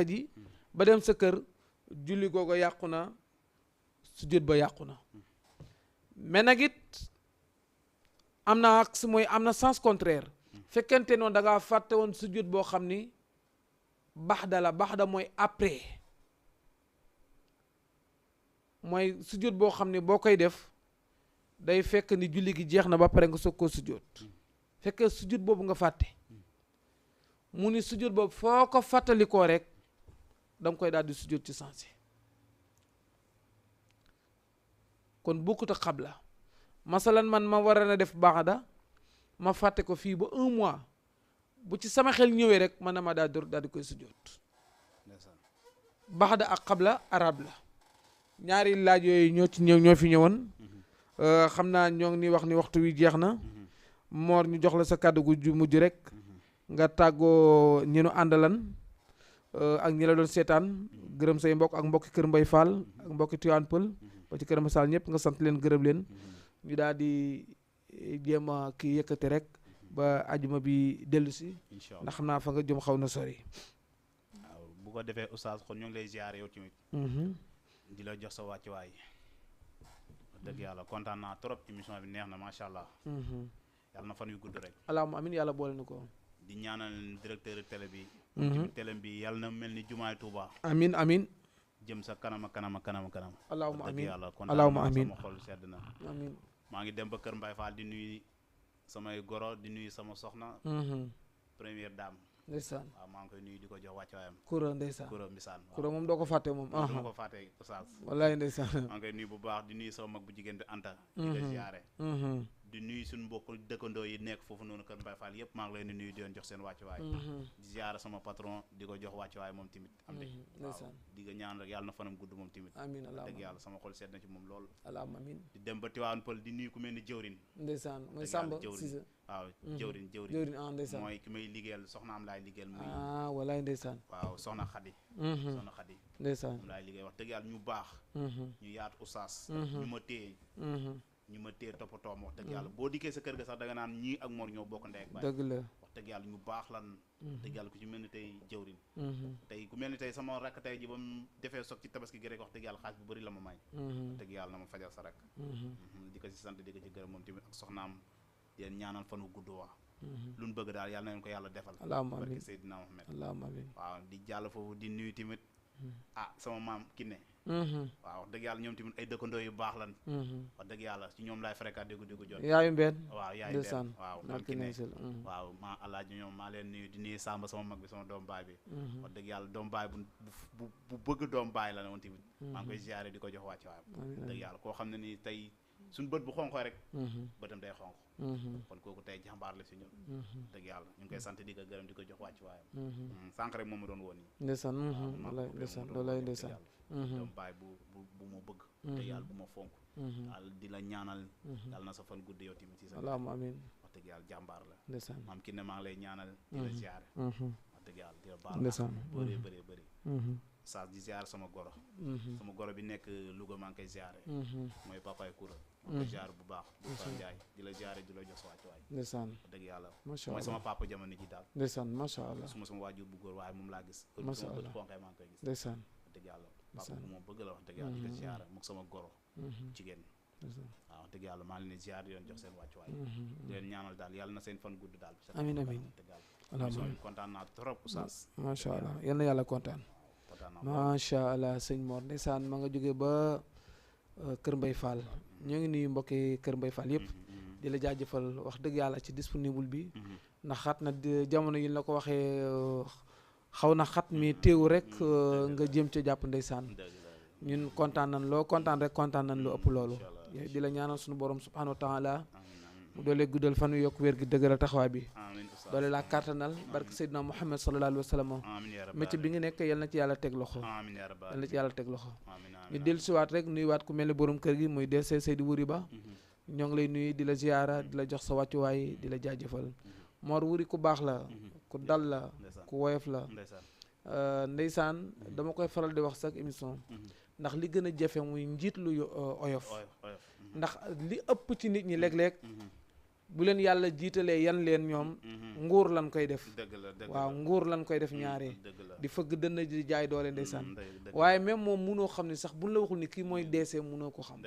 [SPEAKER 1] ji ba dem sa kër julli googu yàqu na sujud ba yàqu na mais nag it am na ak mooy am na sens contraire fekkente noonu da ngaa fàtte woon sujud boo xam ni baxda mooy après mooy sujud boo xam ni boo koy def day fekk ni julli gi jeex na ba pare nga soog koo sujud fekkee sujud boobu nga fàtte mu ni sujud boobu foo ko fàttalikoo rek da nga koy daal di sujud ci sens kon bokkut ak xabla masalan man ma war a def baxda ma fàtte ko fii ba 1 mois bu ci sama xel ñëwee rek man na ma daal di koy sujjóot baxda ak xabla arab la ñaari laaj yooyu ñoo fi ñëwoon xam naa ñoo ngi ni wax ni waxtu wi jeex na Mor ñu jox la sa kàddu gu mujj rek nga tàggoo ñi nu àndalan ak ñi la doon seetaan gërëm say mbokk ak mbokki Kër Mbay Fall ak mbokki Tivaouane Peulh ba ci Kër Masal ñëpp nga sant leen gërëm leen ñu daal di jéem a kii yëkkate rek ba ajuma bi dellu si ndax xam naa fa nga jëm xaw na sori.
[SPEAKER 2] waaw bu ko defee oustaz kon ñu ngi lay ziare yow tamit di la jox sa wàccuwaay dëgg yàlla kontaan naa trop émission bi neex na macha allah yàlla na fan yu gudd rek
[SPEAKER 1] allahumma amin yàlla boole na ko
[SPEAKER 2] di ñaanal directeur télé bi télé bi yàlla na mel ni jumaay Touba
[SPEAKER 1] amin amin
[SPEAKER 2] jëm sa kanama kanama kanama kanam
[SPEAKER 1] allahumma amin
[SPEAKER 2] dëgg yàlla
[SPEAKER 1] allahumma
[SPEAKER 2] kontaan
[SPEAKER 1] amin
[SPEAKER 2] sama xol sedd na
[SPEAKER 1] amin
[SPEAKER 2] maa ngi dem ba Kër Mbaye Fall di nuyu samay goro di nuyu sama soxna première dame
[SPEAKER 1] ndeysaan
[SPEAKER 2] waaw maa ngi koy nuyu di ko jox wàccuwaayam
[SPEAKER 1] Koura ndeysaan
[SPEAKER 2] Koura Mbisaan
[SPEAKER 1] Koura moom doo ko fàtte moom
[SPEAKER 2] du ma ko fàtte oustaz
[SPEAKER 1] wallaay ndeysaan
[SPEAKER 2] maa ngi koy nuyu bu baax di nuyu sama mag bu jigéen bi Anta di ko ziare di nuyu suñu mbokk dëkkandoo yi nekk foofu noonu Kër Mbaye Fall yëpp maa ngi leen di nuyu di leen jox seen wàccuwaay di ziare sama patron di ko jox wàccuwaay moom tamit am di waaw di nga ñaan rek yàlla na fanam gudd moom tamit
[SPEAKER 1] amiin
[SPEAKER 2] dëgg yàlla sama xol seet na ci moom lool
[SPEAKER 1] allahumma amiin
[SPEAKER 2] di dem ba Tivaouane Peulh di nuyu ku mel ni jëwrin
[SPEAKER 1] ndeysaan mooy Samba Cissé
[SPEAKER 2] waaw jëwrin
[SPEAKER 1] ndeysaan
[SPEAKER 2] mooy ki may liggéeyal soxnaam laay liggéeyal muy
[SPEAKER 1] wallaay ndeysaan
[SPEAKER 2] waaw soxna Xadi soxna Xadi
[SPEAKER 1] ndeysaan
[SPEAKER 2] moom laay liggéey wax dëgg yàlla ñu baax ñu yaatu oustaz ñu ma téye toppatoo ma wax dëgg yàlla boo dikkee sa kër ga sax da nga naan ñii ak Mor ñoo bokk ndey ak baay
[SPEAKER 1] dëgg la
[SPEAKER 2] wax dëgg yàlla ñu baax lan dëgg yàlla ku ci mel ni tey jëwrin tey ku mel ni tey sama rakk tey ji ba mu defee soog ci tabaski gi rek wax dëgg yàlla xaalis bu bëri la ma may wax dëgg yàlla na ma fajal sa rek di ko ci sant di ko ci gërëm moom tamit ak soxnaam di leen ñaanal fan wu gudd waa lu ñu bëgg daal yàlla na leen ko yàlla defal
[SPEAKER 1] allahumma amiin
[SPEAKER 2] barke Seydina Muhammad
[SPEAKER 1] allahumma amiin
[SPEAKER 2] waaw di jàll foofu di nuyu tamit sama maam Kiné waaw wax dëgg yàlla ñoom tamit ay dëkkandoo yu baax lan wax dëgg yàlla ci ñoom laay fréquenté déggu jot
[SPEAKER 1] yaayu mbenn
[SPEAKER 2] waaw yaayu mbenn waaw maam Kiné waaw maa alaaji ñoom maa leen nuyu di nuyu Samba sama mag bi sama doom baay bi wax dëgg yàlla doom baay bu bëgg doom baay la ne woon tamit maa ngi koy ziare di ko jox wàcc waayam wax dëgg yàlla koo xam ne nii tey suñu bët bu xonqoo rek bëtam day xonq kon kooku tey jàmbaar la si ñun dëgg yàlla ñu ngi koy sant di ko gërëm di ko jox wàcc waayam sànq rek moom ma doon woon yi
[SPEAKER 1] ndeysaan wallaay ndeysaan wallaay ndeysaan
[SPEAKER 2] doom baay bu ma bëgg dëgg yàlla bu ma fonk daal di la ñaanal daal na sa fan gudd yow tamit ci sa
[SPEAKER 1] allahumma amiin
[SPEAKER 2] wax dëgg yàlla jàmbaar la
[SPEAKER 1] ndeysaan
[SPEAKER 2] maam ki ne maa ngi lay ñaanal di la ziare wax dëgg yàlla di la baal bëree bëree bëri saa di ziare sama goro bi nekk Louga maa ngi koy ziare mooy papaay Koura maa ngi koy ziare bu baax bu fa Njaay di la ziare di la jox sa wàccuwaay
[SPEAKER 1] ndeysaan
[SPEAKER 2] wax dëgg yàlla
[SPEAKER 1] macha
[SPEAKER 2] mooy
[SPEAKER 1] allah
[SPEAKER 2] sama papa jamono ji daal
[SPEAKER 1] ndeysaan macha allah
[SPEAKER 2] sama waajur bu góor waaye moom laa gis
[SPEAKER 1] macha allah
[SPEAKER 2] bët xonqee maa ngi koy gis
[SPEAKER 1] ndeysaan
[SPEAKER 2] wax dëgg yàlla papa bu moom bëgg la wax dëgg yàlla di ko ziare moom sama goro jigéen waaw wax dëgg yàlla maa ngi leen ziare di leen jox seen wàccuwaay di leen ñaanal daal yàlla na seen fan gudd daal
[SPEAKER 1] amiin amiin
[SPEAKER 2] alhamdulilah kontaan naa trop oustaz
[SPEAKER 1] macha allah yal na yàlla kontaan macha allah sëñ Mor ndeysaan ma nga jóge ba Kër Mbay Fall ñoo ngi nuyu mbokki Kër Mbay Fall yëpp di la jaajëfal wax dëgg yàlla ci disponible bi ndax xat na jamono yi la ko waxee xaw na xat mi téewu rek nga jëm ca jàpp ndeysaan ñun kontaan nañ loo kontaan rek kontaan nañ lu ëpp loolu di la ñaanal suñu borom subhanahu wa taala mu doolee guddal fan yu yokk wér gi dëgëral taxawaay bi doole laa kàttanal barke Seydina Muhammad sallallahu alayhi wa sallam métier bi nga nekk yal na ci yàlla teg loxo yal na ci yàlla teg loxo ñu dellu siwaat rek nuyuwaat ku mel ni borom kër gi muy DC Seydou Wuri Ba ñoo ngi lay nuyu di la ziyaara di la jox sa wàccuwaay di la jaajëfal Mor Wuri ku baax la ku dal la ku woyof la ndeysaan dama koy faral di wax chaque émission ndax li gën a jafe muy njiit lu oyof ndax li ëpp ci nit ñi léeg-léeg bu leen yàlla jiitalee yan leen ñoom nguur lan koy def waaw nguur lan koy def ñaare di fëgg dënn di jaay doole ndeysaan waaye même moom munoo xam ne sax buñ la waxul ni kii mooy deesee munoo ko xam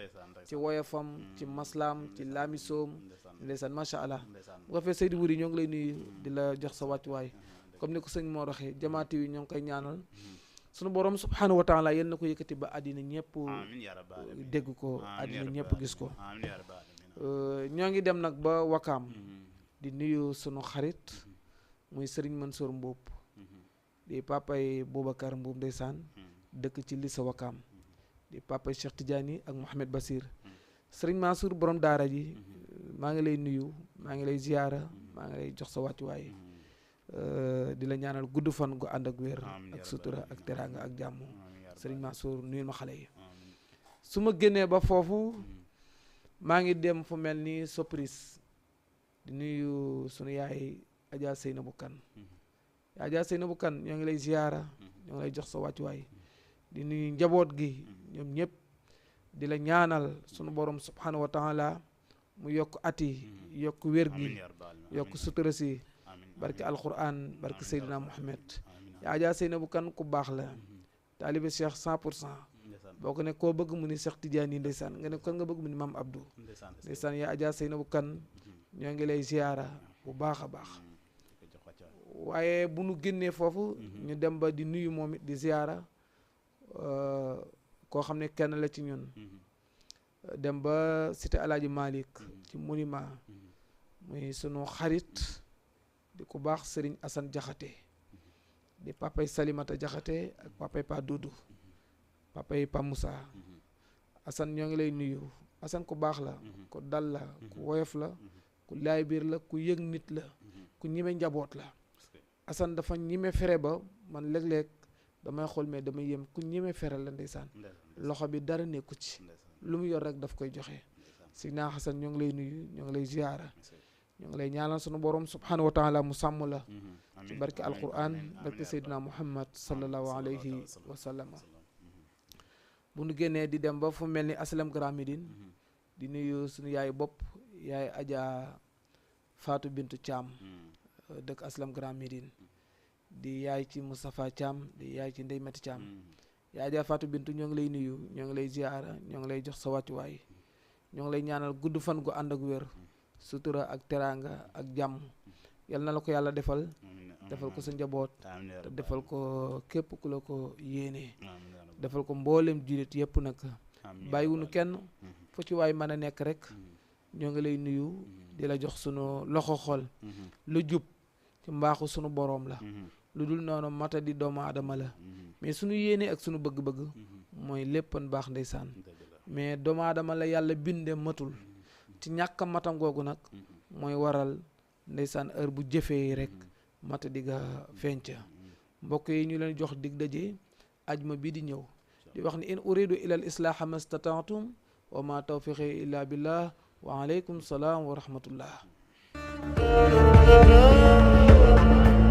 [SPEAKER 1] ci woyofam ci maslaam ci laamisoom ndeysaan macha allah bu ko fee Seydou Wuri ñoo ngi lay nuyu di la jox sa wàccuwaay comme ni ko sëñ moo waxee jamaati yi ñoo ngi koy ñaanal sunu borom subhanahu wa taala yal na ko yëkkati ba àddina ñëpp dégg ko àddina ñëpp gis ko ñoo ngi dem nag ba Wakaam di nuyu sunu xarit muy Serigne Mansour Mbuub di papay Boubacar Mbuub ndeysaan dëkk ci Lissa Wakaam di papay Cheikh Tidiane ak Mohamed Basir Serigne Mansour borom daara ji maa ngi lay nuyu maa ngi lay ziyaara maa ngi lay jox sa wàccuwaay di la ñaanal gudd fan gu ànd ak wér ak sutura ak teraanga ak jàmm Serigne Mansour nuyul ma xale yi su ma génnee ba foofu maa ngi dem fu mel ni Sopris di nuyu sunu yaay Adja Seynabou Kane Adja Seynabou Kane ñoo ngi lay ziyaara ñoo ngi lay jox sa wàccuwaay di nuyu njaboot gi ñoom ñëpp di la ñaanal sunu borom subhanahu wa taala mu yokk at yi yokk wér gi yokk sutura si barke alquran barke Seydina Muhammad yaa Adja Seynabou Kane ku baax la taalibe Cheikh 100% boo ko ne koo bëgg mu ni Cheikh Tidiane yi ndeysaan nga ne kon nga bëgg mu ni Maam Abdou ndeysaan yaa Adja Seynabou Kane ñoo ngi lay ziyaara bu baax a baax waaye bu nu génnee foofu ñu dem ba di nuyu moom it di ziyaara koo xam ne kenn la ci ñun dem ba cité Alaaji Malick ci monument muy sunu xarit di ku baax Serigne Assane Jaxate di papay Salimata Jaxate ak papay Pa Doudou papay Pa Moussa Assane ñoo ngi lay nuyu Assane ku baax la ku dal la ku woyof la ku laay biir la ku yëg nit la ku ñime njaboot la Assane dafa ñime fere ba man léeg-léeg damay xool mais damay yem ku ñime fere la ndeysaan loxo bi dara nekku ci lu mu yor rek daf koy joxe si naa Assane ñoo ngi lay nuyu ñoo ngi lay ziyaara ñoo ngi lay ñaanal sunu borom subhanahu wa taala mu sàmm la ci barke alquran barke Seydina Muhammad sallallahu alayhi wa sallam bu nu génnee di dem ba fu mel ni Aslam Grand Médine di nuyu sunu yaay bopp yaay Adja Fatou Bintou Thiam dëkk Aslam Grand Médine di yaay ci Moustapha Thiam di yaay ci Ndey Mati Thiam yaay Adja Fatou Bintou ñoo ngi lay nuyu ñoo ngi lay ziyaara ñoo ngi lay jox sa wàccuwaay ñoo ngi lay ñaanal gudd fan gu ànd ak wér sutura ak teraanga ak jàmm yal na la ko yàlla defal ko sa njaboot te defal ko képp ku la ko yéenee defal ko mboolem jullit yëpp nag bàyyiwunu kenn fu ci waay mën a nekk rek ñoo ngi lay nuyu di la jox sunu loxo xol lu jub ci mbaaxu sunu boroom la lu dul noonu mata di doomu aadama la mais sunu yéene ak sunu bëgg-bëgg mooy léppan baax ndeysaan mais doomu aadama la yàlla binde matul ci ñàkk matam googu nag mooy waral ndeysaan heure bu jëfee rek mata digga fenca mbokk yi ñu leen jox dig daje ajma bi di ñëw di wax ni in uridu ila al islaaha mastata'tum wa ma tawfiqi illa billah wa alaykum salaam wa rahmatullah